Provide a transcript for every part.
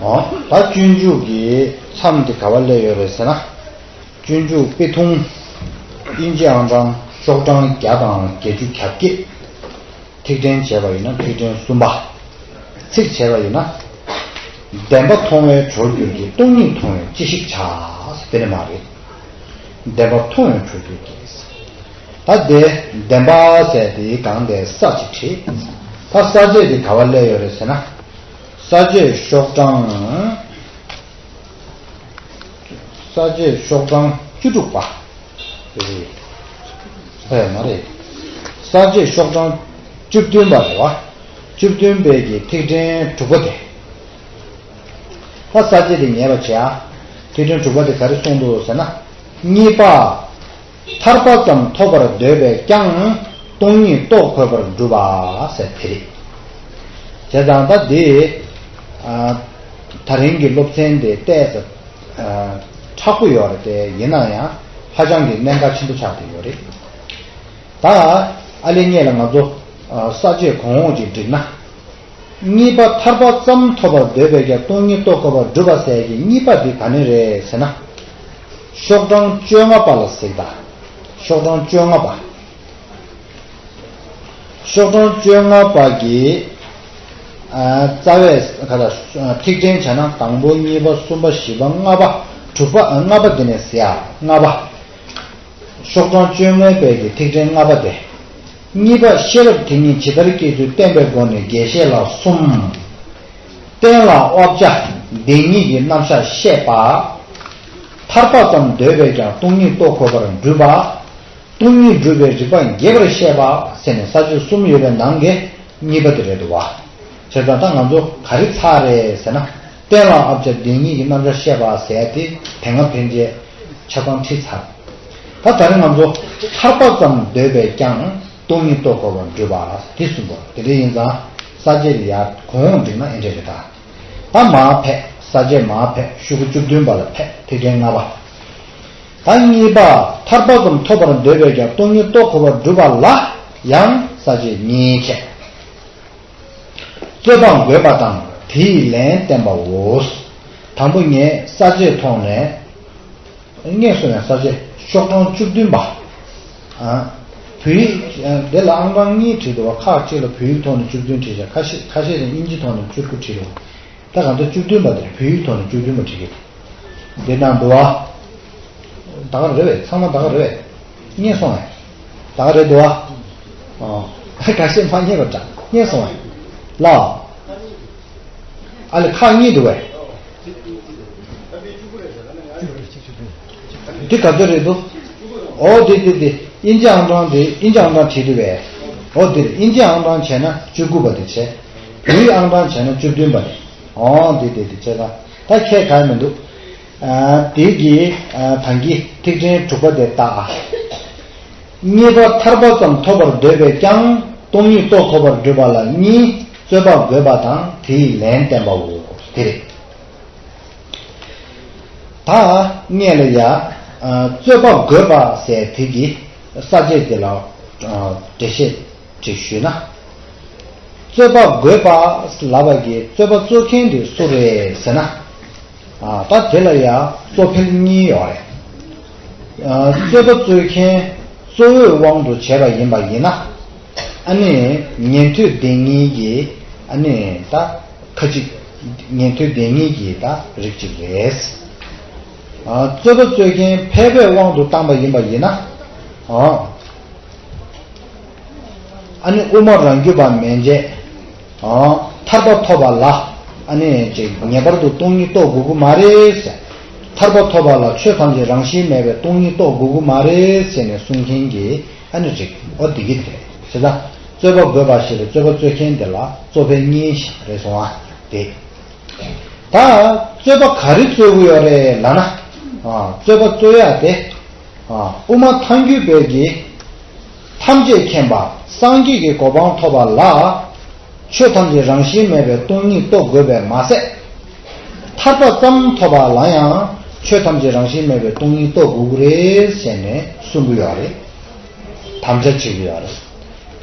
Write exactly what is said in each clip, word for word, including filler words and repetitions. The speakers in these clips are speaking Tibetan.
ད་སྤྱོད་འཇུག་གི་མཚམས་དེ་ག་བ་སླེབས་ཡོད་རེད་ཟེར་ན། སྤྱོད་འཇུག་དཔེ་ཐུང་། དབྱིན་ཇི་ཨང་གྲངས་ཤོག་གྲངས་བརྒྱ་དང་བརྒྱད་ཅུ་གྱ་བརྒྱད། ཐིག་ཕྲེང་བྱས་པ་ཡིན་ན་ཐིག་ཕྲེང་གསུམ་པ། ཚིག་བྱས་པ་ཡིན་ན། བདེན་པ་མཐོང་བས་གྲོལ་འགྱུར་གྱི། སྟོང་ཉིད་མཐོང་བས་ཅི་ཞིག་བྱ། དེ་ནི་མ་རེད། བདེན་པ་མཐོང་བས་གྲོལ་འགྱུར་གྱི། ད་དེ་བདེན་པ་ཟེར་དེའི་སྒང་དེ་ས་ཅིག་བྲིས། ད་ས་བཅད་དེ་ག་བ་སླེབས་ཡོད་རེད་ཟེར་ན། ས་བཅད་ཤོག་གྲངས། ས་བཅད་ཤོག་གྲངས་བཅུ་དྲུག་པ། རེད། ཨེ་མ་རེད། ས་བཅད་ཤོག་གྲངས་བཅུ་བདུན་པ་རེད་བ། བཅུ་བདུན་པའི་གི་ཐིག་ཕྲེང་དྲུག་པ་དེ། ད་ས་བཅད་དེ་ངེས་པར་བྱེད་ཨ། ཐིག་ཕྲེང་དྲུག་པ་དེ་ག་རེ་གསུངས་འདུག་ཟེར་ན། གཉིས་པ། ཐར་པ་ཙམ་ཐོབ་པར་འདོད་པས་ཀྱང་། སྟོང་ཉིད་རྟོགས་དགོས་པར་གྲུབ་པ་ཟེར་དེ་རེད། བྱས་ཙང་ད་འདི། ཨ། ད་རིང་གི་སློབ་ཚན་དེ་ཏོག་ཙམ། ཨ། མཁྲེགས་པོ་ཡོད་རེད་དེ། ཡིན་ན་ཡང་ཧ་ཅང་གི་གནད་འགག་ཆེན་པོ་ཆགས་བསྡད་ཡོད་རེད། ད་ཨ་ལེ་སྔོན་ལ་ང་ཚོ། ཨ། ས་བཅད་གོང་འོག་ཅིག་བསྒྲིགས་ན། གཉིས་པ། ཐར་པ་ཙམ་ཐོབ་པར་འདོད་པས་ཀྱང་། སྟོང་ཉིད་རྟོགས་དགོས་པར་གྲུབ་པ་ཟེར་གྱི་གཉིས་པ་འདི་ག་ནས་རེད་ཟེར་ན། ཤོག་གྲངས་བཅོ་ལྔ་པ་ལ་གཟིགས་དང་། ཤོག་གྲངས་བཅོ་ལྔ་པ། ཤོག་གྲངས་བཅོ་ལྔ་པ་གི། ཨ། རྩ་བའི་ག་ད། ཐིག་ཕྲེང་བྱས་ན་དང་པོ་གཉིས་པ་གསུམ་པ་བཞི་པ་ལྔ་པ་དྲུག་པ། ཨ། ལྔ་པ་འདི་ནས་ཟེར་ཡ། ལྔ་པ། ཤོག་གྲངས་བཅོ་ལྔ་པའི་གི་ཐིག་ཕྲེང་ལྔ་པ་དེ། གཉིས་པ། ཤེས་རབ་དེ་ཉིད་ཇི་ལྟར་སྐྱེ་ཚུལ་བསྟན་པའི་སྒོ་ནས་རྒྱས་བཤད་ལ་གསུམ། གཏན་ལ་དབབ་བྱ་བདེན་གཉིས་ཀྱི་རྣམ་གཞག་བཤད་པ། ཐར་པ་ཙམ་འདོད་པས་ཀྱང་སྟོང་ཉིད་རྟོགས་དགོས་པར་འགྲུབ་པ། སྟོང་ཉིད་སྒྲུབ་པའི་རིགས་པ་རྒྱས་པར་བཤད་པ་ཟེར་ནས་ས་བཅད་གསུམ་ཡོད་པའི་ནང་གི་གཉིས་པ་དེ་རེད་འདུག་བ། བྱས་ཙང་ད་ང་ཚོ་ག་རེ་ཚར་རེད་ཟེར་ན། གཏན་ལ་དབབ་བྱ་བདེན་གཉིས་ཀྱི་རྣམ་གཞག་བཤད་པ་ཟེར་ཡ་དེ་དེ་སྔ་ཕན་ཆད་ཆ་ཚང་ཁྲིད་ཚར། ད་ད་རེས་ང་ཚོ་ཐར་པ་ཙམ་འདོད་པས་ཀྱང་སྟོང་ཉིད་རྟོགས་དགོས་པར་འགྲུབ་པ་དེ་གསུངས་པ། དེ་འདྲ་ཡིན་ཙང་ས་བཅད་དེ་ཡར་གོང་འོག་བསྒྲིགས་ན་ཨེ་འདྲ་རེད་ད། ད་མར་ཕེབས། ས་བཅད་མར་ཕེབས། ཤོག་གུ་བཅུ་བདུན་པ་ལ་ཕེབས། ཐིག་ཕྲེང་ལྔ་པ། ད་གཉིས་པ། ཐར་པ་ཙམ་ཐོབ་པར་འདོད་པས་ཀྱང་སྟོང་ཉིད་རྟོགས་དགོས་པར་གྲུབ་པ་ལ་ཡང་ས་བཅད་གཉིས་ཁྱད། རྩོད་པ་དགོས་པ་དང་དེ་ཡི་ལན་བསྟན་པའོ། དང་པོ་ངས་ས་བཅད་ཐོག་ནས། སྔས་སུ་ཡང་ས་བཅད་ཤོག་གྲངས་བཅུ་བདུན་པ། ཨ། བོད་ཡིག་འདི་ལ་ཨང་གྲངས་གཉིས་བྲིས་འདུག་བ། ཁག་གཅིག་ལ་བོད་ཡིག་ཐོག་ནས་བཅུ་བདུན་བྲིས་ཤག་ཁ་ཤས་ཁ་ཤས་ནས་དབྱིན་ཇི་ཐོག་ནས་བཅུ་དགུ་བྲིས་འདུག་ད་གང་ལྟར་བཅུ་བདུན་པ་དེ་བོད་ཡིག་ཐོག་ནས་བཅུ་བདུན་པ་བྲིས་ཀྱི་འདི་ན་འདུག་བ། ད་ག་རེད་བས། ཚང་མ་ད་ག་རེད་བས། རྙེད་སོང་བས། ད་ག་རེད་འདུག་བ། ཨོ། ཁ་ཤས་མ་རྙེད་པ་འདྲ། རྙེད་སོང་བས། ལ། ཨ་ལེ་ཁག་གཉིས་འདུག་བས། འདི་ག་ཚོད་རེད་འདུག་ཨོ་དེ་དེ་དེ་དབྱིན་ཇི་ཨང་གྲངས་དེ་དབྱིན་ཇི་ཨང་གྲངས་བྲིས་འདུག་བས། ཨོ་དེ་རེད། དབྱིན་ཇི་ཨང་གྲངས་བྱས་ན་བཅུ་དགུ་པ་དེ་བྱས། བོད་ཡིག་ཨང་གྲངས་བྱས་ན་བཅུ་བདུན་པ་དེ། ཨོ་དེ་དེ་དེ་བྱས་ཙང་ད་ཁྱད་གང་ཡང་མི་འདུག་ཨ། དེ་གི། ཨ། ད་གིན་ཐིག་ཕྲེང་དྲུག་པ་དེ་ལྟ་ཨ། གཉིས་པ། ཐར་པ་ཙམ་ཐོབ་པར་འདོད་པས་ཀྱང་སྟོང་ཉིད་རྟོགས་དགོས་པར་གྲུབ་པ་ལ་གཉིས། རྩོད་པ་དགོས་པ་དང་དེ་ཡི་ལན་བསྟན་པའོ། དེ་རེད། ད་སྔོན་ལ་ཡ། ཨ། རྩོད་པ་དགོས་པ་ཟེར་དེ་གི་ས་བཅད་དེ་ལ། ཨ། འགྲེལ་བཤད་ཅིག་ཞུས་ན། རྩོད་པ་དགོས་པ་ལབ་པ་གི་རྩོད་པ་རྩོད་མཁན་དེ་སུ་རེད་ཟེར་ན། ཨ། ད་དེ་ལ་ཡ་གཙོ་ཕལ་གཉིས་ཡོད་རེད། ཨ། རྩོད་པ་རྩོད་མཁན་གཙོ་བོའི་དབང་དུ་བྱས་པ་ཡིན་པ་ཡིན་ན། ཨ་ནི་ཉན་ཐོས་སྡེ་གཉིས་ཀྱི། ཨ་ནི་ད་ཁ་ཅིག་ཉན་ཐོས་སྡེ་གཉིས་ཀྱི་ད་རིགས་གཅིག་རེད། ཨ། རྩོད་པ་རྩོད་མཁན་ཕལ་པའི་དབང་དུ་བཏང་པ་ཡིན་པ་ཡིན་ན། ཨ། ཨ་ནི་དབུ་མ་རང་རྒྱུད་པ་མན་ཆད། ཨ། ཐར་པ་ཐོབ་པ་ལ། ཨ་ནི་ཅིག་ངེས་པར་དུ་སྟོང་ཉིད་རྟོགས་དགོས་ཀྱི་མ་རེད་ཟེར། ཐར་པ་ཐོབ་པ་ལ་ཆོས་ཐམས་ཅད་རང་བཞིན་མེད་པའི་སྟོང་ཉིད་རྟོགས་དགོས་ཀྱི་མ་རེད་ཟེར་ནས་གསུང་མཁན་གྱི། ཨ་ནི་རིགས། ཨོ་དེ་གི་དེ་རེད། བྱས་ཙང་རྩོད་པ་དགོས་པ་ཞེས་པའི་རྩོད་པ་རྩོད་མཁན་དེ་ལ་གཙོ་ཕལ་གཉིས་རེད་སོང་ཨ། དེ། ད་རྩོད་པ་ག་རེ་རྩོད་ཀྱི་ཡོད་རེད་ལབ་ན། ཨ། རྩོད་པ་རྩོད་ཡ་དེ། ཨ། དབུ་མ་ཐལ་འགྱུར་བས་ཀྱི། ཐམས་ཅད་མཁྱེན་པ་སངས་རྒྱས་ཀྱི་གོ་འཕང་ཐོབ་པ་ལ། ཆོས་ཐམས་ཅད་རང་བཞིན་མེད་པའི་སྟོང་ཉིད་རྟོགས་དགོས་པས་མ་ཟད། ཐར་པ་ཙམ་ཐོབ་པ་ལ་ཡང་ཆོས་ཐམས་ཅད་རང་བཞིན་མེད་པའི་སྟོང་ཉིད་རྟོགས་དགོས་ཀྱི་རེད་ཟེར་ནས་གསུང་གི་ཡོད་རེད། དམ་བཅའ་བྱེད་ཀྱི་ཡོད་རེད།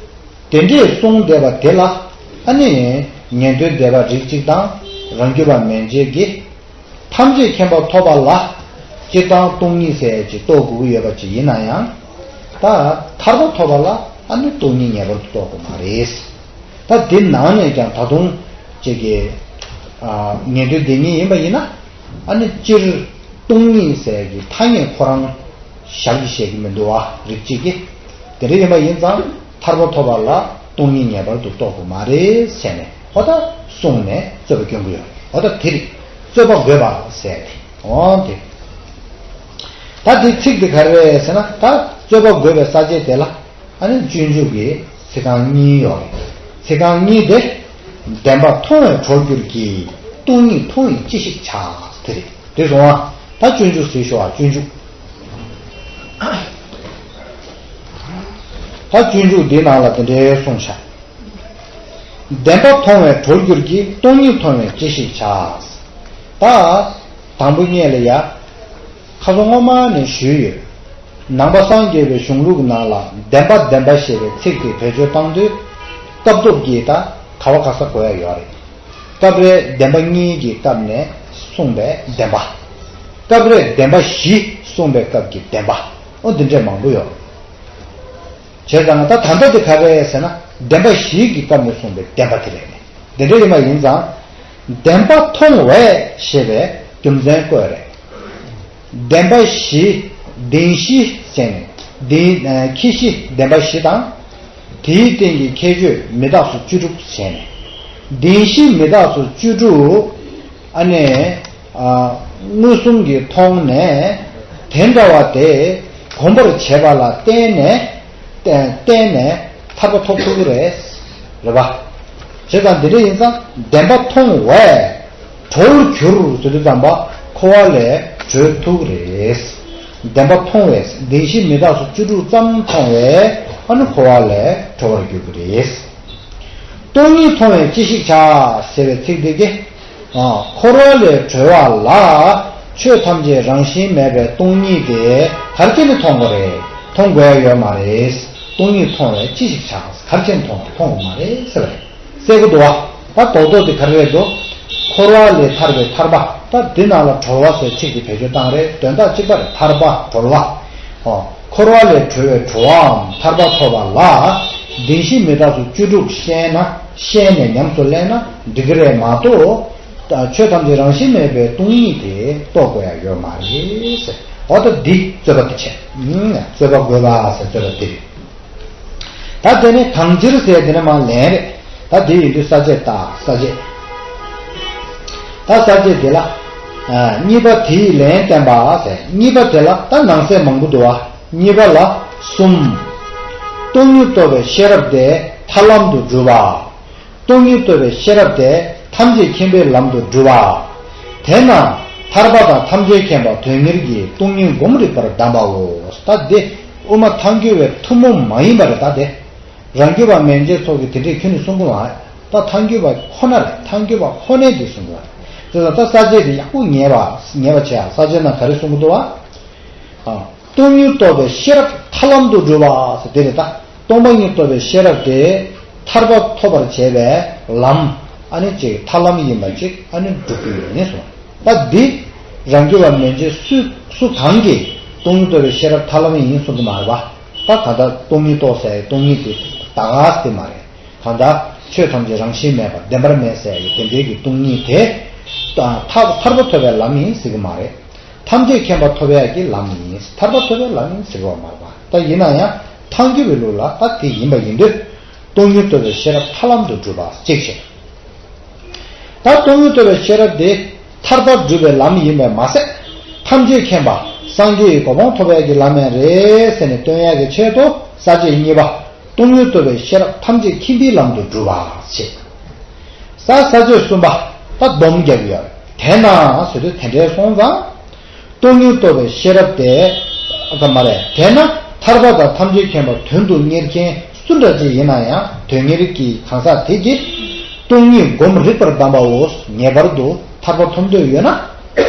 དེ་འདྲས་གསུངས་བསྡད་པ་དེ་ལ། ཨ་ནི་ཉན་ཐོས་སྡེ་པ་རིགས་གཅིག་དང་ རང་རྒྱུད་པ་མན་ཆད་ཀྱིས་ཐམས་ཅད་མཁྱེན་པ་ཐོབ་པ་ལ་སྤྱིར་བཏང་སྟོང་ཉིད་ཟེར་ཅིག་རྟོགས་དགོས་ཀྱི་ཡོད་པ་ཅིག་ཡིན་ན་ཡང་། ད་ཐར་པ་ཐོབ་པ་ལ་ཨ་ནི་སྟོང་ཉིད་ངེས་པར་དུ་རྟོགས་དགོས་མ་རེད། ད་འདི་ནང་ནས་ཀྱང་ད་དུང་ཅིག་གི་ཨ་ངེས་དོན་འདི་ཉིད་ཡིན་པ་ཡིན་ན། ཨ་ནི་སྤྱིར་སྟོང་ཉིད་ཟེར་གྱི་ཐ་སྙད་ཁོ་རང་ཞལ་གྱིས་བཞེས་ཀྱི་མི་འདུག་བ། རིགས་གཅིག་གིས། དེ་འདྲ་ཡིན་པ་ཡིན་ཙང་ཐར་པ་ཐོབ་པ་ལ་སྟོང་ཉིད་ངེས་པར་དུ་རྟོགས་དགོས་མ་རེད་ཟེར་ནས་ཧོ་ད་གསུངས་ནས་རྩོད་པ་སྐྱོན་གྱི་ཡོད་རེད། ཧོ་ད་དེ་རེད། རྩོད་པ་དགོས་པ་ཟེར་ཏེ་འོང་དེ། ད་དེ་ཚིག་དེ་ག་རེ་རེད་ཟེར་ན། ད་རྩོད་པ་དགོས་པའི་ས་བཅད་དེ་ལ་ཨ་ནི་སྤྱོད་འཇུག་གི་ཚིག་རྐང་གཉིས་ཡོད་རེད། ཚིག་རྐང་གཉིས་དེ། བདེན་པ་མཐོང་བས་གྲོལ་འགྱུར་གྱི། སྟོང་ཉིད་མཐོང་བས་ཅི་ཞིག་བྱ། དེ་རེད། དེ་སོང་ང་། ད་སྤྱོད་འཇུག་ཟེར་ཤོག་ཨ། སྤྱོད་འཇུག་ད་སྤྱོད་འཇུག་འདི་ནང་ལ་དེ་འདྲའི་གསུངས་བཞག་བདེན་པ་མཐོང་བས་གྲོལ་འགྱུར་གྱི། སྟོང་ཉིད་མཐོང་བས་ཅི་ཞིག་བྱ། ད་དང་པོ་ཉིད་ལ་ཡ། ཁ་སང་སྔོན་མ་ནས་ཞུས་ཡོད། ནང་པ་སངས་རྒྱས་པའི་གཞུང་ལུགས་ནང་ལ་བདེན་པ་བདེན་པ་ཞེས་པའི་ཚིག་དེ་བེད་སྤྱོད་བཏང་དུས། སྐབས་ཐོབ་ཀྱིས་ད་ག་བ་ག་ས་གོ་ཡ་ཡོད་རེད། སྐབས་རེ་བདེན་པ་གཉིས་ཀྱི་སྐབས་ནས་གསུངས་པའི་བདེན་པ། སྐབས་རེ་བདེན་པ་བཞི་གསུངས་པའི་སྐབས་ཀྱི་བདེན་པ། ཨོ་འདི་འདྲས་མང་པོ་ཡོད། བྱས་ཙང་ད་ད་ལྟ་དེ་ག་རེ་རེད་ཟེར་ན། བདེན་པ་བཞི་གི་སྐབས་ནས་གསུངས་པའི་བདེན་པ་དེ་རེད། དེ་འདྲ་ཡིན་པ་ཡིན་ཙང་། བདེན་པ་མཐོང་བས་ཞེས་པའི་རྒྱུ་མཚན་བཀོད་རེད། བདེན་པ་བཞི། བདེན་བཞི་ཟེར་ནས་བདེན་ཁྱད་བཞི་བདེན་པ་བཞི་དང་། དེའི་སྟེང་གི་ཁྱད་ཆོས་མི་རྟག་སོགས་བཅུ་དྲུག་ཟེར་ནས། བདེན་བཞི་མི་རྟག་སོགས་བཅུ་དྲུག་ཨ་ནི། ཨ། མངོན་སུམ་གྱིས་མཐོང་ནས་དེ་འདྲ་བ་དེ་གོམས་པར་བྱས་པ་ལ་བརྟེན་ནས་བརྟེན་བརྟེན་ནས་ཐར་པ་ཐོབ་ཐུབ་ཀྱི་རེད། རེད་པ། བྱས་ཙང་འདི་འདྲ་ཡིན་ཙང་བདེན་པ་མཐོང་བས་གྲོལ་བར་འགྱུར་ཟེར་དུས་ཙམ་པ་འཁོར་བ་ལས་གྲོལ་ཐུབ་ཀྱི་རེད། བདེན་པ་མཐོང་བས་བདེན་བཞི་མི་རྟག་སོགས་བཅུ་དྲུག་ཙམ་མཐོང་བས་ཨ་ནི་འཁོར་བ་ལས་གྲོལ་བར་འགྱུར་གྱི་རེད། སྟོང་ཉིད་མཐོང་བས་ཅི་ཞིག་བྱ་ཟེར་བའི་ཚིག་འདི་གིས། ཨ། འཁོར་བ་ལས་གྲོལ་བ་ལ་ཆོས་ཐམས་ཅད་རང་བཞིན་མེད་པའི་སྟོང་ཉིད་དེ་ག་རེ་བྱས་ནས་མཐོང་དགོས་རེད། མཐོང་དགོས་ཡ་ཡོད་མ་རེད། སྟོང་ཉིད་མཐོང་བས་ཅི་ཞིག་བྱ། ག་རེ་བྱས་ནས་མཐོང་མཐོང་དགོས་མ་རེད་ཟེར་བ་རེད། གསལ་པོ་འདུག་བ། ད་རྡོག་རྡོག་དེ་ག་རེ་རེད་འདུག་འཁོར་བ་ལས་ཐར་པའི་ཐར་པ། ད་འདི་ནང་ལ་གྲོལ་བ་ཟེར་ཚིག་དེ་བེད་སྤྱོད་བཏང་རེད། དོན་དག་གཅིག་པ་རེད། ཐར་པ་གྲོལ་བ། ཨོ། འཁོར་བ་ལས་གྲོལ་བའི་གྲོལ་བའམ་ཐར་པ་ཐོབ་པ་ལ་བདེན་བཞི་མི་རྟག་སོགས་བཅུ་དྲུག་ཤེས་ན། ཤེས་ནས་ཉམས་སུ་ལེན་ན་འགྲིག་གི་རེད་མ་གཏོགས། ཆོས་ཐམས་ཅད་རང་བཞིན་མེད་པའི་སྟོང་ཉིད་དེ་རྟོགས་དགོས་ཡ་ཡོད་མ་རེད་ཟེར། འོ་ད་འདི་རྩོད་པ་དེ་བྱས། རྩོད་པ་དགོས་པ་ཟེར་རྩོད་པ་དེ་རེད། ད་དེ་ནས་གང་ཕྱིར་ཟེར་དེ་ནས་མར་ལན་རེད། ད་དེ་ཡིན་དུས་ས་བཅད་ལྟ། ས་བཅད། ད་ས་བཅད་དེ་ལ། ཨ། གཉིས་པ་དེའི་ལན་བསྟན་པ་ཟེར། གཉིས་པ་དེ་ལ་ད་ནང་གསེས་མང་པོ་འདུག་བ། གཉིས་པ་ལ་གསུམ། སྟོང་ཉིད་རྟོགས་པའི་ཤེས་རབ་དེ་ཐར་ལམ་དུ་སྒྲུབ་པ། སྟོང་ཉིད་རྟོགས་པའི་ཤེས་རབ་དེ་ཐམས་ཅད་མཁྱེན་པའི་ལམ་དུ་སྒྲུབ་པ། དེས་ན་ཐར་པ་དང་ཐམས་ཅད་མཁྱེན་པ་དོན་གཉེར་གྱིས་སྟོང་ཉིད་སྒོམ་རིག་པར་གདམས་པའོ། ད་དེ་དབུ་མ་ཐལ་འགྱུར་བའི་ཐུན་མོང་མ་ཡིན་པ་རེད། ད་དེ། རང་རྒྱུད་པ་མན་ཆད་ཚོ་གིས་དེ་འདྲས་ཁྱོན་ནས་གསུང་གི་མ་རེད། ད་ཐལ་འགྱུར་བ་ཁོ་ན་རེད། ཐལ་འགྱུར་བ་ཁོ་ནས་འདི་གསུང་གི་རེད། དེ་ལ་ད་ས་བཅད་དེ་ཡག་པོ་ངེས་པ་ངེས་པ་བྱས་ཡ། ས་བཅད་ནང་ག་རེ་གསུང་གི་འདུག་བ། ཨ། སྟོང་ཉིད་རྟོགས་པའི་ཤེས་རབ་ཐར་ལམ་དུ་སྒྲུབ་པ་ཟེར་དེ་རེད་ད། སྟོང་པ་ཉིད་རྟོགས་པའི་ཤེས་རབ་དེ་ཐར་པ་ཐོབ་པར་བྱེད་པའི་ལམ། ཨ་ནི་ཅིག་ཐར་ལམ་ཡིན་པ་ཅིག་ཨ་ནི་སྒྲུབ་ཀྱི་ཡོད་ནས་གསུངས། ད་འདི་རང་རྒྱུད་པ་མན་ཆད་སུ་སུ་གང་གིས་སྟོང་ཉིད་རྟོགས་པའི་ཤེས་རབ་ཐར་ལམ་ཡིན་གསུང་གི་མ་རེད་པ། ད་གང་ལྟར་སྟོང་ཉིད་རྟོགས་ཟེར་ཡ་སྟོང་ཉིད་དེ་ད་ག་དེ་མ་རེད། གང་ལྟར་ཆོས་ཐམས་ཅད་རང་བཞིན་མེད་པ་བདེན་པར་མེད་ཟེར་ཡ་གི་དེ་འདྲའི་གི་སྟོང་ཉིད་དེ་ཐར་ཐར་པ་ཐོབ་པའི་ལམ་ཡིན་ཟེར་གི་མ་རེད། ཐམས་ཅད་མཁྱེན་པ་ཐོབ་ཡ་གི་ལམ་ཡིན། ཐར་པ་ཐོབ་པའི་ལམ་ཡིན་ཟེར་གི་མ་རེད་པ། ད་ཡིན་ན་ཡང་ཐལ་འགྱུར་བའི་ལུགས་ལ་ད་དེ་ཡིན་པ་ཡིན་དུས། སྟོང་ཉིད་རྟོགས་པའི་ཤེས་རབ་ཐར་ལམ་དུ་སྒྲུབ་པ་གཅིག་བྱས། ད་སྟོང་ཉིད་རྟོགས་པའི་ཤེས་རབ་དེ་ཐར་པ་སྒྲུབ་པའི་ལམ་ཡིན་པས་མ་ཟད། ཐམས་ཅད་མཁྱེན་པ་སངས་རྒྱས་ཀྱི་གོ་འཕང་ཐོབ་ཡ་གི་ལམ་ཡང་རེད་ཟེར་ནས་སྟོན་ཡ་གི་ཆེད་དུ་ས་བཅད་གཉིས་པ། སྟོང་ཉིད་རྟོགས་པའི་ཤེས་རབ་ཐམས་ཅད་མཁྱེན་པའི་ལམ་དུ་སྒྲུབ་པ་བྱས། ས་ས་བཅད་གསུམ་པ། ད་སྡོམ་རྒྱབ་ཡོད། དེས་ན་ཟེར་དུས་དེ་འདྲའི་སོང་ཙང་། སྟོང་ཉིད་རྟོགས་པའི་ཤེས་རབ་དེ། ཨ་ཙམ་མ་རེད། དེས་ན་ཐར་པ་དང་ཐམས་ཅད་མཁྱེན་པ་དོན་དུ་གཉེར་མཁན་སུ་འདྲ་ཅིག་ཡིན་ན་ཡང་དོན་གཉེར་གྱི་གང་ཟག་དེ་གིས་སྟོང་ཉིད་སྒོམ་རིག་པར་གདམས་པའོ། ངེས་པར་དུ་ཐར་པ་ཐོབ་འདོད་ཡོད་ན།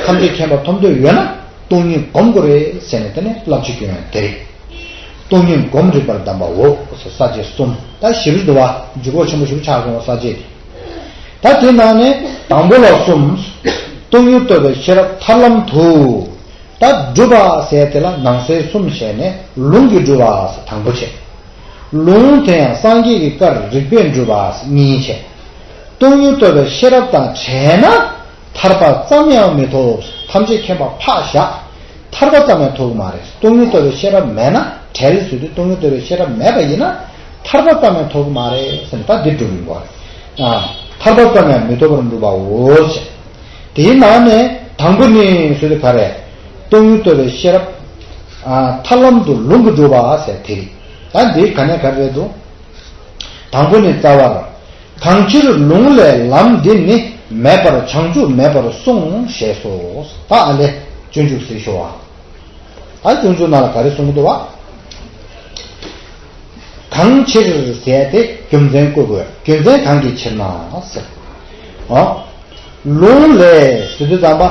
ཐམས་ཅད་མཁྱེན་པ་ཐོབ་འདོད་ཡོད་ན་སྟོང་ཉིད་སྒོམ་དགོས་རེད་ཟེར་ནས་དེ་ནས་བསླབ་བྱ་སྐྱོན་ཡང་དེ་རེད། སྟོང་ཉིད་སྒོམ་རིག་པར་གདམས་པའོ། ས་བཅད་གསུམ། ད་ཞིབ་འདུག་བ། འཇུག་སྒོ་ཆེན་པོ་ཞིབ་ཆགས་སོང་བ་ས་བཅད་དེ། ད་དེ་ནང་ནས་དང་པོ་ལ་གསུམ། སྟོང་ཉིད་རྟོགས་པའི་ཤེས་རབ་ཐར་ལམ་དུ། ད་སྒྲུབ་པ་ཟེར་དེ་ལ་ནང་གསེས་གསུམ་བྱས་ནས་ལུང་གིས་སྒྲུབ་པ་ཟེར་དང་པོ་བྱས། ལུང་དེ་ཡང་སངས་རྒྱས་ཀྱི་བཀར་རིགས་པས་སྒྲུབ་པ་ཟེར་གཉིས་བྱས། སྟོང་ཉིད་རྟོགས་པའི་ཤེས་རབ་དང་བྲལ་ན་ཐར་པ་ཙམ་ཡང་མི་ཐོབ། ཐམས་ཅད་མཁྱེན་པ་ཕར་བཞག་ཐར་པ་ཙམ་ཡང་ཐོབ་ཀྱི་མ་རེད། སྟོང་ཉིད་རྟོགས་པའི་ཤེས་རབ་མེད་ན། བྲལ་ཟེར་དུས་སྟོང་ཉིད་རྟོགས་པའི་ཤེས་རབ་མེད་པ་ཡིན་ན་ཐར་པ་ཙམ་ཡང་ཐོབ་ཀྱི་མ་རེད་ཟེར་ནས་ད་འདི་སྒྲུབ་ཡིན་པ་རེད། ཨ། ཐར་པ་ཙམ་ཡང་མི་ཐོབ་པར་འགྲུབ་པའོ་ཞེས། དེའི་ནང་ནས་དང་པོ་ནི་ཟེར་དུས་ག་རེ། སྟོང་ཉིད་རྟོགས་པའི་ཤེས་རབ། ཨ། ཐར་ལམ་དུ་ལུང་གིས་སྒྲུབ་པ་ཟེར་དེ་རེད། ད་འདི་ག་ནས་ག་རེ་རེད་འདུག་དང་པོ་ནི་རྩ་བར། གང་ཕྱིར་ལུང་ལས་ལམ་འདི་ནི། མེད་པར་བྱང་ཆུབ་མེད་པར་གསུངས། ཞེས་སོ། ད་ཨ་ལས། སྤྱོད་འཇུག་གཟིགས་ཤོག་ཨ། ད་སྤྱོད་འཇུག་ནང་ལ་ག་རེ་གསུངས་འདུག་བ། གང་ཕྱིར་ཟེར་ཏེ་རྒྱུ་མཚན་བཀོད་དགོས། རྒྱུ་མཚན་གང་གི་ཕྱིར་ན་ཟེར། ཨ། ལུང་ལས་ཟེར་དུས་ཙམ་པ།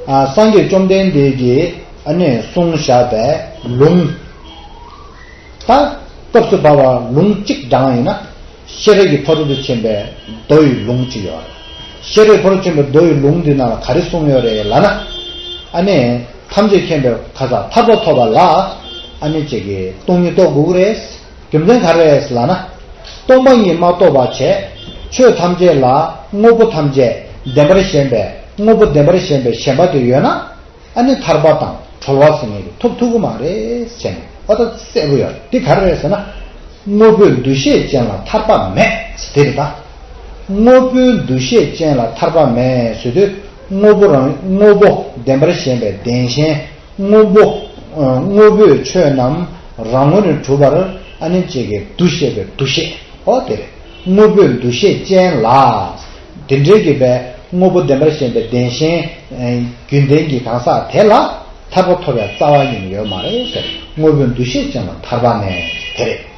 ཨ། སངས་རྒྱས་བཅོམ་ལྡན་འདས་ཀྱིས་ཨ་ནི་གསུངས་བཞག་པའི་ལུང་། ད་སྐབས་སུ་བབ་པ་ལུང་གཅིག་བགྲངས་ཡིན་ན། ཤེས་རབ་ཀྱི་ཕ་རོལ་ཏུ་ཕྱིན་པའི་མདོ་ཡི་ལུང་གཅིག་ཡོད་རེད། ཤེས་རབ་ཀྱི་ཕ་རོལ་ཏུ་ཕྱིན་པའི་མདོ་ཡི་ལུང་འདི་ནང་ལ་ག་རེ་གསུངས་ཡོད་རེད་ལབ་ན། ཨ་ནི་ཐམས་ཅད་མཁྱེན་པའི་ག་ས་ཐར་པ་ཐོབ་པ་ལ་ཨ་ནི་ཅིག་གིས་སྟོང་ཉིད་རྟོགས་དགོས་ཀྱི་རེད། རྒྱུ་མཚན་ག་རེ་རེད་ལབ་ན། སྟོང་པ་ཉིད་མ་རྟོགས་པ་བྱས། ཆོས་ཐམས་ཅད་ལ་དངོས་པོ་ཐམས་ཅད་བདེན་པར་ཞེན་པའི་དངོས་པོ་བདེན་པར་ཞེན་པའི་ཞེན་པ་དེ་ཡོད་ན། ཨ་ནི་ཐར་པ་དང་གྲོལ་བ་ཟེར་མཁན་དེ་ཐོབ་ཐུབ་ཀྱི་མ་རེད་ཟེར་ནས། ཨ། ད་གསལ་པོ་ཡོད་རེད། འདི་ག་རེ་རེད་ཟེར་ན། དངོས་པོའི་འདུ་ཤེས་ཅན་ལ་ཐར་པ་མེད་ཟེར་དེ་རེད་ད། དངོས་པོའི་འདུ་ཤེས་ཅན་ལ་ཐར་པ་མེད་ཟེར་དུས། དངོས་པོ་རང་དངོས་པོ་བདེན་པར་ཞེན་པའི་བདེན་ཞེན། དངོས་པོ། ཨ། དངོས་པོའི་ཆོས་རྣམས་རང་ངོས་ནས་གྲུབ་པར་ཨ་ནི་ཅིག་གིས་འདུ་ཤེས་པའི་འདུ་ཤེས། ཨོ་དེ་རེད། དངོས་པོའི་འདུ་ཤེས་ཅན་ལ། དེ་འདྲའི་གི་བའི་དངོས་པོ་བདེན་པར་ཞེན་པའི་བདེན་ཞེན་རྒྱུན་ལྡན་གྱི་གང་ཟག་དེ་ལ་ཐར་པ་ཐོབ་པའི་རྩ་བ་ཉིད་ནས་ཡོད་མ་རེད་ཟེར། དངོས་པོའི་འདུ་ཤེས་ཅན་ལ་ཐར་པ་མེད་དེ་རེད།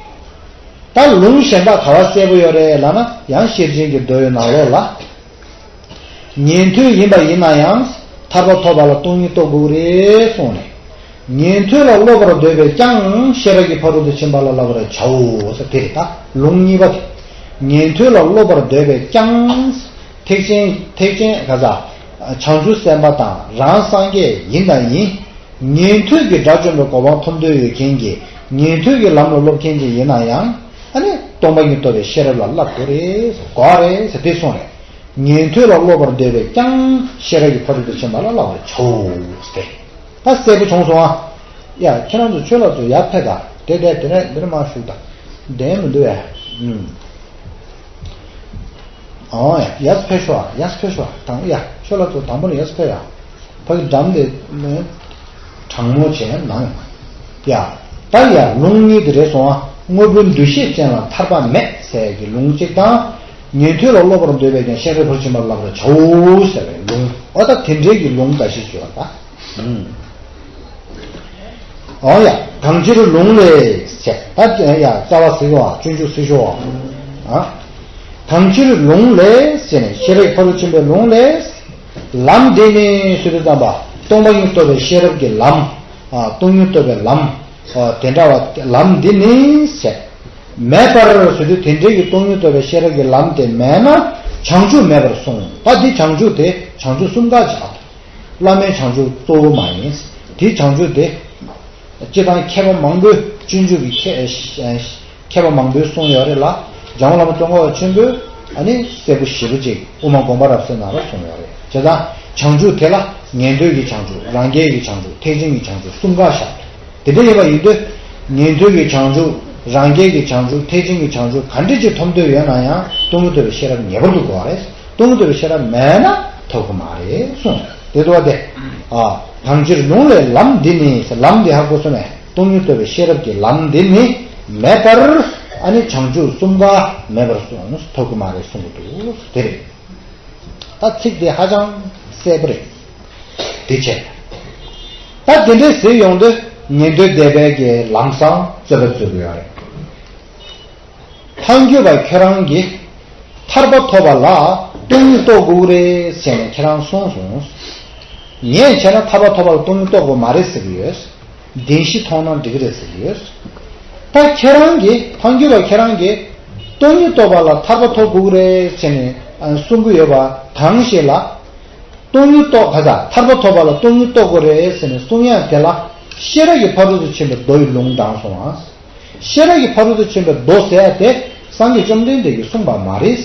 ད་ལུང་གཞན་པ་ག་བ་གསལ་པོ་ཡོད་རེད་ལབ་ན། ཡང་ཤེར་ཕྱིན་གྱི་མདོ་ཡི་ནང་ལོགས་ལ། ཉན་ཐོས་ཡིན་པ་ཡིན་ན་ཡང་ཐར་པ་ཐོབ་པ་ལ་སྟོང་ཉིད་རྟོགས་དགོས་རེད་གསུངས་ནས། ཉན་ཐོས་ལ་སློབ་པར་འདོད་པས་ཀྱང་ཤེས་རབ་ཀྱི་ཕ་རོལ་ཏུ་ཕྱིན་པ་ལ་བསླབ་པར་བྱའོ་ཟེར་དེ་རེད་ད། ལུང་གཉིས་པ་དེ། ཉན་ཐོས་ལ་སློབ་པར་འདོད་པས་ཀྱང་། ཐེག་ཆེན་ཐེག་ཆེན་ག་ས། བྱང་ཆུབ་སེམས་དཔའ་དང་རང་སངས་རྒྱས་ཡིན་དང་ཡིན། ཉན་ཐོས་ཀྱི་དགྲ་བཅོམ་པའི་གོ་འཕང་ཐོབ་འདོད་ཡོད་མཁན་གྱི། ཉན་ཐོས་ཀྱི་ལམ་ལ་སློབ་མཁན་ཅིག་ཡིན་ན་ཡང་། ཨ་ནི་སྟོང་པ་ཉིད་རྟོགས་པའི་ཤེས་རབ་ལ་བསླབ་དགོས་རེད་ཟེར། དགོས་རེད་ཟེར་དེ་གསུངས་རེད། ཉན་ཐོས་ལ་སློབ་པར་འདོད་པས་ཀྱང་ཤེས་རབ་ཀྱི་ཕ་རོལ་ཏུ་ཕྱིན་པ་ལ་བསླབ་པར་བྱའོ་ཟེར། ད་གསལ་པོ་བྱུང་སོང་ཨ། ཡ། ཁྱེད་རང་ཚོ་ཆོས་ལ་ཚོ་ཡར་ཕེབས་དང་། དེ་དེ་དེ་ནས་འདིར་མ་བཞུགས་དང་། བདེན་མི་འདུག་ཨེ། ཨུམ། ཨོ་ཡ། ཡར་ཕེབས་ཤོག་ཨ། ཡར་ཕེབས་ཤོག་ཨ། དང་ཡ། ཆོས་ལ་ཚོ་དང་པོ་ནས་ཡར་ཕེབས་ཡ། ཕ་གི་འགྲམ་དེ་ནས་དྲང་མོ་བྱས་ནང་ཡོང་། ཡ། ད་ཡ་ལུང་གཉིས་དེ་རེད་སོང་ཨ། དངོས་པོའི་འདུ་ཤེས་ཅན་ལ་ཐར་པ་མེད་ཟེར་གྱི་ལུང་གཅིག་དང་། ཉན་ཐོས་ལ་སློབ་པར་འདོད་པས་ཀྱང་ཤེས་རབ་ཕར་ཕྱིན་པ་ལ་བསླབ་པར་བྱའོ་ཟེར་བའི་ལུང་། འོ་ད་དེ་འདྲའི་གི་ལུང་འགའ་ཞིག་ཡོད་པ། ཨུམ། འོ་ཡ། གང་ཕྱིར་ལུང་ལས་ཟེར། ད་ཡ་རྩ་བ་གཟིགས་ཤོག་ཨ། སྤྱོད་འཇུག་གཟིགས་ཤོག་ཨ། གང་ཕྱིར་ལུང་ལས་ཟེར་ནས་ཤེས་རབ་ཕར་ཕྱིན་པའི་ལུང་ལས། ལམ་འདི་ནི་ཟེར་དུས་ཙམ་པ་སྟོང་པ་ཉིད་རྟོགས་པའི་ཤེས་རབ་ཀྱི་ལམ། ཨ། སྟོང་ཉིད་རྟོགས་པའི་ལམ། ཨ། དེ་འདྲ་བ་ལམ་འདི་ནི་ཟེར། མེད་པར་ཟེར་དུས་དེ་འདྲའི་གི་སྟོང་ཉིད་རྟོགས་པའི་ཤེས་རབ་ཀྱི་ལམ་དེ་མེད་ན་བྱང་ཆུབ་མེད་པར་གསུངས། ད་འདི་བྱང་ཆུབ་དེ་བྱང་ཆུབ་གསུམ་ཀ་བྱ། བླ་མེད་བྱང་ཆུབ་གཙོ་བོ་མ་ཡིན། དེ་བྱང་ཆུབ་དེ། སྤྱིར་བཏང་མཁས་པ་མང་པོས་སྤྱོད་འཇུག་གི་མཁས་མཁས་པ་མང་པོས་གསུངས་ཡོད་རེད་ལ། འཇམ་དབྱངས་བླ་མ་ཙོང་ཁ་པ་ཆེན་པོས་ཨ་ནི་གསལ་པོ་ཞེ་པོ་ཅིག་དབུ་མ་དགོངས་པ་རབ་གསལ་ནང་ལ་གསུངས་ཡོད་རེད། བྱས་ཙང་བྱང་ཆུབ་དེ་ལ་ཉན་ཐོས་ཀྱི་བྱང་ཆུབ། རང་རྒྱལ་གྱི་བྱང་ཆུབ། ཐེག་ཆེན་གྱི་བྱང་ཆུབ་གསུམ་ཀ་བཞག་དེ་འདྲ་ཡིན་པ་ཡིན་དུས། ཉན་ཐོས་ཀྱི་བྱང་ཆུབ། རང་རྒྱལ་གྱི་བྱང་ཆུབ། ཐེག་ཆེན་གྱི་བྱང་ཆུབ་ག་འདྲ་ཅིག་ཐོབ་འདོད་ཡོད་ན་ཡང་སྟོང་ཉིད་རྟོགས་པའི་ཤེས་རབ་ངེས་པར་དུ་དགོས་པ་རེད། སྟོང་ཉིད་རྟོགས་པའི་ཤེས་རབ་མེད་ན་ཐོབ་ཀྱི་མ་རེད་གསུངས། དེ་འདུག་བ་དེ། ཨ། གང་ཕྱིར་ལུང་ལས་ལམ་འདི་ནི། ལམ་འདི་ཧ་གོ་སོང་ངས། སྟོང་ཉིད་རྟོགས་པའི་ཤེས་རབ་ཀྱི་ལམ་འདི་ནི་མེད་པར། ཨ་ནི་བྱང་ཆུབ་གསུམ་ཀ་མེད་པར་གསུངས། ཐོབ་ཀྱི་མ་རེད་གསུང་གི་འདུག་དེ་རེད། ད་ཚིག་དེ་ཧ་ཅང་གསལ་པོ་རེད། དེ་བྱས། ད་དེ་འདྲའི་ཟེར་ཡོང་དུས་ཉན་ཐོས་སྡེ་པའི་གི་ལམ་སང་རྩོད་པ་རྩོད་དགོས་ཡོད་རེད། ཐལ་འགྱུར་བ་ཁྱོད་རང་གིས་ཐར་པ་ཐོབ་པ་ལ་སྟོང་ཉིད་རྟོགས་དགོས་ཀྱི་རེད་ཟེར་ནས་ཁྱེད་རང་གསུངས་སོང་། ངས་བྱས་ན་ཐར་པ་ཐོབ་པ་ལ་སྟོང་ཉིད་རྟོགས་དགོས་མ་རེད་ཟེར་གྱི་ཡོད། བདེན་བཞི་མཐོང་ན་འགྲིག་གི་རེད་ཟེར་གྱི་ཡོད། ད་ཁྱེད་རང་གིས་ཐལ་འགྱུར་བ་ཁྱེད་རང་གིས་སྟོང་ཉིད་རྟོགས་པ་ལ་ཐར་པ་ཐོབ་དགོས་ཀྱི་རེད་ཟེར་ནས་ གསུང་གི་ཡོད་པ་གང་ཞིག་ལ། སྟོང་ཉིད་རྟོགས་ག་ས་ཐར་པ་ཐོབ་པ་ལ་སྟོང་ཉིད་རྟོགས་དགོས་རེད་ཟེར་ནས་གསུང་ཡ་དེ་ལ། ཤེས་རབ་ཀྱི་ཕ་རོལ་ཏུ་ཕྱིན་པའི་མདོ་ཡི་ལུང་དྲངས་སོང་ང་། ཤེས་རབ་ཀྱི་ཕ་རོལ་ཏུ་ཕྱིན་པའི་མདོ་ཟེར་ཡ་དེ་སངས་རྒྱས་བཅོམ་ལྡན་འདས་ཀྱིས་གསུངས་པ་མ་རེད།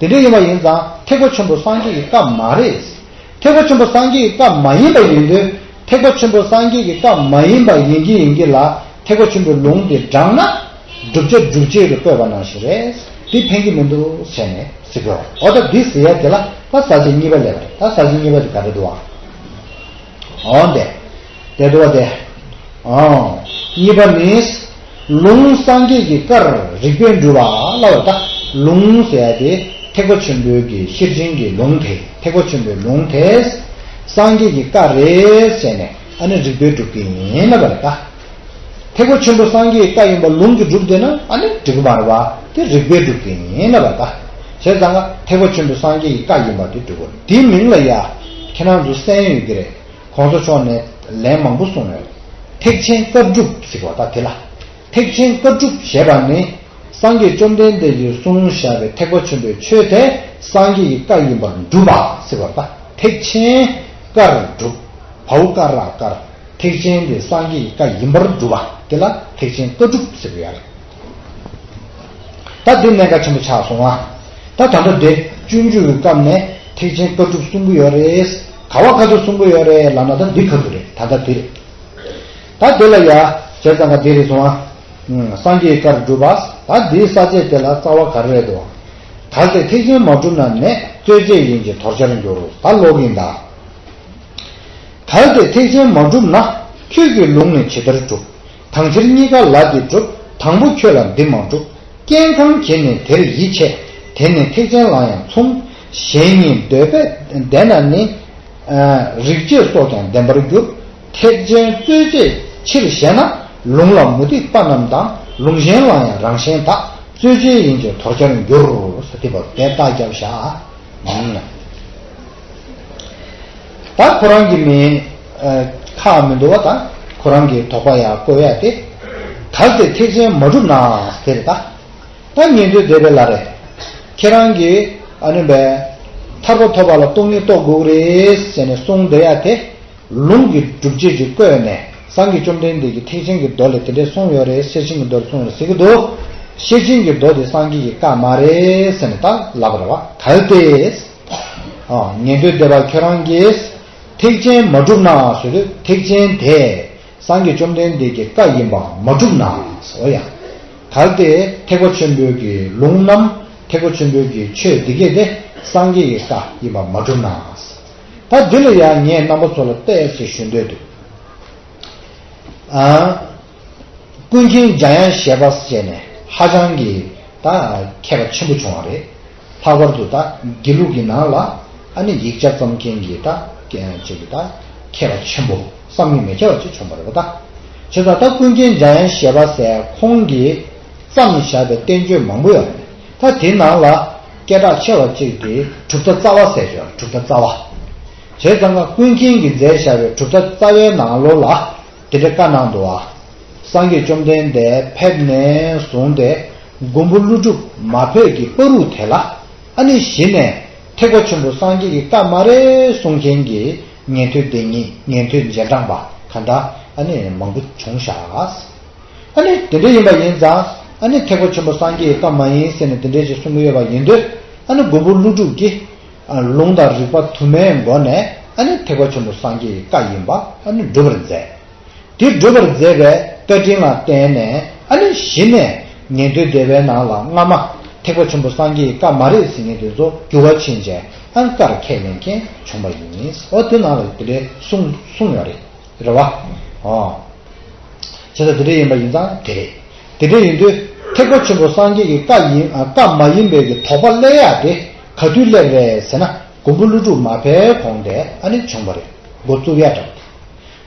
དེ་འདྲ་ཡིན་པ་ཡིན་ཙང་ཐེག་པ་ཆེན་པོ་སངས་རྒྱས་ཀྱི་བཀའ་མ་རེད། ཐེག་པ་ཆེན་པོ་སངས་རྒྱས་ཀྱི་བཀའ་མ་ཡིན་པ་ཡིན་དུས། ཐེག་པ་ཆེན་པོ་སངས་རྒྱས་ཀྱི་བཀའ་མ་ཡིན་པ་ཡིན་གྱི་ཡིན་གྱི་ལ། ཐེག་པ་ཆེན་པོའི་ལུང་དེ་དྲངས་ན། བསྒྲུབ་བྱ་སྒྲུབ་བྱེད་ཀྱི་བཀོད་པ་ནང་བཞིན་རེད། དེ་ཕན་གྱི་མི་འདུག་ཟེར་ནས་ཟེར་གྱི་ཡོད། འོ་ད་འདི་ཟེར་ཡ་དེ་ལ་ད་ས་བཅད་གཉིས་པ་སླེབས་པ་རེད། ད་ས་བཅད་གཉིས་པ་དེ་ག་རེ་འདུག་ཨ། འོ་འདི། དེ་འདུག་བ་དེ། ཨང་། གཉིས་པ་ནི། ལུང་སངས་རྒྱས་ཀྱི་བཀར་རིགས་པས་སྒྲུབ་པ་ལབ་པ་ད། ལུང་ཟེར་ཡ་དེ་ཐེག་པ་ཆེན་པོའི་གི་ཤེར་ཕྱིན་གྱི་ལུང་དེ། ཐེག་པ་ཆེན་པོའི་ལུང་དེ་སངས་རྒྱས་ཀྱི་བཀའ་རེད་ཟེར་ནས་ཨ་ནི་རིགས་པས་སྒྲུབ་ཀྱི་ཡིན་ལབ་པ་རེད་ད། ཐེག་པ་ཆེན་པོ་སངས་རྒྱས་ཀྱི་བཀའ་ཡིན་པ་ལུང་གིས་སྒྲུབ་བསྡད་ན་ཨ་ནི་འགྲིག་གི་མ་རེད་བ། དེ་རིགས་པས་སྒྲུབ་ཀྱི་ཡིན་ལབ་པ་རེད་ད། བྱས་ཙང་ཀ་ཐེག་པ་ཆེན་པོ་སངས་རྒྱས་ཀྱི་བཀའ་ཡིན་པ་དེ་སྒྲུབ་དགོས། དེའི་མིང་ལ་ཡ་ཁྱེད་རང་ཚོ་གསན་ཡོད་ཀྱི་རེད། གོང་ས་མཆོག་ནས་ལན་མང་པོ་གསུངས་ཡོད། ཐེག་ཆེན་བཀར་སྒྲུབ་ཟེར་བ་ད་དེ་ལ། ཐེག་ཆེན་བཀར་སྒྲུབ་ཞེས་པ་ནི། སངས་རྒྱས་བཅོམ་ལྡན་འདས་ཀྱིས་གསུངས་བཞག་པའི་ཐེག་པ་ཆེན་པོའི་ཆོས་དེ་སངས་རྒྱས་ཀྱི་བཀའ་ཡིན་པར་སྒྲུབ་པ་ཟེར་བ་ད། ཐེག་ཆེན་བཀར་སྒྲུབ། བའོ་ཀ་ར་བཀར། ཐེག་ཆེན་དེ་སངས་རྒྱས་ཀྱི་བཀའ་ཡིན་པར་སྒྲུབ་པ་དེ་ལ་ཐེག་ཆེན་བཀར་སྒྲུབ་ཟེར་གྱི་ཡོད་རེད། ད་འདི་གནད་འགག་ཆེན་པོ་ཆགས་སོང་ང་། ད་ད་ལྟ་འདི་སྤྱོད་འཇུག་གི་སྐབས་ནས་ཐེག་ཆེན་བཀར་སྒྲུབ་གསུང་གི་ཡོད་རེད། ག་བ་ག་ཚོད་གསུང་གི་ཡོད་རེད་ལབ་ན་ད་འདི་ག་ཚོད་རེད། ད་ལྟ་འདི་རེད། ད་འདི་ལ་ཡ་བྱས་ཙང་ཀ་འདི་རེད་སོང་ང་། ཨུམ། སངས་རྒྱས་བཀར་སྒྲུབ་པ། ད་འདིའི་ས་བཅད་དེ་ལ་རྩ་བ་ག་རེ་རེད་དོ། གལ་ཏེ་ཐེག་ཆེན་མ་གྲུབ་ན་ནི། རྩོད་བྱེད་ཡིན་གྱི་དོར་བྱར་འགྱུར། ད་ཀློག་གིན་གདའ། གལ་ཏེ་ཐེག་ཆེན་མ་གྲུབ་ན། ཁྱོད་ཀྱི་ལུང་ནི་ཇི་ལྟར་འགྲུབ། དང་ཕྱིར་གཉིས་ཀ་ལ་འདི་སྒྲུབ། དང་པོ་ཁྱོད་ལ་འདི་མ་འགྲུབ། རྐྱེན་གང་གིས་ནི་དེར་ཡིད་ཆེས། དེ་ནི་ཐེག་ཆེན་ལ་ཡང་མཚུངས། གཞན་ཉིད་འདོད་པས་འདས་ན་ནི། ཨ། རིག་བྱེད་སོགས་ཀྱང་བདེན་པར་འགྱུར། ཐེག་ཆེན་རྩོད་བྱེད་ཕྱིར་ཞེན་ན། ལུང་ལ་མུ་སྟེགས་པ་རྣམས་དང་། ལུང་གཞན་ལ་ཡང་རང་བཞིན་དག། རྩོད་བྱེད་ཡིན་གྱི་དོར་བྱར་འགྱུར། ཟེར་དེ་བར་དེ་རྟགས་བརྒྱབ་བཞག། ད་ཁོ་རང་གི་མིང་ཁག་མི་འདུག་བ། ད་ཁོ་རང་གི་དོགས་པ་ཡང་བཀོད་ཡ་དེ། གལ་ཏེ་ཐེག་ཆེན་མ་གྲུབ་ན་ཟེར་ད། ད་ཉན་ཐོས་སྡེ་པའི་ལ་རེད། ཁྱེད་རང་གིས་ཨ་ནི་བས་ཐར་པ་ཐོབ་པ་ལ་སྟོང་ཉིད་རྟོགས་དགོས་རེད་ཟེར་ནས་གསུངས་བསྡད་ཡ་དེ། ལུང་གི་སྒྲུབ་བྱེད་ཀྱིས་བཀོད་ནས་སངས་རྒྱས་བཅོམ་ལྡན་འདས་ཀྱིས་ཐེག་ཆེན་གྱི་མདོ་ལས་དེ་འདྲས་གསུངས་ཡོད་རེད། ཤེར་ཕྱིན་གྱི་མདོ་ལས་གསུངས་ཡོད་རེད་ཟེར་གྱི་འདུག་ཤེར་ཕྱིན་གྱི་མདོ་དེ་སངས་རྒྱས་ཀྱི་བཀའ་མ་རེད་ཟེར་ནས་ད་ལབ་པ་རེད་བ། གལ་ཏེ། ཨ། ཉན་ཐོས་སྡེ་པ་ཁྱོད་རང་གིས་ཐེག་ཆེན་མ་གྲུབ་ན་ཟེར་དུས་ཐེག་ཆེན་དེ། སངས་རྒྱས་བཅོམ་ལྡན་འདས་ཀྱི་བཀའ་ཡིན་པ་མ་གྲུབ་ན་ཟེར་ཡ། གལ་ཏེ་ཐེག་པ་ཆེན་པོའི་གི་ལུང་རྣམས་ཐེག་པ་ཆེན་པོའི་གི་ཆོས་འདི་གས་དེ་སངས་རྒྱས་ཀྱི་བཀའ་ཡིན་པ་མ་གྲུབ་ན་ཟེར། ད་འདི་ལ་ཡང་ངས་རྣམ་པ་ཚོ་ལ་བལྟས་ཚེ་ཞུ་འདོད་འདུག་ཨ། ཀུན་མཁྱེན་འཇམ་དབྱངས་བཞད་པ་ཟེར་ནས་ཧ་ཅང་གི་ད་མཁས་པ་ཆེན་པོ་བྱུང་བ་རེད། ལྷག་པར་དུ་ད་དགེ་ལུགས་ཀྱི་ནང་ལ་ཨ་ནི་ཡིག་ཆ་བརྩམས་མཁན་གྱི་ད་ཅིག་གི་ད་མཁས་པ་ཆེན་པོ་བསམ་གྱིས་མི་ཁྱབ་པ་ཅིག་བྱུང་བ་རེད་པ། ད་བྱས་ཙང་ད་ཀུན་མཁྱེན་འཇམ་དབྱངས་བཞད་པ་ཟེར་ཁོང་གིས་བརྩམས་བཞག་པའི་བསྟན་བཅོས་མང་པོ་ཡོད་རེད། ད་དེའི་ནང་ལ་སྐད་གྲགས་ཆེ་བ་གཅིག་དེ་གྲུབ་མཐའ་རྩ་བ་ཟེར་ཡོད། གྲུབ་མཐའ་རྩ་བ། བྱས་ཙང་ཀུན་མཁྱེན་གྱིས་མཛད་བཞག་པའི་གྲུབ་མཐའ་རྩ་བའི་ནང་ལོགས་ལ་དེ་འདྲ་བཀའ་གནང་འདུག་ཨ། སངས་རྒྱས་བཅོམ་ལྡན་འདས་ཕེབས་ནས་བཟུང་སྟེ་མགོན་པོ་ཀླུ་སྒྲུབ་མ་ཕེབས་ཀྱི་བར་དུ་དེ་ལ་ཨ་ནི་གཞི་ནས་ཐེག་པ་ཆེན་པོ་སངས་རྒྱས་ཀྱི་བཀའ་མ་རེད་གསུང་མཁན་གྱི་ཉན་ཐོས་སྡེ་གཉིས། ཉན་ཐོས་རྗེས་འབྲང་པ་ག་འདྲ་ཨ་ནི་མང་པོ་བྱུང་བཞག། ཨ་ནི་དེ་འདྲ་ཡིན་པ་ཡིན་ཙང་ཨ་ནི་ཐེག་པ་ཆེན་པོ་སངས་རྒྱས་ཀྱི་བཀའ་མ་ཡིན་ཟེར་ནས་དེ་འདྲ་ཞིག་གསུང་གི་ཡོད་པ་ཡིན་དུས། ཨ་ནི་མགོན་པོ་ཀླུ་སྒྲུབ་ཀྱིས་ལུང་དང་རིགས་པ་དུ་མའི་སྒོ་ནས་ཨ་ནི་ཐེག་པ་ཆེན་པོ་སངས་རྒྱས་ཀྱི་བཀའ་ཡིན་པ་ཨ་ནི་སྒྲུབ་པར་མཛད། དེ་སྒྲུབ་པར་མཛད་པའི་བཀའ་དྲིན་ལ་བརྟེན་ནས་ཨ་ནི་གཞི་ནས་ཉན་ཐོས་སྡེ་པའི་ནང་ལ་སྔ་མ་ཐེག་པ་ཆེན་པོ་སངས་རྒྱས་ཀྱི་བཀའ་མ་རེད་ཟེར་མཁན་དེ་ཚོ་འགྱུར་བ་ཕྱིན་བྱས་ཨ་ནི་བཀའ་ཁས་ལེན་མཁན་བྱུང་བ་ཡིན། འོ་དེ་ནང་ལ་དེ་འདྲའི་གསུང་གསུང་ཡོད་རེད། རེད་བ། ཨོ། བྱས་ཙང་དེ་འདྲ་ཡིན་པ་ཡིན་ཙང་དེ་རེད། དེ་འདྲ་ཡིན་དུས་ཐེག་པ་ཆེན་པོ་སངས་རྒྱས་ཀྱི་བཀའ་ཡིན། ཨ། བཀའ་མ་ཡིན་པའི་གི་དོགས་པ་སླེབས་ཡ་དེ་ག་དུས་སླེབས་རེད་ཟེར་ན། མགོན་པོ་ཀླུ་སྒྲུབ་མ་ཕེབས་གོང་དེ་ཨ་ནི་བྱུང་བ་རེད། འགོ་བཙུགས་ཡ་འདྲ་བ་དེ།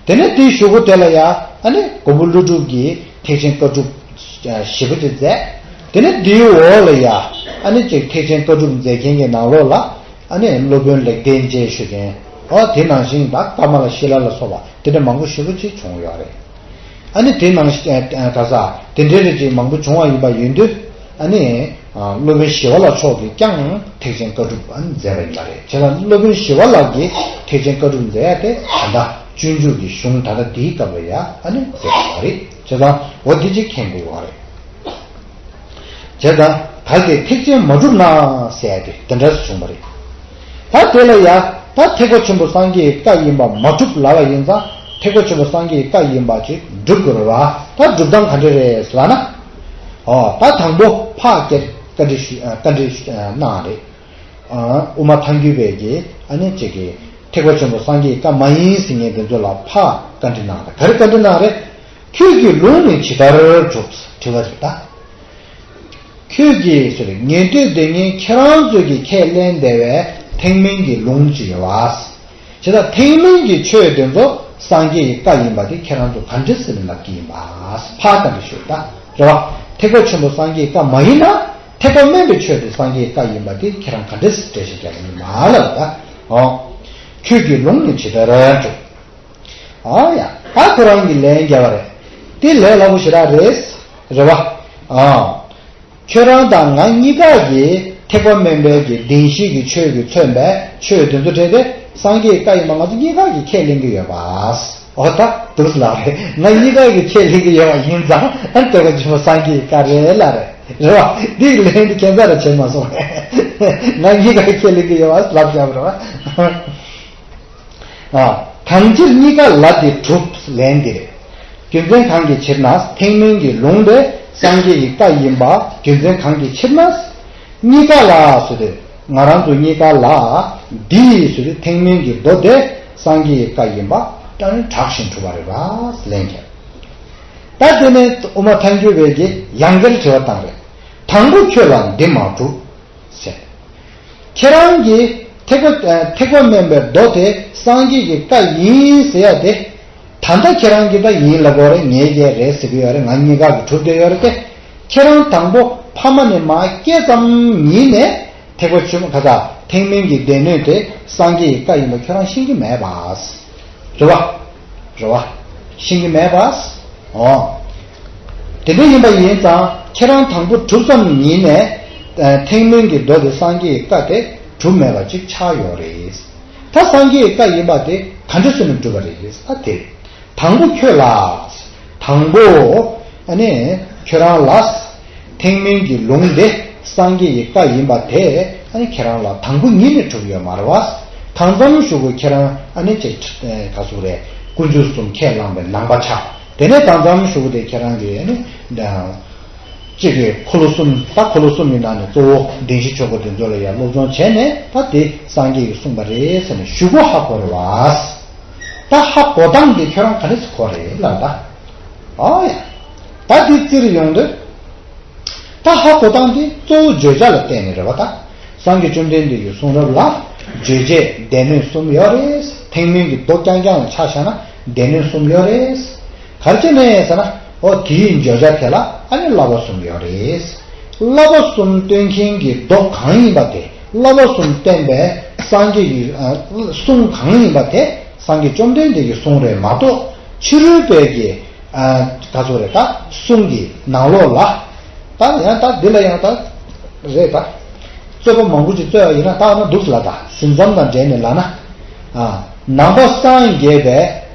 དེ་ནས་དེའི་གཞུག་གུ་དེ་ལ་ཡ་ཨ་ནི་མགོན་པོ་ཀླུ་སྒྲུབ་ཀྱིས་ཐེག་ཆེན་བཀའ་སྒྲུབ་ཞེ་པོ་ཅིག་མཛད། དེ་ནས་དེའི་འོག་ལ་ཡ་ཨ་ནི་ཅིག་ཐེག་ཆེན་བཀའ་སྒྲུབ་མཛད་མཁན་གྱི་ནང་ལོགས་ལ། ཨ་ནི་སློབ་དཔོན་ལེགས་ལྡན་འབྱེད་ཞུ་མཁན། ཨོ་དེ་ནང་བཞིན་ད་ཀ་མ་ལ་ཤཱི་ལ་ལ་སོགས་པ་དེ་འདྲ་མང་པོ་ཞེ་པོ་ཅིག་བྱུང་ཡོད་རེད། ཨ་ནི་དེ་ནང་བཞིན་ག་ས་དེ་འདྲའི་རིགས་ཅིག་མང་པོ་བྱུང་བ་ཡིན་པ་ཡིན་དུས། ཨ་ནི་ སློབ་དཔོན་ཞི་བ་ལྷ་མཆོག་གིས་ཀྱང་ཐེག་ཆེན་བཀའ་སྒྲུབ་མཛད་པ་ཡིན་པ་རེད། བྱས་ཙང་སློབ་དཔོན་ཞི་བ་ལྷ་གིས་ཐེག་ཆེན་བཀའ་སྒྲུབ་མཛད་ཡ་དེ་ད་ལྟ་སྤྱོད་འཇུག་གི་གཞུང་ད་ལྟ་དེའི་སྐབས་ལ་ཡ་ཨ་ནི་མཛད་པ་རེད། བྱས་ཙང་འོ་འདི་གཅིག་མཁྱེན་དགོས་པ་རེད། བྱས་ཙང་གལ་ཏེ་ཐེག་ཆེན་མ་གྲུབ་ན་ཟེར་ཡ་དེ་དེ་འདྲ་ཞིག་བྱུང་བ་རེད། ད་དེ་ལ་ཡ་ད་ཐེག་པ་ཆེན་པོ་སངས་རྒྱས་ཀྱི་བཀའ་ཡིན་པ་མ་གྲུབ་ལབ་པ་ཡིན་ཙང་ཐེག་པ་ཆེན་པོ་སངས་རྒྱས་ཀྱི་བཀའ་ཡིན་པ་ཅིག་སྒྲུབ་དགོས་རེད་བ། ད་སྒྲུབ་སྟངས་ག་འདྲ་རེད་ལབ་ན། ཨོ་ད་དང་པོ་ཕ་བཀའ་བཀའ་འདྲི་ཞུ་ཨ་བཀའ་འདྲི་ཞུ་ཨ་གནང་རེད། ཨ་དབུ་མ་ཐལ་འགྱུར་བས་ཀྱི་ཨ་ནི་ཅིག་གི་ཐེག་པ་ཆེན་པོ་སངས་རྒྱས་ཀྱི་བཀའ་མ་ཡིན་ཟེར་མཁན་དེ་ཚོ་ལ་ཕ་བཀའ་འདྲི་གནང་རེད། ག་རེ་བཀའ་འདྲི་གནང་རེད། ཁྱོད་ཀྱི་ལུང་ནི་ཇི་ལྟར་གྲུབ་དྲི་བ་རེད་ད། ཁྱོད་ཀྱིས་ཟེར་ཉན་ཐོས་སྡེ་ངན་ཁྱེད་རང་ཚོས་ཀྱི་ཁས་ལེན་བདེ་བའི་ཐེག་དམན་གྱི་ལུང་ཅིག་ཡོད་པ། བྱས་ཙང་ཐེག་དམན་གྱི་ཆོས་དེ་ཚོ་སངས་རྒྱས་ཀྱི་བཀའ་ཡིན་པ་དེ་ཁྱེད་རང་ཚོ་ག་འདྲ་སེ་ལབ་ཀྱི་ཡིན་པ། ཕར་ལྟ་གི་ཤོད་ད། རེད་བ། ཐེག་པ་ཆེན་པོ་སངས་རྒྱས་ཀྱི་བཀའ་མ་ཡིན་ན་ཐེག་པ་དམན་པའི་ཆོས་དེ་སངས་རྒྱས་ཀྱི་བཀའ་ཡིན་པ་དེ་ཁྱེད་རང་ག་འདྲ་སེ་འགྲེལ་བཤད་རྒྱག་གི་ཡིན་པ་ལབ་ད། ཨོ། ཁྱོད་ཀྱི་ལུང་ནི་ཇི་ལྟར་འགྲུབ། ཨ་ཡ། ད་ཁོ་རང་གིས་ལན་བརྒྱབ་པ་རེད། དེ་ལས་སླ་པོ་ཞེ་དྲག་རེད། རེད་བ། ཨ། ཁྱོད་རང་དང་ང་གཉིས་ཀ་གིས་ཐེག་པ་དམན་པའི་གི་བདེན་བཞི་གི་ཆོས་ཀྱིས་མཚོན་པའི་ཆོས་དེ་ཚོ་འགྲེལ་ཏེ་སངས་རྒྱས་བཀའ་ཡིན་པ་ང་ཚོ་གཉིས་ཀ་གིས་ཁས་ལེན་གྱི་ཡོད་པ། འོ་ད་འདུག་ལབ་རེད། ང་གཉིས་ཀ་གིས་ཁས་ལེན་གྱི་ཡོད་པ་ཡིན་ཙང་ཨ་ཐེག་པ་ཆེན་པོ་སངས་རྒྱས་ཀྱི་བཀའ་རེད་ལབ་རེད། རེད་བ། འདིའི་ལན་འདི་ཁྱད་མཚར་ར་བྱས་མ་སོང་རེད། ང་གཉིས་ཀ་གིས་ཁས་ལེན་གྱི་ཡོད་པ་ལབ་བཞག་པ་རེད་བ། ཨ། གང་ཕྱིར་གཉིས་ཀ་ལ་དེ་གྲུབ། ལན་འདི་རེད། རྒྱུ་མཚན་གང་གི་ཕྱིར་ན་ཐེག་དམན་གྱི་ལུང་དེ་སངས་རྒྱས་ཀྱི་བཀའ་ཡིན་པ་རྒྱུ་མཚན་གང་གི་ཕྱིར་ན། གཉིས་ཀ་ལ་ཟེར་དུས་ང་རང་ཚོ་གཉིས་ཀ་ལ་འདི་ཟེར་དུས་ཐེག་དམན་གྱི་མདོ་དེ་སངས་རྒྱས་ཀྱི་བཀའ་ཡིན་པ་ད་ནི་གྲགས་ཤིང་གྲུབ་པ་རེད་པ་ལན་རྒྱབ། ད་དེ་ནས་དབུ་མ་ཐལ་འགྱུར་བས་ཀྱི་ཡང་བསྐྱར་དྲི་བ་བཏང་རེད། དང་པོ་ཁྱོད་ལ་འདི་མ་གྲུབ། ཟེར། ཁྱེད་རང་གིས་ཐེག་པ་ཐེག་པ་དམན་པའི་མདོ་དེ་སངས་རྒྱས་ཀྱི་བཀའ་ཡིན་ཟེར་ཡ་དེ། ད་ལྟ་ཁྱེད་རང་གིས་ད་ཡིན་ལབ་ཀྱི་ཡོད་རེད། ངས་ཀྱི་རེད་ཟེར་གྱི་ཡོད་རེད། ང་གཉིས་ཀ་གིས་གྲུབ་བསྡད་ཡོད་རེད་དེ། ཁྱེད་རང་དང་པོ་ཕ་མ་ནས་མར་སྐྱེས་ཙམ་ཉིད་ནས་ཐེག་པ་ཆེན་པོ་ག་ས་ཐེག་དམན་གྱི་སྡེ་སྣོད་དེ་སངས་རྒྱས་ཀྱི་བཀའ་ཡིན་པ་ཁྱོད་རང་ཤེས་ཀྱི་མེད་པ། རེད་བ། རེད་བ། ཤེས་ཀྱི་མེད་པ། འོ། དེ་འདྲ་ཡིན་པ་ཡིན་ཙང་ཁྱེད་རང་དང་པོ་གྲུབ་ཙམ་ཉིད་ནས་ཐེག་དམན་གྱི་མདོ་དེ་སངས་རྒྱས་ཀྱི་བཀའ་དེ་གྲུབ་མེད་པ་ཅིག་ཆགས་ཡོད་རེད། ད་སངས་རྒྱས་ཀྱི་བཀའ་ཡིན་པ་དེ་ག་འདྲ་བྱས་ནས་གྲུབ་པ་རེད། ད་དེ། དང་པོ་ཁྱོད་ལ། དང་པོ་ཨ་ནི་ཁྱོད་རང་ལ། ཐེག་དམན་གྱི་ལུང་དེ་སངས་རྒྱས་ཀྱི་བཀའ་ཡིན་པ་དེ་ཨ་ནི་ཁྱེད་རང་ལ་དང་པོ་ཉིད་ནས་གྲུབ་ཡོད་མ་རེད་བ། དང་ཙམ་ཞུ་གི་ཁྱེད་རང་ཨ་ནི་ཅིག་ག་ཚོད་རེད། དཀོན་མཆོག་གསུམ་ཁས་བླངས་པའི་ནང་པ་ཆགས། དེ་ནས་དང་ཙམ་ཞུ་གི་དེ་ཁྱེད་རང་གི་ཨ་ནི་གཅིག་གི་འཁོར་ལོ་གསུམ། ད་འཁོར་ལོ་གསུམ་གྱི་ནང་ནས་གཙོ་བོ་བདེན་བཞི་ཆོས་འཁོར་དེ་ཚོ་ལ་ཡང་སློབ་སྦྱོང་བྱས་ནས་ད་དེ་སངས་རྒྱས་ཀྱིས་གསུངས་པ་རེད་ཟེར་ནས་ཞུ་གི་ཧ་གོ་རེད་བ། ད་ཧ་གོ་སྟངས་དེ་ཁྱོད་རང་ག་རེ་ཟེར་གོ་རེད་ལབ་ད། ཨོ་ཡ། ད་དེ་རྩིས་ཡོང་དུས། ད་ཧ་གོ་སྟངས་དེ་གཙོ་བོ་བརྗོད་བྱ་ལ་བརྟེན་ནས་རེད་བ་ད། སངས་རྒྱས་བཅོམ་ལྡན་འདས་ཀྱི་གསུང་རབ་ལ་རྗོད་བྱེད་སྡེ་སྣོད་གསུམ་ཡོད་རེད། ཐེག་དམན་གྱི་མདོ་རྐྱང་རྐྱང་ལ་ཆ་བཞག་ན་སྡེ་སྣོད་གསུམ་ཡོད་རེད། ག་རེ་བྱས་ནས་ཟེར་ན་ཨོ་དེའི་བརྗོད་བྱ་དེ་ལ་ཨ་ནི་བསླབ་པ་གསུམ་ཡོད་རེད། བསླབ་པ་གསུམ་སྟོན་མཁན་གྱི་མདོ་གང་ཡིན་པ་དེ། བསླབ་པ་གསུམ་བསྟན་པའི་སངས་རྒྱས་ཀྱི་ཨ་གསུང་གང་ཡིན་པ་དེ་སངས་རྒྱས་བཅོམ་ལྡན་འདས་ཀྱི་གསུང་རེད་མ་གཏོགས་ཕྱི་རོལ་པའི་གི་ཨ་ག་ཚོད་རེད་ད་གསུང་གི་ནང་ལོགས་ལ། ད་ཡང་ད་འདི་ལ་ཡང་ད་རེད་ད། རྩོད་པ་མང་པོ་ཅིག་རྩོད་པ་ཡིན་ན་ད་ཨ་ན་འདུག་ལ་ད་ཟིན་མཚམས་དང་འབྲེལ་ནས་ལ་ན། ཨ་ནང་པ་སངས་རྒྱས་པའི་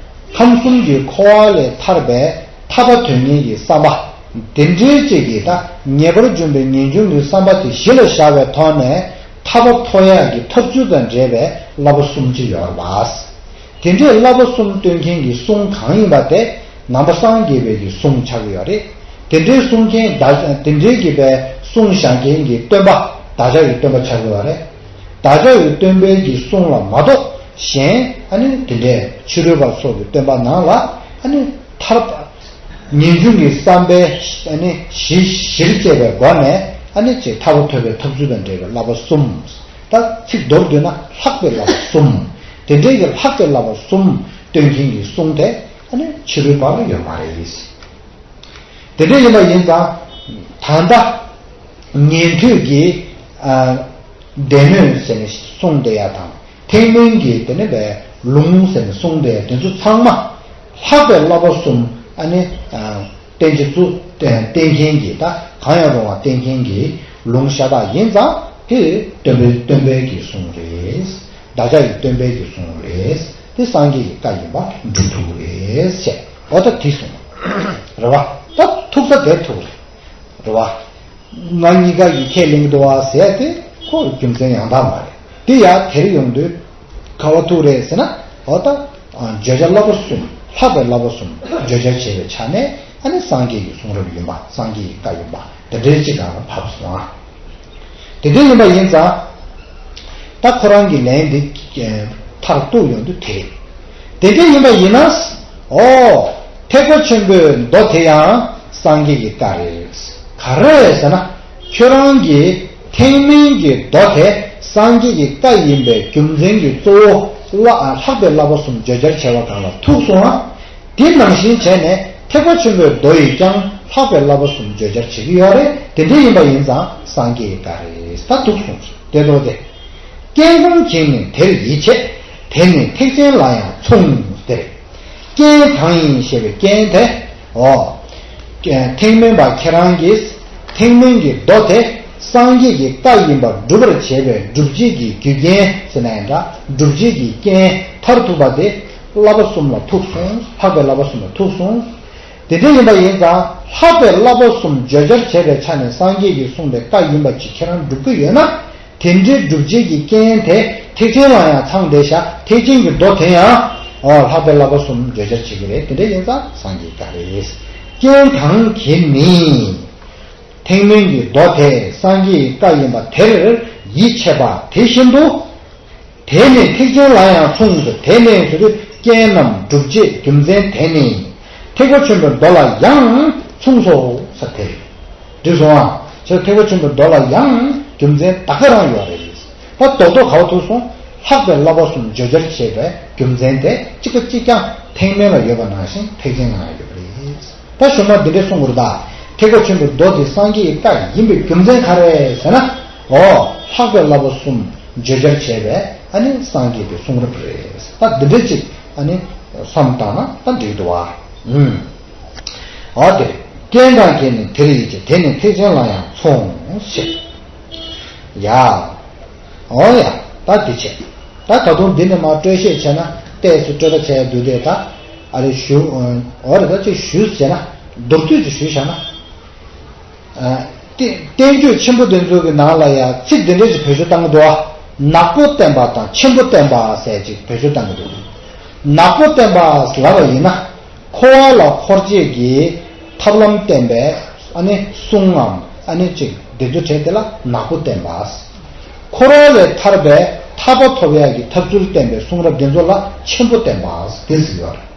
ཁམས་གསུམ་གྱི་འཁོར་བ་ལས་ཐར་པའི་ཐར་པ་དོན་གཉེར་གྱི་བསམ་པ། དེ་འདྲའི་ཅིག་གིས་ད་ངེས་པར་འབྱུང་བའི་ངེས་འབྱུང་གི་བསམ་པ་དེ་གཞི་ལ་བཞག་པའི་ཐོག་ནས་ཐར་པ་ཐོབ་ཡག་གི་ཐབས་ཚུལ་དང་འབྲེལ་བའི་བསླབ་པ་གསུམ་ཅིག་ཡོད་པ། དེ་འདྲའི་བསླབ་པ་གསུམ་སྟོན་མཁན་གྱི་གསུང་གང་ཡིན་པ་དེ་ནང་པ་སངས་རྒྱས་པའི་གི་གསུང་ཆགས་ཀྱི་ཡོད་རེད། དེ་འདྲའི་གསུང་མཁན་བདག་དེ་འདྲའི་གི་པའི་གསུང་བཞག་མཁན་གྱི་སྟོན་པ་བདག་ཅག་གི་སྟོན་པ་ཆགས་ཀྱི་ཡོད་རེད། བདག་ཅག་གི་སྟོན་པའི་གི་གསུང་ལ་མ་གཏོགས་གཞན་ཨ་ནི་དེ་འདྲའི་ཕྱི་རོལ་པ་སོགས་ཀྱི་སྟོན་པ་ནང་ལ་ཨ་ནི་ཐར་པ། ངེས་འབྱུང་གི་བསམ་པའི་ཨ་ནི་གཞི་གཞིར་བཅས་པའི་སྒོ་ནས་ཨ་ནི་ཅིག་ཐར་པ་ཐོབ་པའི་ཐབས་ཚུལ་དང་འབྲེལ་བའི་བསླབ་པ་གསུམ། ད་ཚིག་མདོར་བསྡུས་ན་ལྷག་པའི་བསླབ་པ་གསུམ། དེ་འདྲའི་གི་ལྷག་པའི་བསླབ་པ་གསུམ་སྟོན་མཁན་གྱི་གསུང་དེ་ཨ་ནི་ཕྱི་རོལ་པ་ལ་ཡོད་མ་རེད། དེ་འདྲ་ཡིན་པ་ཡིན་ཙང་ད་ལྟ་ཉན་ཐོས་ཀྱི་ཨ་སྡེ་སྣོད་ཟེར་ནས་གསུངས་བསྡད་ཡ་དང་། ཐེག་དམན་གྱི་དེ་ནས་པའི་ལུང་ཟེར་ནས་གསུངས་ཏེ་དེ་ཚོ་ཚང་མ་ལྷག་པའི་བསླབ་པ་གསུམ་ཨ་ནི་བསྟན་བཅོས་བསྟན་མཁན་གྱི་ད་གང་ཡང་རུང་བ་བསྟན་མཁན་གྱི་ ལུང་ཤ་སྟག་ཡིན་ཙང་དེ་སྟོན་པའི་སྟོན་པའི་གི་གསུང་རེད། བདག་ཅག་གི་སྟོན་པའི་གི་གསུང་རེད། དེ་སངས་རྒྱས་ཀྱི་བཀའ་ཡིན་པ་སྒྲུབ་ཐུབ་རེད་ཟེར། འོ་ད་དེ་གསུང་རེད་བ། ད་ཐུག་ས་དེ་ཐུག་རེད་བ། ང་གཉིས་ཀ་གི་ཁས་ལེན་གྱི་འདུག་བ་ཟེར་དེ་ཁོ་རྒྱུ་མཚན་ཡང་དག་མ་རེད། དེ་ཡང་དེར་ཡོང་དུས་ག་བ་ཐུག་རེད་ཟེར་ན། འོ་ད་བརྗོད་བྱ་བསླབ་པ་གསུམ། ལྷག་པའི་བསླབ་པ་གསུམ་བརྗོད་བྱར་བྱས་པའི་ཆ་ནས་ཨ་ནི་སངས་རྒྱས་ཀྱི་གསུང་རབ་ཡིན་པ། སངས་རྒྱས་ཀྱི་བཀའ་ཡིན་པ་དེ་འདྲའི་ཅིག་སྒང་ལ་བབས་སོང་ཨ། དེ་འདྲ་ཡིན་པ་ཡིན་ཙང་། ད་ཁོ་རང་གི་ལན་འདི་མཐར་གཏུགས་ཡོང་དུས་དེ་རེད། དེ་འདྲ་ཡིན་པ་ཡིན་ན། ཨོ། ཐེག་པ་ཆེན་པོའི་མདོ་དེ་ཡང་སངས་རྒྱས་ཀྱི་བཀའ་རེད། ག་རེ་ཟེར་ན། ཁྱོད་རང་གིས་ཐེག་དམན་གྱི་མདོ་དེ་སངས་རྒྱས་ཀྱི་བཀའ་ཡིན་པའི་རྒྱུ་མཚན་གྱི་གཙོ་བོ་ལ་ལྷག་པའི་བསླབ་པ་གསུམ་བརྗོད་བྱར་བྱས་པ་སྒང་ལ་ཐུག་སོང་ཨ། དེ་ནང་བཞིན་བྱས་ནས་ཐེག་པ་ཆེན་པོའི་མདོ་ཡིས་ཀྱང་ལྷག་པའི་བསླབ་པ་གསུམ་བརྗོད་བྱར་བྱེད་ཀྱི་ཡོད་རེད། དེ་འདྲ་ཡིན་པ་ཡིན་ཙང་སངས་རྒྱས་ཀྱི་བཀའ་རེད། ད་འདུག་གསུངས་སོ། དེ་ལྟ་སྟེ། རྐྱེན་གང་གིས་ནི་དེར་ཡིད་ཆེས། དེ་ནི་ཐེག་ཆེན་ལ་ཡང་མཚུངས་ཟེར། རྐྱེན་གང་ཡིན་ཞེས་པའི་རྐྱེན་དེ། འོ། ཐེག་དམན་པ་ཁྱེད་རང་གིས་ཐེག་དམན་གྱི་མདོ་དེ་སངས་རྒྱས་ཀྱི་བཀའ་ཡིན་པ་སྒྲུབ་པར་བྱེད་པའི་སྒྲུབ་བྱེད་ཀྱི་རྒྱུ་རྐྱེན་ཟེར་ན་ཡང་འདྲ། སྒྲུབ་བྱེད་ཀྱི་རྐྱེན་མཐར་ཐུག་པ་དེ་བསླབ་པ་གསུམ་ལ་ཐུག་སོང་། ལྷག་པའི་བསླབ་པ་གསུམ་ལ་ཐུག་སོང་། དེ་འདྲ་ཡིན་པ་ཡིན་ཙང་ལྷག་པའི་བསླབ་པ་གསུམ་བརྗོད་བྱར་བྱེད་པའི་ཆ་ནས་སངས་རྒྱས་ཀྱིས་གསུངས་པའི་བཀའ་ཡིན་པ་ཅིག་ཁྱེད་རང་སྒྲུབ་ཀྱི་ཡོད་ན། དེ་འདྲའི་སྒྲུབ་བྱེད་ཀྱི་རྐྱེན་དེ་ཐེག་ཆེན་ལ་ཡང་ཚང་བསྡད་ཤག་ཐེག་ཆེན་གྱི་མདོ་དེ་ཡང་། ཨོ། ལྷག་པའི་བསླབ་པ་གསུམ་བརྗོད་བྱར་བྱེད་ཀྱི་རེད། དེ་འདྲ་ཡིན་ཙང་སངས་རྒྱས་བཀའ་རེད། རྐྱེན་གང་གིས་ནི། ཐེག་དམན་གྱི་མདོ་དེ་སངས་རྒྱས་ཀྱི་བཀའ་ཡིན་པ་དེར་ཡིད་ཆེས་པ་དེ་བཞིན་དུ། དེ་ནི་ཐེག་ཆེན་ལ་ཡང་མཚུངས་སོ། དེ་ནི་ཟེར་དུས་རྐྱེན་ནམ་སྒྲུབ་བྱེད་རྒྱུ་མཚན་དེ་ནི་ཐེག་པ་ཆེན་པོའི་མདོ་ལ་ཡང་མཚུངས་སོ་ཟེར་དེ་རེད། འགྲིག་སོང་ཨ། ཞེས་ཐེག་པ་ཆེན་པོའི་མདོ་ལ་ཡང་རྒྱུ་མཚན་ད་ག་རང་ཡོད་རེད། ད་རྡོག་རྡོག་ག་བ་ཐུག་སོང་། ལྷག་པའི་བསླབ་པ་གསུམ་བརྗོད་བྱར་བྱེད་པའི་རྒྱུ་མཚན་དེ་གཅིག་པ་གཅིག་རྐྱང་ཐེག་དམན་ལ་ཡོད་པ་ནང་བཞིན་ཐེག་ཆེན་ལ་ཡང་ཡོད་པ་རེད། ད་གཞུག་མ་འདི་འདྲ་གསུང་དགོས་རེད་ད། ཐེག་པ་ཆེན་པོའི་མདོ་དེ་སངས་རྒྱས་ཀྱི་བཀའ་ཡིན་པའི་རྒྱུ་མཚན་ག་རེ་ཟེར་ན། འོ། ལྷག་པའི་བསླབ་པ་གསུམ་བརྗོད་བྱར་བྱས་པའི་ཨ་ནི་སངས་རྒྱས་པའི་གསུང་རབ་རེད། ད་འདི་འདྲ་ཅིག་ཨ་ནི་བསམ་བཏང་ན་ད་འགྲིག་འདུག་བ། ཨུམ། འོ་དེ། རྐྱེན་གང་གིས་ནི་དེར་ཡིད་ཆེས། དེ་ནི་ཐེག་ཆེན་ལ་ཡང་མཚུངས་ཞེས། ཡ། འོ་ཡ། ད་འདི་བྱས། ད་ད་དུང་འདི་ནས་མར་སྤྲོས་བཤད་བྱས་ན་ཏོག་ཙམ་སྤྲོས་པ་བྱས་འདུག་སྟེ། ད་ཨ་རེ་ཞུ། འོ་རེ་ད་ཅིག་ཞུས་བྱས་ན་མདོར་བསྡུས་ཅིག་ཞུས་བཞག་ན། ཨ། བསྟན་བསྟན་བཅོས་ཆེན་པོ་དེ་ཚོ་གི་ནང་ལ་ཡང་ཚིག་འདི་འདྲ་ཞིག་བེད་སྤྱོད་བཏང་གི་འདུག་ཨ། ནག་པོ་བསྟན་པ་དང་ཆེན་པོ་བསྟན་པ་ཟེར་ཅིག་བེད་སྤྱོད་བཏང་གི་འདུག་ནག་པོ་བསྟན་པ་ལབ་པ་ཡིན་ན། འཁོར་བ་ལ་འཁོར་བྱེད་ཀྱི་ཐབས་ལམ་བསྟན་པའི་ཨ་ནི་གསུང་ངམ་ཨ་ནི་ཅིག་འདི་ཚོ་བྲལ་དེ་ལ་ནག་པོ་བསྟན་པ། འཁོར་བ་ལས་ཐར་པའི་ཐར་པ་ཐོབ་ཡག་གི་ཐབས་ཚུལ་བསྟན་པའི་གསུང་རབ་འདི་ཚོ་ལ་ཆེན་པོ་བསྟན་པ་དེ་ཟེར་ཡོད་རེད།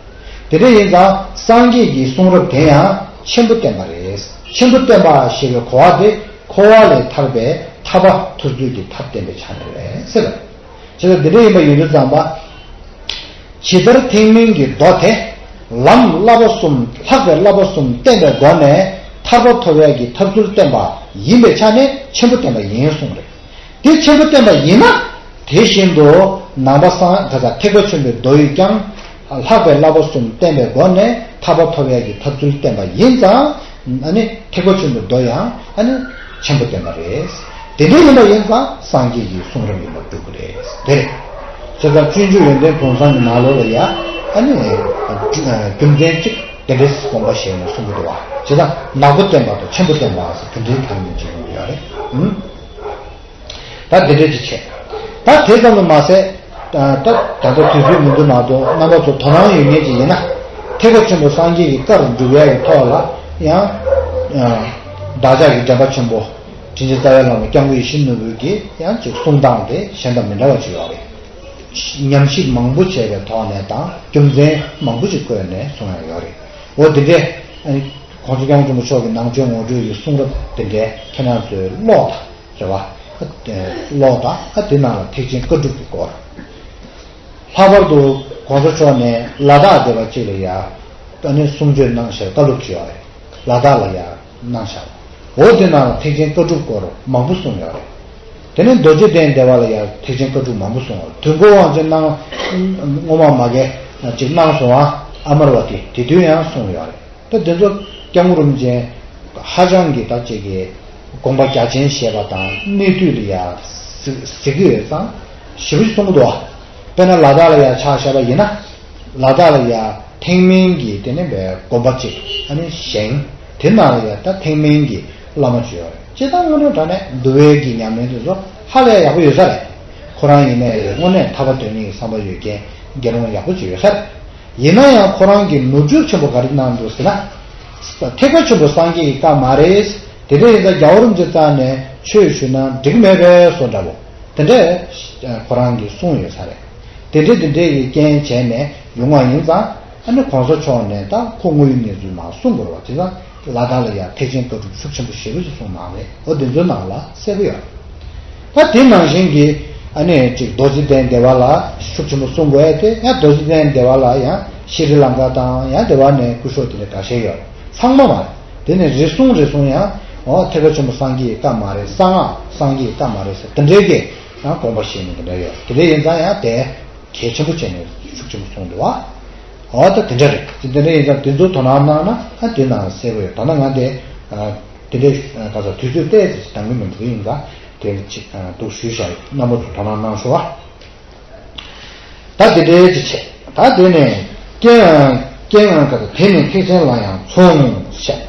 དེ་འདྲ་ཡིན་ཙང་སངས་རྒྱས་ཀྱི་གསུང་རབ་དེ་ཡང་ཆེན་པོ་བསྟན་པ་རེད། ཆེན་པོ་བསྟན་པ་ཞེས་པའི་གོ་བ་དེ་འཁོར་བ་ལས་ཐར་པའི་ཐར་པ་ཐོབ་ཚུལ་གྱི་ཐབས་བསྟན་པའི་ཆ་ནས་རེད་ཟེར། བྱས་ཙང་འདི་འདྲ་ཡིན་པ་ཡིན་དུས་ཙམ་པ། ཇི་ལྟར་ཐེག་དམན་གྱི་མདོ་དེ་ལམ་བསླབ་པ་གསུམ། ལྷག་པའི་བསླབ་པ་གསུམ་བསྟན་པའི་སྒོ་ནས་ཐར་པ་ཐོབ་ཡག་གི་ཐབས་ཚུལ་བསྟན་པ་ཡིན་པའི་ཆ་ནས་ཆེན་པོ་བསྟན་པ་ཡིན་གསུངས་རེད། དེ་ཆེན་པོ་བསྟན་པ་ཡིན་ན། དེ་བཞིན་དུ་ནང་པ་སངས་ད་ལྟ་ཐེག་པ་ཆེན་པོའི་མདོ་ཡིས་ཀྱང་ལྷག་པའི་བསླབ་པ་གསུམ་བསྟན་པའི་སྒོ་ནས་ཐར་པ་ཐོབ་ཡག་གི་ཐབས་ཚུལ་བསྟན་པ་ཡིན་ཙང་། ཨ་ནི་ཐེག་པ་ཆེན་པོའི་མདོ་ཡང་ཨ་ནི་ཆེན་པོ་བསྟན་པ་རེད། དེ་འདྲ་ཡིན་པ་ཡིན་ཙང་སངས་རྒྱས་ཀྱི་གསུང་རབ་ཡིན་པར་གྲུབ་ཀྱི་རེད། དེ་རེད། བྱས་ཙང་སྤྱོད་འཇུག་ཡོན་ཏན་གུང་ཚང་གི་ནང་ལོགས་ལ་ཡ་ཨ་ནི་རྒྱུ་མཚན་གཅིག་དེ་འདྲའི་དགོངས་པ་བཞེས་ནས་གསུང་གི་འདུག་བ། བྱས་ཙང་ནག་པོ་བསྟན་པ་དང་ཆེན་པོ་བསྟན་པ་ཟེར་དེ་འདྲའི་ཐ་སྙད་ཅིག་ཡོང་གི་ཡོད་རེད། ཨུམ། ད་འདི་འདྲ་ཅིག་བྱས། ད་དེ་ཙམ་དུ་མ་ཟད། ད་ད་ལྟ་དུས་ཚོད་མི་འདུག་མ་གཏོགས་རྣམ་པ་ཚོ་དོ་སྣང་ཡོད་མཁན་ཅིག་ཡིན་ན། ཐེག་པ་ཆེན་པོ་སངས་རྒྱས་ཀྱི་བཀའ་རུ་སྒྲུབ་ཡག་གི་ཐོག་ལ་ཡང་། བདག་ཅག་གི་འདྲེན་པ་ཆེན་པོ་དྲིན་ཅན་རྩ་བའི་བླ་མ་སྐྱབས་མགོན་ཡིད་བཞིན་ནོར་བུ་གི་ཡང་ཅིག་གསུང་སྟངས་དེ་གཞན་དང་མི་འདྲ་བ་ཅིག་ཡོད་རེད། ཉམས་ཞིབ་མང་པོ་བྱས་པའི་ཐོག་ནས་དང་རྒྱུ་མཚན་མང་པོ་ཅིག་བཀོད་ནས་གསུང་ཡག་ཡོད་རེད། འོ་དེ་འདྲས། ཨ་ནི་༸གོང་ས་༸སྐྱབས་མགོན་ཆེན་པོ་མཆོག་གི་ནང་ཆོས་ངོ་སྤྲོད་ཀྱི་གསུང་རབ་དེ་འདྲས་ཁྱེད་རང་ཚོས་ཀློག་དང་། རེད་བ། ཨ། ཀློག་དང་། ཨ། དེ་ནང་ལ་ཐེག་ཆེན་བཀའ་སྒྲུབ་ཀྱི་སྐོར། ལྷག་པར་དུ་༸གོང་ས་མཆོག་ནས་ལ་དྭགས་སྡེ་བ་གཅིག་ལ་ཡ། ཨ་ནི་གསུང་ཆོས་གནང་བཞག་བཀའ་སློབ་བྱས་ཡོད་རེད། ལ་དྭགས་ལ་ཡ་གནང་བཞག་འོ་དེ་ནང་ལ་ཐེག་ཆེན་བཀའ་སྒྲུབ་སྐོར་མང་པོ་གསུངས་ཡོད་རེད། དེ་ནས་རྡོ་རྗེ་གདན་སྡེ་བ་ལ་ཡ་ཐེག་ཆེན་བཀའ་སྒྲུབ་མང་པོ་གསུངས་ཡོད་རེད། དུས་འཁོར་དབང་ཆེན་གནང་། སྔོན་མ་མ་གི་ཅིག་གནང་སོང་བ། ཨ་མར་བ་ཏི་དེ་དུས་ཡང་གསུངས་ཡོད་རེད། ད་དེ་ཚོ་སྐྱབས་མགོན་རིན་པོ་ཆེ་ཧ་ཅང་གི་ད་ཅིག་གི་ དགོངས་པ་རྒྱ་ཆེན་བཞེས་པ་དང་གནས་དུས་ལ་ཡ་གཟིགས་ཀྱི་ཡོད་ཙང་ཞེ་པོ་ཅིག་གསུང་གི་འདུག་དཔེར་ན་ལ་དྭགས་ལ་ཡ་ཆ་བཞག་པ་ཡིན་ན། ལ་དྭགས་ལ་ཡ་ཐེག་དམན་གྱི་དེ་ནས་པའི་དགོན་པ་གཅིག་ཨ་ནི་བཞེངས། དེ་ནང་ལ་ཡ་ད་ཐེག་དམན་གྱི་བླ་མ་བྱོན་ཡོད་རེད། སྤྱིར་བཏང་དངོས་གནས་དྲང་གནས་འདུལ་བའི་གི་ཉམས་ལེན་དེ་ཚོ་ཧ་ལས་ཡག་པོ་ཡོད་ས་རེད། ཁོ་རང་ཡིན་ནའི་རེད། དངོས་གནས་ཐར་པ་དོན་གཉེར་གྱི་བསམ་པ་ཡོད་མཁན་དགེ་སློང་ཡག་པོ་ཅིག་ཡོད་ས་རེད། ཡིན་ན་ཡང་ཁོ་རང་གིས་ནོར་འཁྲུལ་ཆེན་པོ་ག་རེ་གནང་འདུག་ཟེར་ན། ཐེག་པ་ཆེན་པོ་སངས་རྒྱས་ཀྱི་བཀའ་མ་རེད། དེ་འདྲ་ཡིན་ཙང་རྒྱལ་བ་རིན་པོ་ཆེ་རྩ་ནས་ཆོས་ཞུས་ན་འགྲིག་མེད་པའི་བཟོ་འདྲ་བོ། དེ་འདྲས་ཁོ་རང་གིས་གསུངས་ཡོད་ས་རེད། དེ་འདྲས་དེ་འདྲས་ཀྱི་རྐྱེན་བྱས་ནས་ཡོང་བ་ཡིན་ཙང་ཨ་ནི་གོང་ས་མཆོག་ནས་ད་ཁོ་དངོས་ཡོད་གནས་ཚུལ་མར་གསུང་དགོས་རེད་བ། བྱས་ཙང་ལ་དྭགས་ལ་ཡ་ཐེག་ཆེན་བཀའ་སྒྲུབ་ཤུགས་ཆེན་པོ་ཞེ་པོ་ཅིག་གསུངས་གནང་རེད། འོ་དེ་ཚོའི་ནང་ལ་གསལ་པོ་ཡོད། ད་དེ་ནང་བཞིན་གྱི་ཨ་ནི་ཅིག་རྡོ་རྗེ་གདན་སྡེ་པ་ལ་ཤུགས་ཆེན་པོ་གསུང་དགོས་ཡ་དེ་ཡང་རྡོ་རྗེ་གདན་སྡེ་པ་ལ་ཡང་ཤྲི་ལངྐ་དང་ཡང་སྡེ་པ་ནས་སྐུ་ཞབས་དེ་འདྲ་འགའ་ཤས་ཡོད། ཚང་མ་མ་རེད། དེ་ནས་རེ་ཟུང་རེ་ཟུང་ཡང་འོ་ཐེག་པ་ཆེན་པོ་སངས་རྒྱས་ཀྱི་བཀའ་མ་རེད། གསང་སྔགས་སངས་རྒྱས་ཀྱི་བཀའ་མ་རེད་ཟེར་དེ་འདྲའི་གི་ཡང་དགོངས་པ་བཞེས་ནས་དེ་འདྲ་ཡོད། དེ་འདྲ་ཡིན་ཙང་ཡང་དེ་གལ་ཆེན་པོ་བྱས་ནས་ཤུགས་ཆེན་པོ་གསུངས་འདུག་བ། འོ་ད་དེ་འདྲ་རེད། དེ་འདྲ་ཡིན་ཙང་དེ་ཚོ་དོ་སྣང་གནང་ན་ཨ་དེ་ནང་གསལ་པོ་ཡོད། ད་ནང་ང་དེ་དེ་འདྲའི་ག་ཚོད་དུས་ཚོད་ཏོག་ཙམ་འདང་གི་མི་འདུག་ཡིན་ཙང་དེ་ཅིག་འདུག་ཞུས་བཞག་ཡོད། རྣམ་པ་ཚོ་དོ་སྣང་གནང་ཤོག་ཨ། ད་དེ་འདྲའི་ཅིག་བྱས། ད་དེ་ནས་རྐྱེན་ཡང་རྐྱེན་ཡང་ག་ཚོད་དེ་ནས་ཐེག་ཆེན་ལ་ཡང་མཚུངས་བཤད།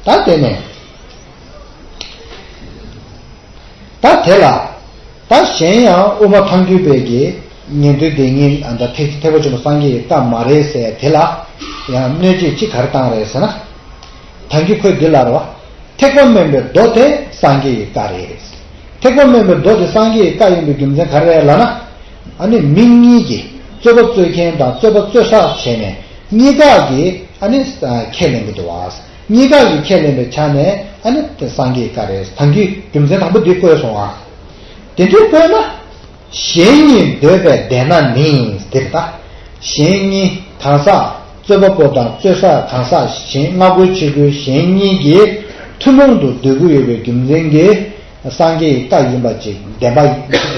ད་དེ་ནས། ད་དེ་ལ། ད་གཞན་ཡང་དབུ་མ་ཐལ་འགྱུར་བས་ཀྱི་ཉན་ཐོས་སྡེ་གཉིས་ཨ་ད་ཐེག་ཐེག་པ་ཆེན་པོ་སངས་རྒྱས་ཀྱི་བཀའ་མ་རེད་ཟེར་དེ་ལ་ཡང་གནོད་བྱེད་གཅིག་ག་རེ་བཏང་རེད་ཟེར་ན། ཐལ་འགྱུར་ཁོས་འདི་ལབ་རེད་བ། ཐེག་པ་དམན་པའི་མདོ་དེ་སངས་རྒྱས་ཀྱི་བཀའ་རེད། ཐེག་པ་དམན་པའི་མདོ་དེ་སངས་རྒྱས་ཀྱི་བཀའ་ཡིན་པའི་རྒྱུ་མཚན་ག་རེ་རེད་ལབ་ན། ཨ་ནི་མི་གཉིས་ཀྱིས་རྩོད་པ་རྩོད་མཁན་དང་རྩོད་པ་རྩོད་ས་བྱས་ནས་གཉིས་ཀ་གིས་ཨ་ནི་ཁས་ལེན་གྱི་འདུག་བ། གཉིས་ཀ་གིས་ཁས་ལེན་པའི་ཆ་ནས་ཨ་ནི་དེ་སངས་རྒྱས་ཀྱི་བཀའ་རེད། ཐལ་འགྱུར་རྒྱུ་མཚན་དང་པོ་འདི་བཀོད་སོང་ཨ། དེ་འདྲའི་བཀོད་ན། གཞན་གཉིས་འདོད་པས་བདེན་ན་ནི་དེ་རེད་ད། གཞན་གཉིས་གང་ཟག་རྩོད་པ་པོ་དང་རྩོད་ས་གང་ཟག་གཞན་སྔ་རྒོལ་ཕྱི་རྒོལ་གཞན་གཉིས་ཀྱིས་ཐུན་མོང་དུ་འདོད་ཀྱི་ཡོད་པའི་རྒྱུ་མཚན་གྱིས་སངས་རྒྱས་ཀྱི་བཀའ་ཡིན་པ་ཅིག་བདེན་པ།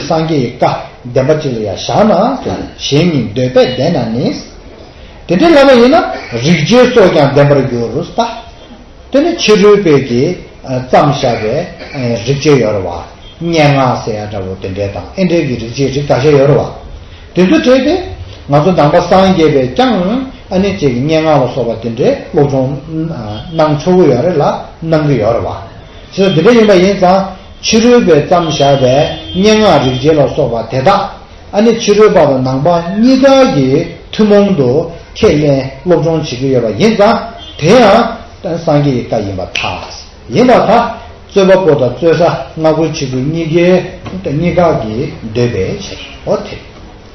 སངས་རྒྱས་ཀྱི་བཀའ་བདེན་པ་ཅིག་ལ་ཡང་བཞག་ན་གཞན་གཉིས་འདོད་པས་བདེན་ན་ནི། དེ་འདྲའི་ལབ་པ་ཡིན་ན་རིགས་བརྗོད་སོགས་ཀྱང་བདེན་པར་འགྱུར་ད། དེ་ནི་ཕྱི་རོལ་པས་ཀྱིས་བརྩམས་བཞག་པའི་རིགས་བྱེད་ཡོད་རེད་བ། སྙན་ངག་ཟེར་ཡ་འདྲ་བོ་དེ་འདྲའི་དང་ཨེ་འདྲའི་གི་རིགས་བྱེད་རིགས་འགའ་ཤས་ཡོད་རེད་བ། དེ་ཚོ་བྲིས་ཏེ་ང་ཚོ་ནང་པ་སངས་རྒྱས་པས་ཀྱང་ཨ་ནི་ཅིག་སྙན་ངག་ལ་སོགས་པ་དེ་འདྲའི་སློབ་སྦྱོང་གནང་ཆོག་གི་ཡོད་རེད་ལ་གནང་གི་ཡོད་རེད་བ། བྱས་ཙང་དེ་འདྲ་ཡིན་པ་ཡིན་ཙང་ཕྱི་རོལ་པས་བརྩམས་བཞག་པའི་སྙན་ངག་རིགས་བྱེད་ལ་སོགས་པ་དེ་དག་ཨ་ནི་ཕྱི་རོལ་པ་དང་ནང་པ་གཉིས་ཀ་གིས་ཐུན་མོང་དུ་ཁས་ལེན་སློབ་སྦྱོང་བྱེད་ཀྱི་ཡོད་པ་ཡིན་ཙང་དེ་ཡང་སངས་རྒྱས་ཀྱི་བཀའ་ཡིན་པར་ཐལ། ཡིན་པར་ཐལ། རྩོད་པ་པོ་དང་རྩོད་ས་སྔ་རྒོལ་ཕྱི་རྒོལ་གཉིས་ཀའི་གཉིས་ཀ་གིས་འདོད་པའི་ཕྱིར་འོ་དེ།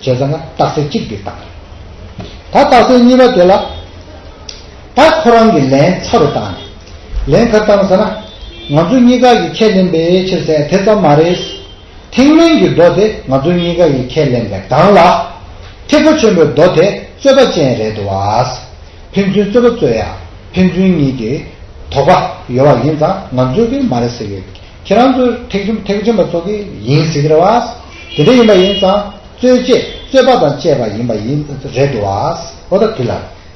བྱས་ཙང་ན་རྟགས་གསལ་གཅིག་འདི་བཏང་། ད་རྟགས་གསལ་གཉིས་པ་དེ་ལ། ད་ཁོ་རང་གིས་ལན་ཚ་རུ་བཏང་ནས། ལན་ག་རེ་བཏང་ཟེར་ན། ང་ཚོ་གཉིས་ཀ་གིས་ཁས་ལེན་པའི་ཕྱིར་ཟེར་དེ་ཙམ་མ་རེད། ཐེག་དམན་གྱི་མདོ་དེ་ང་ཚོ་གཉིས་ཀ་གིས་ཁས་ལེན་པའི་སྒང་ལ། ཐེག་པ་ཆེན་པོའི་མདོ་དེ་རྩོད་པ་ཅན་རེད་འདུག་བ། ཕན་ཚུན་རྩོད་པ་རྩོད་ཡ། ཕན་ཚུན་གཉིས་ཀྱི་དོགས་པ་ཡོད་པ་ཡིན་ཙང་ང་ཚོ་གིས་མ་རེད་ཟེར་གི། ཁྱེད་རང་ཚོ་ཐེག་ཆེན་ཐེག་ཆེན་པ་ཚོ་གིས་ཡིན་ཟེར་གི་རེད་བ། དེ་འདྲ་ཡིན་པ་ཡིན་ཙང་རྩོད་བྱེད་རྩོད་པ་དང་བཅས་པ་ཡིན་པ་ཡིན་རེད་འདུག་བ། འོ་ད་དེ་ལ་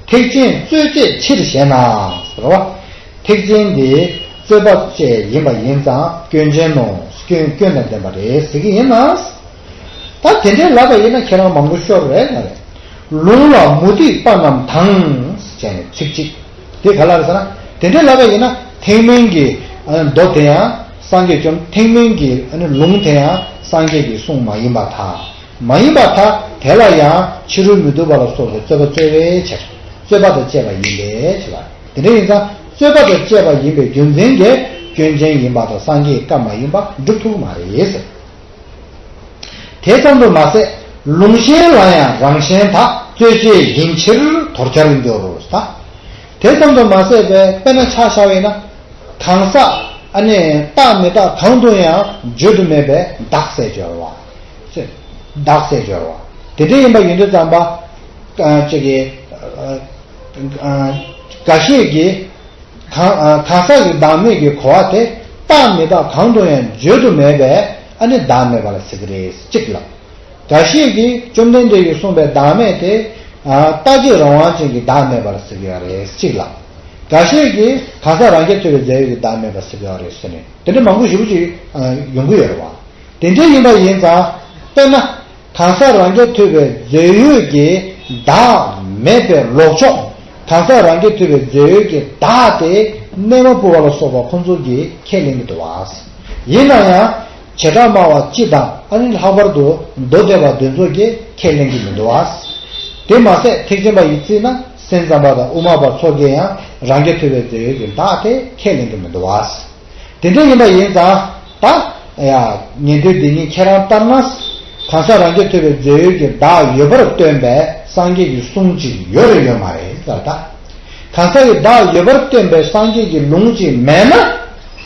ཐེག་ཆེན་རྩོད་བྱེད་ཕྱིར་ཞེ་ན་ཟེར་བ། ཐེག་ཆེན་དེ་རྩོད་པ་བཅས་ཡིན་པ་ཡིན་ཙང་སྐྱོན་ཅན་ནོ། སྐྱོན་སྐྱོན་དང་ལྡན་པ་རེད་ཟེར་གི་ཡིན་ན། ད་དེ་འདྲའི་ལབ་པ་ཡིན་ན་ཁྱེད་རང་མང་པོ་ཤོར་རེད་ལབ་རེད། ལུང་ལ་མུ་སྟེགས་པ་རྣམས་དང་ཟེར་ནས་ཚིག་གཅིག་དེ་ག་ལ་རེད་ཟེར་ན་དེ་འདྲའི་ལབ་པ་ཡིན་ན་ཐེག་དམན་གྱི་མདོ་དེ་ཡང་སངས་རྒྱས་བཅོམ་ཐེག་དམན་གྱི་ལུང་དེ་ཡང་སངས་རྒྱས་ཀྱི་གསུང་མ་ཡིན་པར་ཐལ། མ་ཡིན་པར་ཐལ། དེ་ལ་ཡང་ཕྱི་རོལ་མི་སྡུག་པ་ལ་སོགས་པའི་རྩོད་པ་རྩོད་པའི་ཕྱིར་རྩོད་པ་དང་བཅས་པ་ཡིན་པའི་ཕྱིར། དེ་འདྲ་ཡིན་ཙང་རྩོད་པ་དང་བཅས་པ་ཡིན་པའི་རྒྱུ་མཚན་གྱིས་སྐྱོན་ཅན་ཡིན་པ་དང་སངས་རྒྱས་བཀའ་མ་ཡིན་པ་སྒྲུབ་ཐུབ་མ་རེད། དེ་ཙམ་དུ་མ་ཟད་ལུང་གཞན་ལ་ཡང་རང་གཞན་དག་རྩོད་བྱེད་ཡིན་ཕྱིར་དོར་བྱར་འགྱུར་ཟེར། དེ་ཙམ་དུ་མ་ཟད་པའི་དཔེར་ན་ཆ་བཞག་པ་ཡིན་ན། གང་ཟག་ཨ་ནི་རྟག་མི་རྟག་གང་དུ་ཡང་བརྗོད་དུ་མེད་པའི་བདག་ཟེར་སྦྱོར་བ། བདག་ཟེར་སྦྱོར་བ། དེ་འདྲ་ཡིན་པ་ཡིན་དུས་ཙམ་པ། ཅིག་གི་འགའ་ཤས་ཀྱིས་གང་གང་ཟག་གི་བདག་མེད་ཀྱི་གོ་བ་དེ་རྟག་མི་རྟག་གང་དུ་ཡང་བརྗོད་དུ་མེད་པའི་ཨ་ནི་བདག་མེད་པ་ལ་ཟེར་གི་རེད་གཅིག་ལ། འགའ་ཤས་ཀྱིས་བཅོམ་ལྡན་འདས་ཀྱིས་གསུངས་པའི་བདག་མེད་དེ། རྟག་གཅིག་རང་དབང་ཅན་གྱི་བདག་མེད་པར་ཟེར་གྱི་ཡོད་རེད་གཅིག་ལ། འགའ་ཤས་ཀྱིས་གང་ཟག་རང་རྐྱ་ཐུབ་པའི་རྫས་ཡོད་ཀྱི་བདག་མེད་པ་ཟེར་གྱི་ཡོད་རེད་ཟེར་ནས་དེ་འདྲ་མང་པོ་ཞེ་པོ་ཅིག་ཡོང་གི་ཡོད་རེད་བ། དེ་འདྲ་ཡིན་པ་ཡིན་ཙང་། དཔེར་ན། གང་ཟག་རང་རྐྱ་ཐུབ་པའི་རྫས་ཡོད་ཀྱི་བདག་མེད་པའི་ལོག་ཕྱོགས། གང་ཟག་རང་རྐྱ་ཐུབ་པའི་རྫས་ཡོད་ཀྱི་བདག་དེ་གནས་མ་བུ་བ་ལ་སོགས་པ་ཁོང་ཚོ་གིས་ཁས་ལེན་གྱི་འདུག་བ། ཡིན་ན་ཡང་། བྱེ་བྲག་སྨྲ་བ་སྤྱི་དང་ཨ་ནི་ལྷག་པར་དུ་མདོ་སྡེ་པ་འདི་ཚོ་གིས་ཁས་ལེན་གྱི་མི་འདུག་བ། དེ་མ་ཟད་ཐེག་ཆེན་པ་ཡི་རྩིས་ན་སེམས་ཙམ་པ་དང་དབུ་མ་པ་ཚོ་གིས་ཡང་རང་རྐྱ་ཐུབ་པའི་རྫས་ཡོད་ཀྱི་བདག་དེ་ཁས་ལེན་གྱི་མི་འདུག་བ། དེ་འདྲ་ཡིན་པ་ཡིན་ཙང་། ད། ཡ། ཉན་ཐོས་སྡེ་གཉིས་ཁྱེད་རང་ལྟར་ན། གང་ཟག་རང་རྐྱ་ཐུབ་པའི་རྫས་ཡོད་ཀྱི་བདག་ཡོད་པར་སྟོན་པའི་སངས་རྒྱས་ཀྱི་གསུང་ཅིག་ཡོད་རེད་ཡོད་མ་རེད་ལབ་ད། གང་ཟག་གི་བདག་ཡོད་པར་སྟོན་པའི་སངས་རྒྱས་ཀྱི་ལུང་ཅིག་མེད་ན།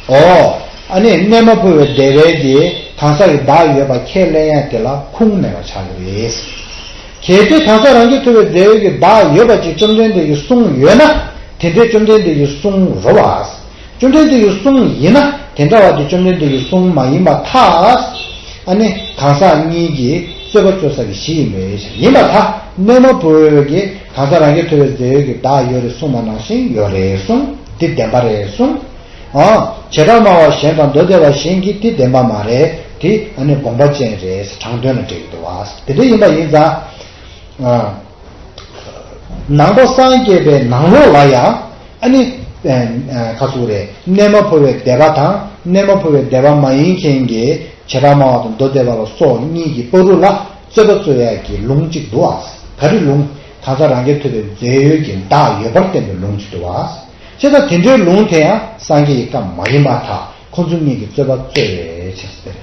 ཨོ། ཨ་ནི་གནས་མ་བུ་བའི་སྡེ་པའི་གི་གང་ཟག་གི་བདག་ཡོད་པ་ཁས་ལེན་ཡ་དེ་ལ་ཁུངས་མེད་པ་ཆགས་ཀྱི་རེད། གལ་ཏེ་གང་ཟག་རང་རྐྱ་ཐུབ་པའི་རྫས་ཡོད་ཀྱི་བདག་ཡོད་པ་ཅིག་བཅོམ་ལྡན་འདས་ཀྱིས་གསུངས་ཡོད་ན། དེ་འདྲའི་བཅོམ་ལྡན་འདས་ཀྱི་གསུང་རེད་བ། བཅོམ་ལྡན་འདས་ཀྱི་གསུང་ཡིན་ན་དེ་འདྲ་བ་དེ་བཅོམ་ལྡན་འདས་ཀྱི་གསུང་མ་ཡིན་པར་ཐལ། ཨ་ནི་གང་ཟག་གཉིས་ཀྱིས་རྩོད་པ་རྩོད་ས་ཀྱི་གཞི་ཡིན་པས་ཡིན་པར་ཐལ། གནས་མ་བུ་བའི་གི་གང་ཟག་རང་རྐྱ་ཐུབ་པའི་རྫས་ཡོད་ཀྱི་བདག་ཡོད་རེད་གསུངས་པ་ནང་བཞིན་ཡོད་རེད་གསུངས། འདི་བདེན་པ་རེད་གསུངས། ཨང་། བྱེ་བྲག་སྨྲ་བ་གཞན་དང་མདོ་སྡེ་པ་གཞན་གྱིས་འདི་བདེན་པ་མ་རེད། དེ་ཨ་ནི་དགོངས་པ་ཅན་རེད་དྲང་དོན་ལ་འགྲེལ་གྱི་འདུག་བ། དེ་འདྲ་ཡིན་པ་ཡིན་ཙང་། ཨང་། ནང་པ་སངས་རྒྱས་པའི་ནང་ལོགས་ལ་ཡང་ཨ་ནི་ཁ་ཚུགས་རེད། གནས་མ་བུ་བའི་སྡེ་པ་དང་གནས་མ་བུ་བའི་སྡེ་པ་མ་ཡིན་མཁན་གྱི་བྱེ་བྲག་སྨྲ་བ་དང་མདོ་སྡེ་པ་ལ་སོགས་གཉིས་ཀྱི་བར་དུ་ལ་རྩོད་པ་རྩོད་ཡག་གི་ལུང་གཅིག་འདུག་བ། ག་རེ་ལུང་། གང་ཟག་རང་རྐྱ་ཐུབ་པའི་རྫས་ཡོད་ཀྱི་བདག་ཡོད་པར་བསྟན་པའི་ལུང་གཅིག་འདུག་བ། བྱས་ཙང་དེ་འདྲའི་ལུང་དེ་ཡང་སངས་རྒྱས་ཀྱི་བཀའ་མ་ཡིན་པར་ཐལ། ཁོང་ཚོ་གཉིས་ཀྱིས་རྩོད་པ་རྩོད་པའི་ཕྱིར་ཟེར།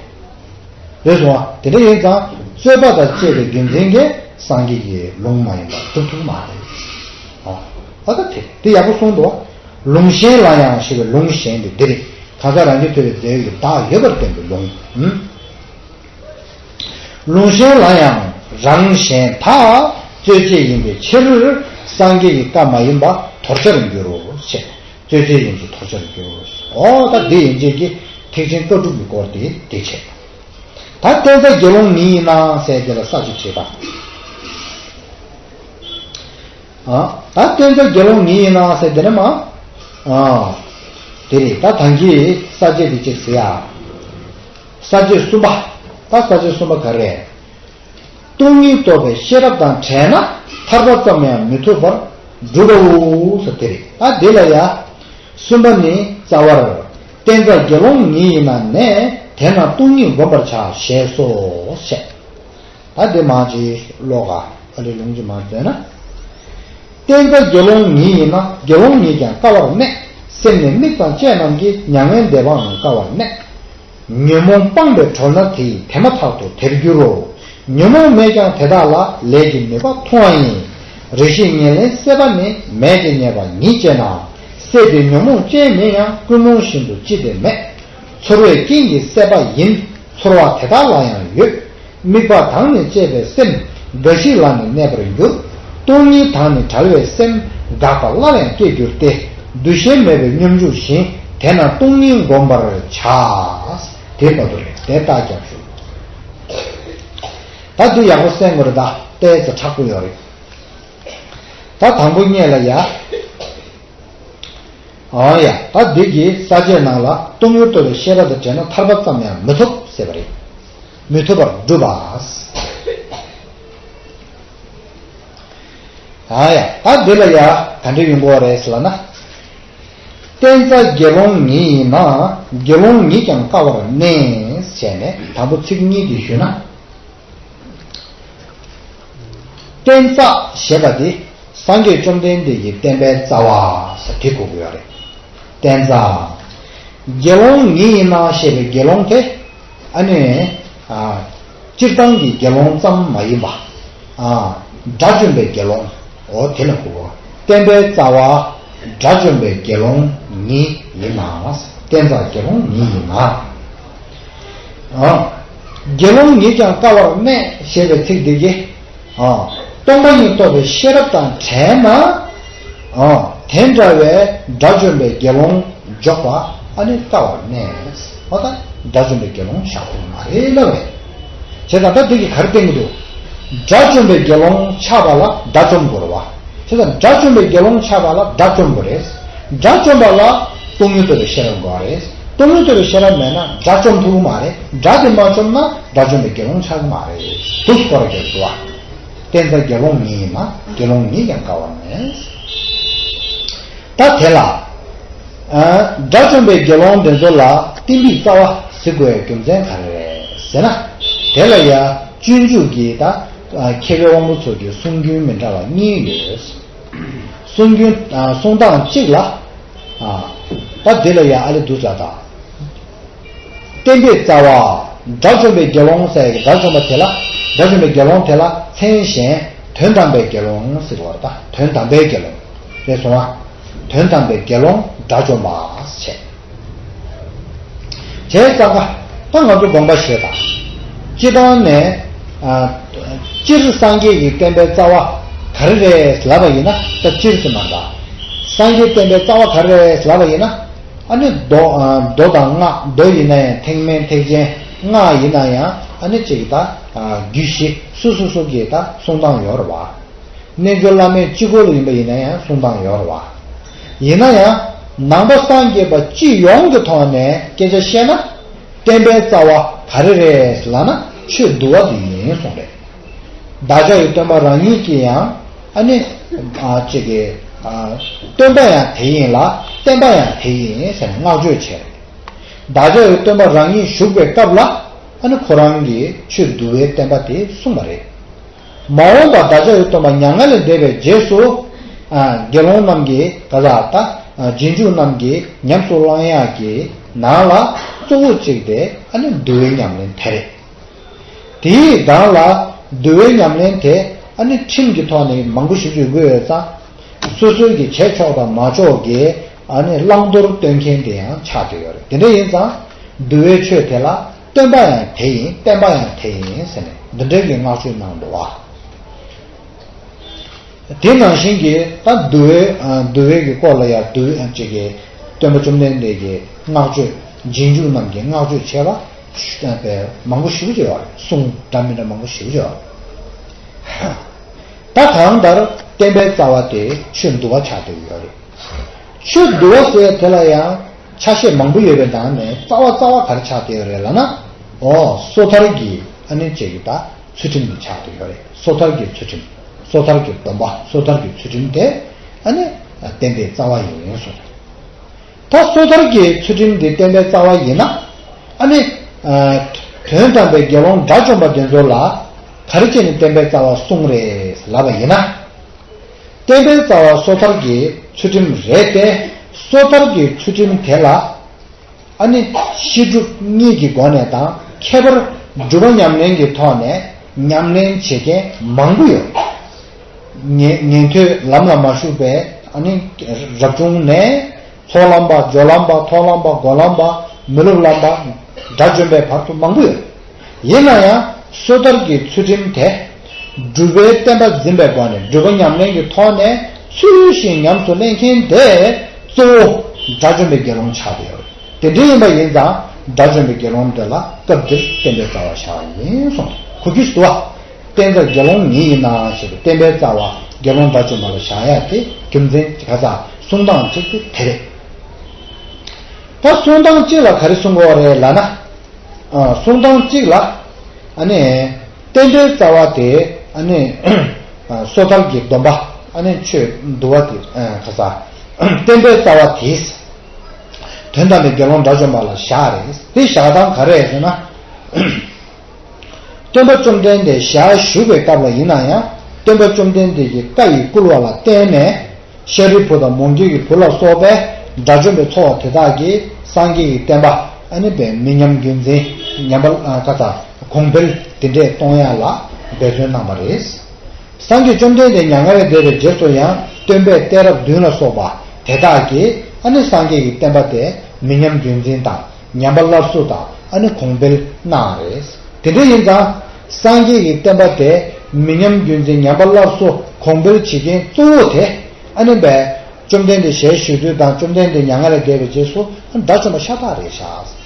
རེད་སོང་བ། དེ་འདྲ་ཡིན་ཙང་རྩོད་པ་དང་བཅས་པའི་རྒྱུ་མཚན་གྱིས་སངས་རྒྱས་ཀྱི་ལུང་མ་ཡིན་པ་སྒྲུབ་ཐུབ་མ་རེད། ཨ་ད་དེ་དེ་ཡག་པོ་གསུངས་འདུག་ལུང་གཞན་ལ་ཡང་ཞེས་པའི་ལུང་གཞན་དེ་འདི་རེད། གང་ཟག་རང་རྐྱ་ཐུབ་པའི་རྫས་ཡོད་ཀྱི་བདག་ཡོད་པར་བསྟན་པའི་ལུང་། ལུང་གཞན་ལ་ཡང་རང་གཞན་དག་རྩོད་བྱེད་ཡིན་པའི་ཕྱིར་སངས་རྒྱས་ཀྱི་བཀའ་མ་ཡིན་པ་དོར་བྱར་འགྱུར་རོ་ཞེས། རྩོད་བྱེད་ཡིན་གྱི་དོར་བྱར་འགྱུར། ཨོ་ད་འདི་ཡན་ཆད་ཀྱི་ཐེག་ཆེན་བཀའ་སྒྲུབ་ཀྱི་སྐོར་དེ་དེ་བྱས། ད་བསྟན་རྩ་དགེ་སློང་ཉིད་ཡིན་ན་ཟེར་དེ་ལ་ས་བཅད་བྱེད་པ། ཨ་ད་བསྟན་རྩ་དགེ་སློང་ཉིད་ཡིན་ན་ཟེར་དེ་ནི་མ། ཨ་དེ་རེད། ད་ད་གིན་ས་བཅད་དེ་གཅིག་ཟེར་ཡ། ས་བཅད་གསུམ་པ། ད་ས་བཅད་གསུམ་པ་ག་རེ། སྟོང་ཉིད་རྟོགས་པའི་ཤེས་རབ་དང་བྲལ་ན་ཐར་པ་ཙམ་ཡང་མི་ཐུབ་པར་སྒྲུབ་པའོ་ཟེར་དེ་རེད། ད་དེ་ལ་ཡ། གསུམ་པ་ནི་རྩ་བར། བསྟན་རྩ་དགེ་སློང་ཉིད་ཡིན་ན་ནས་དེས་ན་སྟོང་ཉིད་བསྒོམ་པར་བྱ་ཞེས་སོ་ཞེས། ད་དེ་མང་ཅིག་ཀློག་ག་ཨ་ལས་ལུང་ཅིག་མང་བཙལ་ན། བསྟན་རྩ་དགེ་སློང་ཉིད་ཡིན་ན་དགེ་སློང་ཉིད་ཀྱང་དཀའ་བར་གནས། སེམས་ནི་དམིགས་དང་བཅས་རྣམས་ཀྱིས་མྱ་ངན་འདས་པའང་དཀའ་བར་གནས། ཉོན་མོངས་སྤངས་པས་གྲོལ་ན་དེ་ཡི་དེ་མ་ཐག་ཏུ་དེར་འགྱུར་རོ། ཉོན་མོངས་མེད་ཀྱང་དེ་དག་ལ་ལས་ཀྱི་ནུས་པ་མཐོང་བ་ཡིན། རེ་ཞིག་ཉེར་ལེན་སད་པ་ནི་མེད་ཅེས་བསྙད་པ་ཉིད་ཅེ་ན། སད་པའི་ཉོན་མོངས་ཅན་མིན་ཡང་ཀུན་རྨོངས་བཞིན་དུ་ཅི་སྟེ་མེད། ཚོར་བའི་རྐྱེན་གྱིས་སད་པ་ཡིན། ཚོར་བ་དེ་དག་ལ་ཡང་ཡོད། དམིགས་པ་དང་ནི་བཅས་པའི་སེམས་འགའ་ཞིག་ལ་ནི་གནས་པར་འགྱུར། སྟོང་ཉིད་དང་ནི་བྲལ་བའི་སེམས་འགག་པ་སླར་ཡང་སྐྱེ་འགྱུར་ཏེ། འདུ་ཤེས་མེད་པའི་སྙོམས་འཇུག་བཞིན་དེས་ན་སྟོང་ཉིད་བསྒོམ་པར་བྱ། དེ་བར་དུ་རེད། དེ་རྟགས་རྒྱབ་ཞུ། ད་འདི་ཡག་པོ་གསན་དགོས་རེད། ད་ཏོག་ཙམ་མཁྲེགས་པོ་ཡོད་རེད། ད་དང་པོ་ཉིད་ལ་ཡ། ཨང་ཡ། ད་འདི་གི་ས་བཅད་ནང་ལ་སྟོང་ཉིད་རྟོགས་པའི་ཤེས་རབ་དང་བྲལ་ན་ཐར་པ་ཙམ་ཡང་མི་ཐུབ་ཟེར་བ་རེད། མི་ཐུབ་པར་སྒྲུབ་པ། ཨང་ཡ། ད་འདི་ལ་ཡ་ག་འདྲ་ཡོང་གི་ཡོད་རེད་ཟེར་ལབ་ན། བསྟན་རྩ་དགེ་སློང་ཉིད་ཡིན་ན་དགེ་སློང་ཉིད་ཀྱང་དཀའ་བར་གནས་བྱས་ནས་དང་པོ་ཚིག་གཉིས་དེ་ཞུས་ན། བསྟན་རྩ་ཞེས་པ་དེ་སངས་རྒྱས་བཅོམ་ལྡན་འདས་ཀྱི་བསྟན་པའི་རྩ་བ་ཟེར་དེ་གོ་དགོས་ཡོད་རེད། བསྟན་རྩ། དགེ་སློང་ཉིད་ཡིན་ན་ཞེས་པའི་དགེ་སློང་དེ་ཨ་ནི་ཨ། སྤྱིར་བཏང་གི་དགེ་སློང་ཙམ་མ་ཡིན་པ། ཨ། དགྲ་བཅོམ་པའི་དགེ་སློང་འོ་དེ་ལ་གོ་དགོས། བསྟན་པའི་རྩ་བ་དགྲ་བཅོམ་པའི་དགེ་སློང་ཉིད་ཡིན་ན། བསྟན་རྩ་དགེ་སློང་ཉིད་ཡིན་ན། ཨ། དགེ་སློང་ཉིད་ཀྱང་དཀའ་བར་གནས་ཞེས་པའི་ཚིག་འདི་གིས། ཨ། སྟོང་པ་ཉིད་རྟོགས་པའི་ཤེས་རབ་དང་བྲལ་ན། ཨ། དེ་འདྲ་བའི་དགྲ་བཅོམ་པའི་དགེ་སློང་འཇོག་པ་ཨ་ནི་དཀའ་བར་གནས། འོ་ད་དགྲ་བཅོམ་པའི་དགེ་སློང་བཞག་ཐུབ་མ་རེད་ལབ་རེད། བྱས་ཙང་ད་འདི་གིས་ག་རེ་བསྟན་གྱི་འདུག་དགྲ་བཅོམ་པའི་དགེ་སློང་ཆགས་པ་ལ་དགྲ་བཅོམ་དགོས་རེད་བ། བྱས་ཙང་དགྲ་བཅོམ་པའི་དགེ་སློང་ཆགས་པ་ལ་དགྲ་བཅོམ་དགོས་རེད། དགྲ་བཅོམ་པ་ལ་སྟོང་ཉིད་རྟོགས་པའི་ཤེས་རབ་དགོས་རེད། སྟོང་ཉིད་རྟོགས་པའི་ཤེས་རབ་མེད་ན་དགྲ་བཅོམ་ཐུབ་ཀྱི་མ་རེད། དགྲ་དེ་མ་བཅོམ་ན་དགྲ་བཅོམ་པའི་དགེ་སློང་ཆགས་ཀྱི་མ་རེད། དུ་སྐོར་གྱི་འདུག་བ། བསྟན་རྩ་དགེ་སློང་ཉིད་ཡིན་ན་དགེ་སློང་ཉིད་ཀྱང་དགའ་བ་མེད། ད་དེ་ལ། ཨ། དགྲ་བཅོམ་པའི་དགེ་སློང་དེ་ཚོ་ལ་བསྟན་པའི་རྩ་བ་ཟེར་དགོས་ཡའི་རྒྱུ་མཚན་ག་རེ་རེད་ཟེར་ན། དེ་ལ་ཡ་སྤྱོད་འཇུག་གི་ད་མཁས་པའི་དབང་པོ་ཚོ་གི་གསུང་རྒྱུན་མི་འདྲ་བ་གཉིས་ཡོད། གསུང་རྒྱུན་ཨ། གསུང་སྟངས་གཅིག་ལ། ཨ། ད་དེ་ལ་ཡ་ཨ་ལེ་འདུག་ས་ད། བསྟན་པའི་རྩ་བ། དགྲ་བཅོམ་པའི་དགེ་སློང་ཟེར་གི་དགྲ་བཅོམ་པ་དེ་ལ། དགྲ་བཅོམ་པའི་དགེ་སློང་དེ་ལ་མཚན་གཞན་དོན་དམ་པའི་དགེ་སློང་ཟེར་བ་རེད། ད་དོན་དམ་པའི་དགེ་སློང་རེད་སོང་ང་། དོན་དམ་པའི་དགེ་སློང་དགྲ་བཅོམ་པ་ཟེར། བྱས་ཙང་ཀ་ད་ང་ཚོ་དགོངས་པ་བཞེས་དང་། སྤྱི་བཏང་ནས། ཨ། སྤྱིར་སངས་རྒྱས་ཀྱི་བསྟན་པའི་རྩ་བ་ག་རེ་རེད་ལབ་པ་ཡིན་ན། ད་སྤྱིར་ཟེར་མ་འདྲ། སངས་རྒྱས་བསྟན་པའི་རྩ་བ་ག་རེ་རེད་ལབ་པ་ཡིན་ན། ཨ་ནི་མདོ། ཨ། མདོ་དང་སྔགས། མདོ་ཡིན་ན་ཡང་ཐེག་དམན་ཐེག་ཆེན། སྔགས་ཡིན་ན་ཡང་ཨ་ནི་གཅིག་ད། ཨ། རྒྱུད་བཞི་སོ་སོ་སོ་གི་ད་གསུང་སྟངས་ཡོད་རེད་བ། རྣལ་འབྱོར་བླ་མེད་སྤྱི་སྒོ་ལ་ཡིན་པ་ཡིན་ན་ཡང་གསུང་སྟངས་ཡོད་རེད་བ། ཡིན་ན་ཡང་ནང་པ་སངས་རྒྱས་པ་སྤྱི་ཡོངས་ཀྱི་ཐོག་ནས་སྐད་ཆ་བཤད་ན། བསྟན་པའི་རྩ་བ་ག་རེ་རེད་ལབ་ན་ཆོས་འདུལ་བ་འདི་ཡིན་གསུངས་རེད། བདག་ཅག་གི་སྟོན་པ་རང་ཉིད་ཀྱིས་ཡང་ཨ་ནི། ཨ། ཅིག་གི། ཨ། སྟོན་པ་ཡང་དེ་ཡིན་ལ་བསྟན་པ་ཡང་དེ་ཡིན་ཟེར་ནས་བསྔགས་བརྗོད་བྱས་རེད། བདག་ཅག་གི་སྟོན་པ་རང་ཉིད་བཞུགས་པའི་སྐབས་ལ་ཨ་ནི་ཁོ་རང་གིས་ཆོས་འདུལ་བའི་བསྟན་པ་དེ་གསུངས་པ་རེད། མ་འོངས་པ་བདག་ཅག་གི་སྟོན་པ་མྱ་ངན་ལས་འདས་པའི་རྗེས་སུ། ཨ། དགེ་སློང་རྣམས་ཀྱིས་ག་ཟ་ད། ཨ། རྗེས་འཇུག་རྣམས་ཀྱིས་ཉམས་སུ་བླང་ཡག་གི་ནང་ལ་གཙོ་བོ་གཅིག་དེ་ཨ་ནི་འདུལ་བའི་ཉམས་ལེན་དེ་རེད། དེའི་སྒང་ལ་འདུལ་བའི་ཉམས་ལེན་དེ་ཨ་ནི་ཁྲིམས་ཀྱི་ཐོག་ནས་མང་པོ་ཞིག་ཡོད་དགོས་ཡོད་ཙང་། སོ་སོའི་གི་བྱེད་ཆོག་དང་མ་ཆོག་གི་ཨ་ནི་བླང་དོར་སྟོན་མཁན་དེ་ཡང་ཆགས་བསྡད་ཡོད་རེད། དེ་འདྲ་ཡིན་ཙང་འདུལ་བའི་ཆོས་དེ་ལ་སྟོན་པ་ཡང་དེ་ཡིན། བསྟན་པ་ཡང་དེ་ཡིན་ཟེར་ནས་འདི་འདྲའི་གི་བསྔགས་བརྗོད་གནང་འདུག་བ། དེ་ནང་བཞིན་གྱི་ད་འདུལ་བའི། ཨ། འདུལ་བའི་གི་སྐོར་ལ་ཡང་འདུལ་བའི་ཅིག་གི་སྟོན་པ་བཅོམ་ལྡན་འདས་ཀྱི་བསྔགས་བརྗོད། རྗེས་འཇུག་རྣམས་ཀྱིས་བསྔགས་བརྗོད་བྱས་པ་མང་པོ་ཞེ་པོ་ཅིག་ཡོད་རེད། གསུང་འདྲ་མི་འདྲ་མང་པོ་ཞེ་པོ་ཅིག་ཡོད་རེད། ད་གང་ལྟར་བསྟན་པའི་རྩ་བ་དེ་ཆོས་འདུལ་བ་ཆགས་བསྡད་ཡོད་རེད། ཆོས་འདུལ་བ་ཟེར་དེ་ལ་ཡང་ཆ་ཤས་མང་པོ་ཡོད་པའི་ནང་ནས་རྩ་བ་རྩ་བ་ག་རེ་ཆགས་བསྡད་ཡོད་རེད་ལབ་ན། ཨོ། སོ་ཐར་གྱི་ཨ་ནི་ཅིག་གི་ད་ཚུལ་ཁྲིམས་དེ་ཆགས་བསྡད་ཡོད་རེད། སོ་ཐར་གྱི་ཚུལ་ཁྲིམས། སོ་ཐར་གྱི་སྡོམ་པ། སོ་ཐར་གྱི་ཚུལ་ཁྲིམས་དེ་ཨ་ནི་བསྟན་པའི་རྩ་བ་ཡིན་གསུངས། ད་སོ་ཐར་གྱི་ཚུལ་ཁྲིམས་འདི་བསྟན་པའི་རྩ་བ་ཡིན་ན། ཨ་ནི། ཨ། དོན་དམ་པའི་དགེ་སློང་དགྲ་བཅོམ་པ་དེ་ཚོ་ལ་ག་རེ་བྱས་ནས་བསྟན་པའི་རྩ་བ་གསུངས་རེད་ལབ་པ་ཡིན་ན། བསྟན་པའི་རྩ་བ་སོ་ཐར་གྱི་ཚུལ་ཁྲིམས་རེད་དེ། སོ་ཐར་གྱི་ཚུལ་ཁྲིམས་དེ་ལ་ཨ་ནི་བཤད་སྒྲུབ་གཉིས་ཀྱི་སྒོ་ནས་དང་། ཁྱད་པར་སྒྲུབ་པ་ཉམས་ལེན་གྱི་ཐོག་ནས་ཉམས་ལེན་བྱེད་མཁན་མང་པོ་ཡོད། ཉན་ཉན་ཐོས་ལམ་ལ་མ་ཞུགས་པའི་ཨ་ནི་རབ་བྱུང་ནས། ཚོགས་ལམ་པ། སྦྱོར་ལམ་པ། མཐོང་ལམ་པ། སྒོམ་ལམ་པ། མི་སློབ་ལམ་པ། དགྲ་བཅོམ་པའི་བར་དུ་མང་པོ་ཡོད། ཡིན་ན་ཡང་སོ་ཐར་གྱི་ཚུལ་ཁྲིམས་དེ་སྒྲུབ་པའི་བསྟན་པ་འཛིན་པའི་སྒོ་ནས་སྒྲུབ་པ་ཉམས་ལེན་གྱི་ཐོག་ནས་ཚུལ་བཞིན་ཉམས་སུ་ལེན་མཁན་དེ་གཙོ་བོ་དགྲ་བཅོམ་པའི་དགེ་སློང་ཆགས་བསྡད་ཡོད། དེ་འདྲ་ཡིན་པ་ཡིན་ཙང་དགྲ་བཅོམ་པའི་དགེ་སློང་དེ་ལ་སྐབས་འདིར་བསྟན་པའི་རྩ་བ་བཞག་ཡིན་གསུངས། གོ་རྒྱུ་ཞིག་འདུག་བ། བསྟན་རྩ་དགེ་སློང་ཉིད་ཡིན་ན་ཞེས་པའི་བསྟན་པའི་རྩ་བ་དགེ་སློང་དགྲ་བཅོམ་པ་ལ་བཞག་ཡ་དེ་རྒྱུ་མཚན་ག་ས་གསུང་སྟངས་གཅིག་དེ་དེ་རེད། ད་གསུང་སྟངས་གཅིག་ལ་ག་རེ་གསུང་དགོས་པ་རེད་ལབ་ན། ཨ། གསུང་སྟངས་གཅིག་ལ། ཨ་ནི། བསྟན་པའི་རྩ་བ་དེ། ཨ་ནི། ཨ། སོ་ཐར་གྱི་སྡོམ་པ། ཨ་ནི་ཆོས་འདུལ་བ་དེ། ཨ། ག་ས། བསྟན་པའི་རྩ་བ་དེ། དོན་དམ་པའི་དགེ་སློང་དགྲ་བཅོམ་པ་ལ་བཞག་རེད། དེ་བཞག་སྟངས་ག་རེ་རེད་ཟེར་ན། སྟོན་པ་བཅོམ་ལྡན་འདས་ཞལ་བཞུགས་པའི་སྐབས་ལ་ཡིན་ན་ཡང་། སྟོན་པ་བཅོམ་ལྡན་འདས་ཀྱི་བཀའ་ཡིས་བསྐུལ་བ་ལ་བརྟེན་ནས། ཤཱ་རིའི་བུ་དང་མོའུ་འགལ་གྱི་བུ་ལ་སོགས་པའི་དགྲ་བཅོམ་པའི་ཚོགས་དེ་དག་གིས་སངས་རྒྱས་ཀྱི་བསྟན་པ་ཨ་ནི་པའི་མི་ཉམས་རྒྱུན་འཛིན། ཉམས་པ། ཨ། ག་ས། གོང་འཕེལ་དེ་འདྲས་གཏོང་ཡ་ལ་འབད་བརྩོན་གནང་བ་རེད། སངས་རྒྱས་བཅོམ་ལྡན་འདས་མྱ་ངན་ལས་འདས་པའི་རྗེས་སུ་ཡང་སྟོན་པས་གཏད་རབས་བདུན་ལ་སོགས་པ་དེ་དག་གིས་ཨ་ནི་སངས་རྒྱས་ཀྱི་བསྟན་པ་དེ་མི་ཉམས་རྒྱུན་འཛིན་དང་། ཉམས་པ་སླར་གསོ་དང་ཨ་ནི་གོང་འཕེལ་གནང་བ་རེད། དེ་འདྲ་ཡིན་ཙང་སངས་རྒྱས་ཀྱི་བསྟན་པ་དེ་མི་ཉམས་རྒྱུན་འཛིན། ཉམས་པ་སླར་གསོ། གོང་འཕེལ་བྱེད་མཁན་གཙོ་བོ་དེ་ཨ་ནི་པའི་བཅོམ་ལྡན་འདས་ཞལ་བཞུགས་དུས་དང་། བཅོམ་ལྡན་འདས་མྱ་ངན་ལས་འདས་པའི་རྗེས་སུ་དགྲ་བཅོམ་པ་ཤ་སྟག་རེད་ཤག་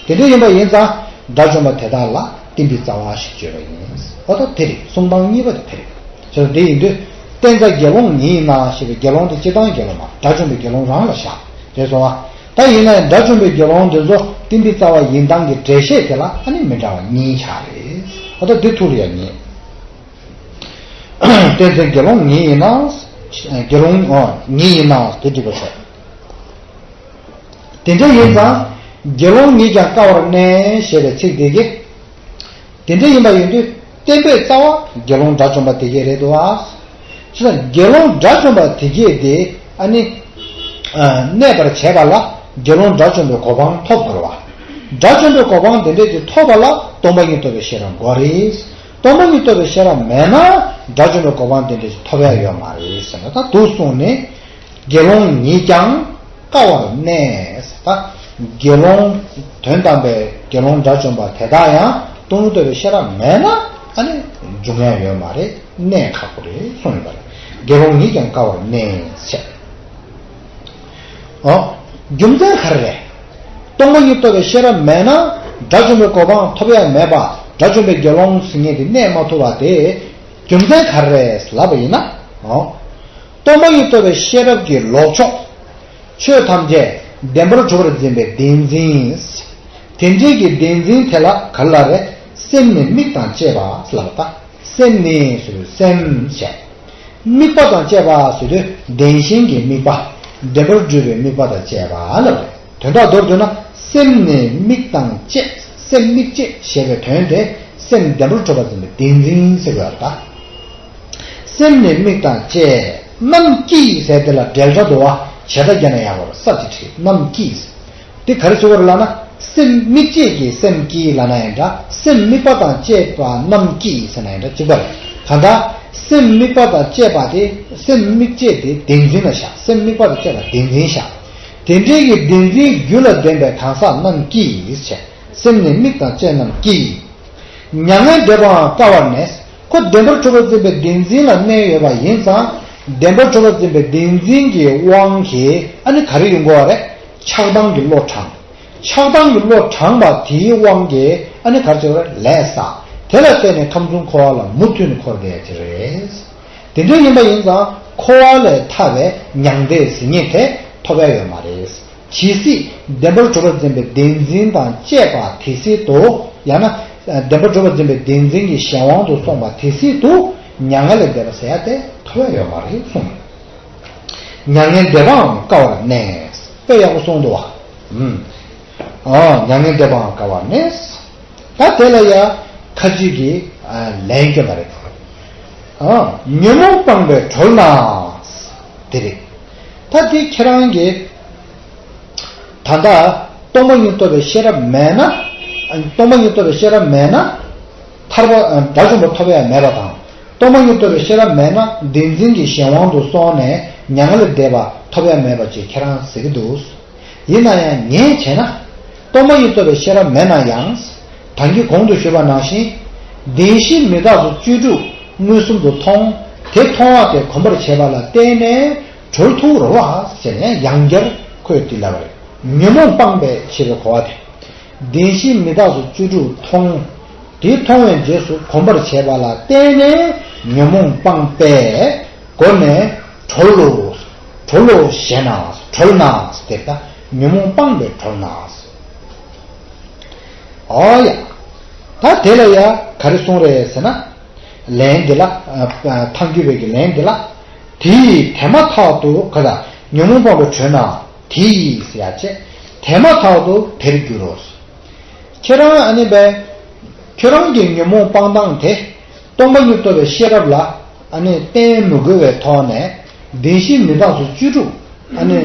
དེ་འདྲ་ཡིན་པ་ཡིན་ཙང་དགྲ་བཅོམ་པ་དེ་དག་ལ་བསྟན་པའི་རྩ་བ་ཞེས་བརྗོད་པ་ཡིན། འོ་ད་དེ་རེད། གསུང་སྟངས་གཉིས་པ་དེ་དེ་རེད། བྱས་ཙང་དེ་ཡིན་དུས་བསྟན་རྩ་དགེ་སློང་ཉིད་ཡིན་ན་ཞེས་པའི་དགེ་སློང་དེ་སྤྱིར་བཏང་དགེ་སློང་མ། དགྲ་བཅོམ་པའི་དགེ་སློང་རང་ལ་བཞག་ཞེས་གསུངས་པ། ད་ཡིན་ན་ཡང་དགྲ་བཅོམ་པའི་དགེ་སློང་འདི་ཚོ་ཏིང་འཛིན་རྩ་བ་ཡིན་སྟངས་ཀྱི་འགྲེལ་བཤད་དེ་ལ་ཨ་ནི་མི་འདྲ་བ་གཉིས་ཆགས་རེད། ཨ་ད་འདི་ཐུགས་ལ་ཡ་ངེས། བསྟན་འཛིན་དགེ་སློང་ཉིད་ཡིན་ནའང་། དགེ་སློང་ཨོ་ཉིད་ཡིན་ནའང་དེ་འགྲིག་པ་ཞིག་དེ་འདྲ་ཡིན་ཙང་། དགེ་སློང་ཉིད་ཀྱང་དཀའ་བར་གནས་ཞེས་པའི་ཚིག་དེ་གིས། དེ་འདྲ་ཡིན་པ་ཡིན་དུས་བསྟན་པའི་རྩ་བ་དགེ་སློང་དགྲ་བཅོམ་པ་དེ་གས་རེད་འདུག་ཨ། བྱས་ཙང་དགེ་སློང་དགྲ་བཅོམ་པ་དེ་གས་དེ་ཨ་ནི། གནས་པར་བྱེད་པ་ལ་དགེ་སློང་དགྲ་བཅོམ་པའི་གོ་འཕང་ཐོབ་དགོས་པ། དགྲ་བཅོམ་པའི་གོ་འཕང་དེ་འདྲས་དེ་ཐོབ་པ་ལ་སྟོང་པ་ཉིད་རྟོགས་པའི་ཤེས་རབ་དགོས་རེད། སྟོང་པ་ཉིད་རྟོགས་པའི་ཤེས་རབ་མེད་ན་དགྲ་བཅོམ་པའི་གོ་འཕང་དེ་འདྲས་ཐོབ་ཡ་ཡོད་མ་རེད་ཟེར་ན་ད་འདུག་གསུངས་ནས། དགེ་སློང་ཉིད་ཀྱང་དཀའ་བར་གནས། ད་དགེ་སློང་དོན་དམ་པའི་དགེ་སློང་དགྲ་བཅོམ་པ་དེ་དག་ཡང་སྟོང་ཉིད་རྟོགས་པའི་ཤེས་རབ་མེད་ན་ཨ་ནི་འབྱུང་ཡ་ཡོད་མ་རེད། གནས་ཁག་པོ་རེད་གསུངས་ཡོད་པ་རེད། དགེ་སློང་ཉིད་ཀྱང་དཀའ་བར་གནས་ཟེར། ཨོ། རྒྱུ་མཚན་ག་རེ་རེད། སྟོང་པ་ཉིད་རྟོགས་པའི་ཤེས་རབ་མེད་ན་དགྲ་བཅོམ་པའི་གོ་འཕང་ཐོབ་ཡ་མེད་པ། དགྲ་བཅོམ་པའི་དགེ་སློང་ཟེར་མཁན་དེ་གནས་མ་ཐུབ་པ་དེ་རྒྱུ་མཚན་ག་རེ་རེད་ལབ་པ་ཡིན་ན། ཨོ། སྟོང་པ་ཉིད་རྟོགས་པའི་ཤེས་རབ་ཀྱི་ལོག་ཕྱོགས། ཆོས་ཐམས་ཅད་བདེན་པར་གྲུབ་པར་འཛིན་པའི་བདེན་འཛིན། དེ་འདྲའི་གི་བདེན་འཛིན་དེ་ལ་ག་རེ་ལབ་རེད། སེམས་ནི་དམིགས་དང་བཅས་པ་ལབ་པ། སེམས་ནི་ཟེར་དུས་སེམས་བྱས། དམིགས་པ་དང་བཅས་པ་ཟེར་དུས་བདེན་ཞེན་གྱི་དམིགས་པ། བདེན་པར་གྲུབ་པའི་དམིགས་པ་དང་བཅས་པ་ལབ་རེད། དོན་དག་མདོར་བསྡུས་ན་སེམས་ནི་དམིགས་དང་བཅས། སེམས་དམིགས་བཅས་ཞེས་པའི་དོན་དེ་སེམས་བདེན་པར་གྲུབ་པར་འཛིན་པའི་བདེན་འཛིན་ཟེར་དགོས་པ་རེད་ད། སེམས་ནི་དམིགས་དང་བཅས། རྣམ་བསྐྱེད་ཟེར་དེ་ལ་འབྲེལ་སྒྲ་འདུག་བ། བྱེད་སྒྲ་བརྒྱབ་ན་ཡག་པོ་རེད། ས་ཅིག་བྲིས། རྣམ་བསྐྱེད། དེ་ག་རེ་ཟེར་བ་རེད་ལབ་ན། སེམས་དམིགས་བཅས་ཀྱི་སེམས་བསྐྱེད་ལབ་ན་ཡང་འདྲ། སེམས་དམིགས་པ་དང་བཅས་པ་རྣམ་བསྐྱེད་ཟེར་ན་ཡང་འདྲ་གཅིག་པ་རེད། གང་ལྟར་སེམས་དམིགས་པ་དང་བཅས་པ་དེ་སེམས་དམིགས་བཅས་དེ་བདེན་འཛིན་ལ་བཞག་སེམས་དམིགས་པ་དང་བཅས་པ་བདེན་འཛིན་བཞག་དེ་འདྲའི་གི་བདེན་འཛིན་རྒྱུ་ལ་ལྡན་པའི་གང་ཟག་རྣམ་བསྐྱེད་ཟེར། སེམས་ནི་དམིགས་དང་བཅས་རྣམ་བསྐྱེད། མྱ་ངན་འདས་པའང་དཀའ་བར་གནས། ཁོ་བདེན་པར་གྲུབ་པར་འཛིན་པའི་བདེན་འཛིན་ལ་གནས་ཡོད་པ་ཡིན་ཙང་། བདེན་པར་གྲུབ་པར་འཛིན་པའི་བདེན་འཛིན་གྱི་དབང་གིས་ཨ་ནི་ག་རེ་ཡོང་དགོས་པ་རེད། ཆགས་སྡང་གི་བློ་དྲངས། ཆགས་སྡང་གི་བློ་དྲངས་པ་དེའི་དབང་གིས་ཨ་ནི་ག་རེ་བྱེད་པ་རེད། ལས་བསགས། དེ་ལ་བརྟེན་ནས་ཁམས་གསུམ་འཁོར་བ་ལ་མུ་མཐུད་ནས་འཁོར་བསྡད་ཀྱི་རེད། དེ་འདྲ་ཡིན་པ་ཡིན་ཙང་འཁོར་བ་ལས་ཐར་བའི་མྱང་འདས་ཟེར་མཁན་དེ་ཐོབ་ཡ་ཡོད་མ་རེད། ཇི་སྲིད་བདེན་པར་གྲུབ་པར་འཛིན་པའི་བདེན་འཛིན་དང་བཅས་པ་དེ་སྲིད་དུ། ཡང་ན། བདེན་པར་གྲུབ་པར་འཛིན་པའི་བདེན་འཛིན་གྱི་གཞན་དབང་དུ་སོང་བ་དེ་སྲིད་དུ། མྱ་ངན་ལས་འདས་པ་ཟེར་ཡ་དེ་ཐོབ་ཡ་ཡོད་མ་རེད་གསུངས། མྱ་ངན་འདས་པའང་དཀའ་བར་གནས། དཔེ་ཡག་པོ་གསུངས་འདུག་བ། ཨུམ། ཨོ། མྱ་ངན་འདས་པའང་དཀའ་བར་གནས། ད་དེ་ལ་ཡ་ཁ་ཅིག་གིས་ལན་སྐྱོན་པ་རེད། ཨ། ཉོན་མོངས་སྤངས་པས་གྲོལ་ན། དེ་རེད། ད་དེ་ཁྱེད་རང་གིས་ད་ལྟ་སྟོང་པ་ཉིད་རྟོགས་པའི་ཤེས་རབ་མེད་ན། སྟོང་པ་ཉིད་རྟོགས་པའི་ཤེས་རབ་མེད་ན། ཐར་པ་དགྲ་བཅོམ་པ་ཐོབ་ཡ་མེད་པ་དང་། སྟོང་པ་ཉིད་རྟོགས་པའི་ཤེས་རབ་མེད་ན་བདེན་འཛིན་གྱི་གཞན་དབང་དུ་སོང་ནས་མྱ་ངན་ལས་འདས་པ་ཐོབ་ཡ་མེད་པ་ཅིག་ཁྱེད་རང་ཟེར་གྱི་འདུག་ཡིན་ན་ཡང་ངས་བྱས་ན། སྟོང་པ་ཉིད་རྟོགས་པའི་ཤེས་རབ་མེད་ན་ཡང་། ད་གིན་གོང་དུ་ཞུས་པ་ནང་བཞིན། བདེན་བཞི་མི་རྟག་སོགས་བཅུ་དྲུག་མངོན་སུམ་དུ་མཐོང་། དེ་མཐོང་བ་དེ་གོམས་པར་བྱས་པ་ལ་བརྟེན་ནས་གྲོལ་ཐུབ་རེད་བ་ཟེར་ནས་ཡང་བསྐྱར་ཁོས་དེ་ལབ་པ་རེད། ཉོན་མོངས་སྤངས་པས་ཞེས་པའི་གོ་བ་དེ། བདེན་བཞི་མི་རྟག་སོགས་བཅུ་དྲུག་མཐོང་། དེ་མཐོང་བའི་རྗེས་སུ་གོམས་པར་བྱས་པ་ལ་བརྟེན་ནས་ཉོན་མོངས་སྤངས་པས། སྒོ་ནས་གྲོལ་ལོ། གྲོལ་ལོ་ཞེ་ན། གྲོལ་ན་ཟེར་ད་ཉོན་མོངས་སྤངས་པས་གྲོལ་ན། ཨོ་ཡ། ད་དེ་ལ་ཡ་ག་རེ་གསུངས་རེད་ཟེར་ན། ལན་འདི་ལ། ཐལ་འགྱུར་བའི་གི་ལན་འདི་ལ། དེ་ཡིས་དེ་མ་ཐག་ཏུ་ག་ད་ཉོན་མོངས་སྤངས་པས་གྲོལ་ན། དེ་ཡིས་ཟེར་ཡ་བྱས། དེ་མ་ཐག་ཏུ་དེར་འགྱུར་རོ། ཁྱེད་རང་ཨ་ནི་བས། ཁྱོད་རང་གི་ཉོན་མོངས་སྤང་སྟངས་དེ། སྟོང་པ་ཉིད་རྟོགས་པའི་ཤེས་རབ་ལ་ཨ་ནི་བརྟེན་མི་དགོས་པའི་ཐོག་ནས་བདེན་བཞི་མི་རྟག་སོགས་བཅུ་དྲུག་ཨ་ནི་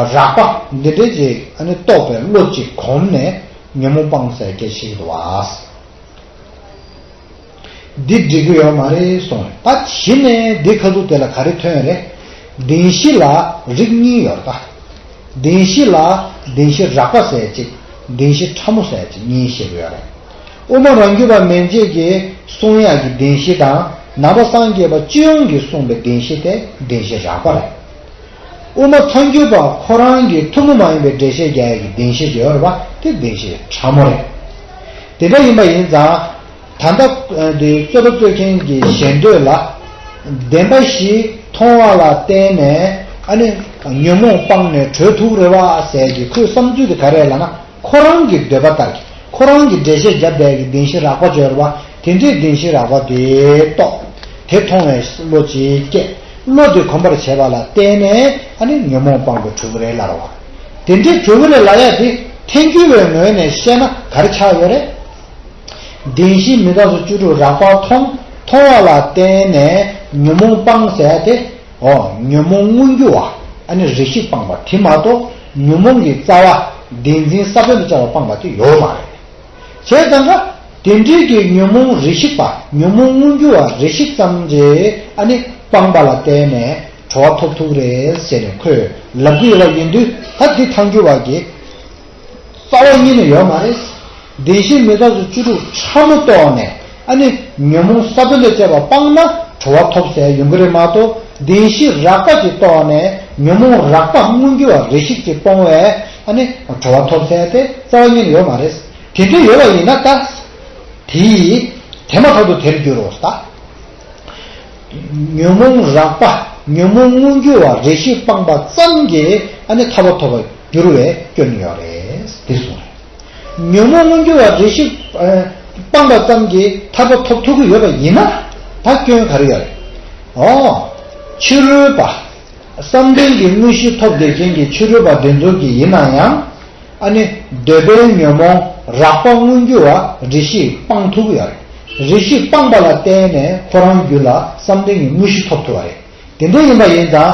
རགས་པ་འདི་འདྲ་ཅིག་ཨ་ནི་རྟོགས་པའི་བློ་ཅིག་གོམས་ནས་ཉོན་མོངས་སྤངས་ཟེར་སྐད་ཆ་ཞིག་འདུག་བ། འདི་འགྲིག་གི་ཡོད་མ་རེད་གསུངས། ད་གཞི་ནས་འདི་ཁ་ཐུག་དེ་ལ་ག་རེ་ཐོན་རེད། བདེན་བཞི་ལ་རིགས་གཉིས་ཡོད་རེད་ད། བདེན་བཞི་ལ་བདེན་བཞི་རགས་པ་ཟེར་གཅིག་བདེན་བཞི་ཕྲ་མོ་ཟེར་གཅིག་གཉིས་བཤད་ཀྱི་ཡོད་རེད། དབུ་མ་རང་རྒྱུད་པ་མན་ཆད་ཀྱིས་གསུང་ཡག་གི་བདེན་བཞི་དང་ནང་པ་སངས་རྒྱས་པ་སྤྱི་ཡོངས་ཀྱིས་གསུངས་པའི་བདེན་བཞི་དེ་བདེན་བཞི་རགས་པ་རེད། དབུ་མ་ཐལ་འགྱུར་པ་ཁོ་རང་གི་ཐུན་མོང་མ་ཡིན་པའི་འགྲེལ་བཤད་རྒྱག་ཡག་གི་བདེན་བཞི་ཡོད་རེད་པ། དེ་བདེན་བཞི་ཕྲ་མོ་རེད། དེ་འདྲ་ཡིན་པ་ཡིན་ཙང་། ད་ལྟ་འདི་རྩོད་པ་རྩོད་མཁན་གྱི་ཞེ་འདོད་ལ། བདེན་པ་བཞི་མཐོང་བ་ལ་བརྟེན་ནས་ཨ་ནི་ ཉོན་མོངས་སྤངས་ནས་གྲོལ་ཐུབ་རེད་བ་ཟེར་གྱི་ཁོའི་བསམ་ཚུལ་དེ་ག་རེ་ལབ་ན། ཁོ་རང་གི་འདོད་པ་ལྟར་གྱི་ཁོ་རང་གི་འགྲེལ་བཤད་བརྒྱབ་བསྡད་ཀྱི་བདེན་བཞི་རགས་པ་བརྗོད་རེད་བ། དེ་འདྲའི་བདེན་བཞི་རགས་པ་དེ་རྟོགས། དེ་མཐོང་བའི་བློ་ཅིག་སྐྱེ། བློ་དེ་གོམས་པར་བྱས་པ་ལ་བརྟེན་ནས་ཨ་ནི་ཉོན་མོངས་སྤངས་པའི་གྲུབ་རེད་ལབ་རེད་བ། དེ་འདྲའི་གྲུབ་རེད་ལབ་ཡ་དེ་ཐལ་འགྱུར་བའི་ངོས་ནས་བཤད་ན་ག་རེ་ཆགས་ཡོད་རེད། བདེན་བཞི་མི་རྟག་སོགས་བཅུ་དྲུག་རགས་པ་མཐོང་མཐོང་བ་ལ་བརྟེན་ནས་ཉོན་མོངས་སྤངས་ཟེར་ཏེ། འོ་ཉོན་མོངས་མངོན་གྱུར་བ་ཨ་ནི་རེ་ཞིག་སྤངས་པ་དེ་མ་གཏོགས་ཉོན་མོངས་ཀྱི་རྩ་བ་བདེན་འཛིན་ས་བོན་དུ་བཅའ་བ་སྤངས་པ་དེ་ཡོད་མ་རེད། བྱས་ཙང་ཀ་དེ་འདྲའི་གི་ཉོན་མོངས་རེ་ཞིག་པ་ཉོན་མོངས་མངོན་གྱུར་བ་རེ་ཞིག་ཙམ་གྱིས་ཨ་ནི་སྤངས་པ་ལ་བརྟེན་ནས་གྲོལ་བ་ཐོབ་ཐུབ་རེད་ཟེར་ནས་ཁོས་ལབ་ཀྱི་ཡོད་པ་ཡིན་དུས། ད་དེ་ཐལ་འགྱུར་བ་གི་རྩ་བ་ཉིད་ནས་ཡོད་མ་རེད། བདེན་བཞི་མི་རྟག་སོགས་བཅུ་དྲུག་ཕྲ་མོ་རྟོགས་ནས་ཨ་ནི་ཉོན་མོངས་ས་བོན་དང་བཅས་པ་སྤངས་ན་གྲོལ་བ་ཐོབ་ཟེར་ཡོང་གི་རེད་མ་གཏོགས། བདེན་བཞི་རགས་པ་ཅིག་རྟོགས་ནས་ཉོན་མོངས་རགས་པ་མངོན་གྱུར་བ་རེ་ཞིག་ཅིག་སྤོང་བས་ཨ་ནི་གྲོལ་བ་ཐོབ་ཟེར་དེ་རྩ་བ་ཉིད་ནས་ཡོད་མ་རེད། དེ་འདྲ་ཡོད་པ་ཡིན་ན་ད། དེ་ཡིས་དེ་མ་ཐག་ཏུ་དེར་འགྱུར་རོ་ལྟ། ཉོན་མོངས་རགས་པ་ཉོན་མོངས་མངོན་གྱུར་བ་རེ་ཞིག་སྤངས་པ་ཙམ་གྱིས་ཨ་ནི་ཐར་པ་ཐོབ་པར་འགྱུར་བའི་སྐྱོན་ཡོད་རེད་དེ་གསུངས་རེད། ཉོན་མོངས་མངོན་གྱུར་བ་རེ་ཞིག་ཨ་སྤངས་པ་ཙམ་གྱིས་ཐར་པ་ཐོབ་ཐུབ་ཀྱི་ཡོད་པ་ཡིན་ན་ད་སྐྱོན་ག་རེ་ཡོད་རེད། འོ། ཕྱི་རོལ་པ། བསམ་གཏན་གྱི་དངོས་གཞི་ཐོབ་བསྡད་མཁན་གྱི་ཕྱི་རོལ་པ་དེ་ཚོ་གི་ཡིན་ན་ཡང་། ཨ་ནི་འདོད་པའི་ཉོན་མོངས་རགས་པ་མངོན་གྱུར་བ་རེ་ཞིག་སྤང་ཐུབ་ཀྱི་ཡོད་རེད། རེ་ཞིག་སྤངས་པ་ལ་བརྟེན་ནས་ཁོ་རང་རྒྱུད་ལ་བསམ་གཏན་གྱི་དངོས་གཞི་ཐོབ་ཐུབ་པ་རེད། དེ་འདྲ་ཡིན་པ་ཡིན་ཙང་།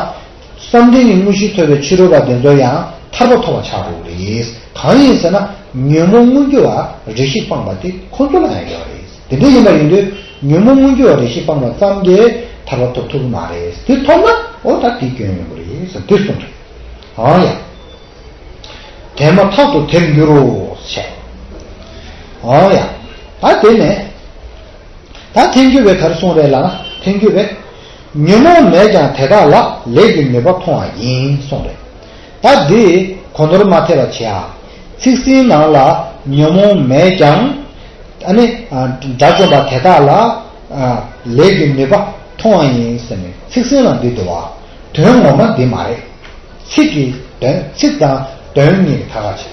བསམ་གཏན་གྱི་དངོས་གཞི་ཐོབ་པའི་ཕྱི་རོལ་པ་དེ་ཚོ་ཡང་ཐར་པ་ཐོབ་པ་ཆགས་འགྲོ་གི་རེད། གང་ཡིན་ཟེར་ན་ཉོན་མོངས་མངོན་གྱུར་བ་རེ་ཞིག་སྤངས་པ་དེ་ཁོ་ཚོ་ལ་ཡང་ཡོད་རེད། དེ་འདྲ་ཡིན་པ་ཡིན་དུས་ཉོན་མོངས་མངོན་གྱུར་བ་རེ་ཞིག་སྤངས་པ་ཙམ་གྱིས་ཐར་པ་ཐོབ་ཐུབ་ཀྱི་མ་རེད། དེ་ཐོབ་ན་འོ་ད་དེ་སྐྱོན་ཡོང་གི་རེད་ཟེར་དེ་གསུངས་རེད། ཨང་ཡ། དེ་མ་ཐག་ཏུ་དེར་འགྱུར་རོ་ཞེས། ཨང་ཡ། ད་དེ་ནས། ད་ཐལ་འགྱུར་བས་ག་རེ་གསུངས་རེད་ལབ་ན། ཐལ་འགྱུར་བས། ཉོན་མོངས་མེད་ཀྱང་དེ་དག་ལ་ལས་ཀྱི་ནུས་པ་མཐོང་བ་ཡིན་གསུངས་རེད། ད་འདི་གོ་ནོར་མ་ཐེབས་པ་བྱེད་ཨ། ཚིག་ཟིན་ནང་ལ་ཉོན་མོངས་མེད་ཀྱང་། ཨ་ནི་དགྲ་བཅོམ་པ་དེ་དག་ལ་ལས་ཀྱི་ནུས་པ་མཐོང་བ་ཡིན་ཟེར་ནས་ཚིག་ཟིན་ལ་འདི་འདུག་བ། དོན་ངོ་མ་འདི་མ་རེད། ཚིག་གི་དོན་ཚིག་དང་དོན་གཉིས་ཀྱི་ཐ་ཁ་ཆེ།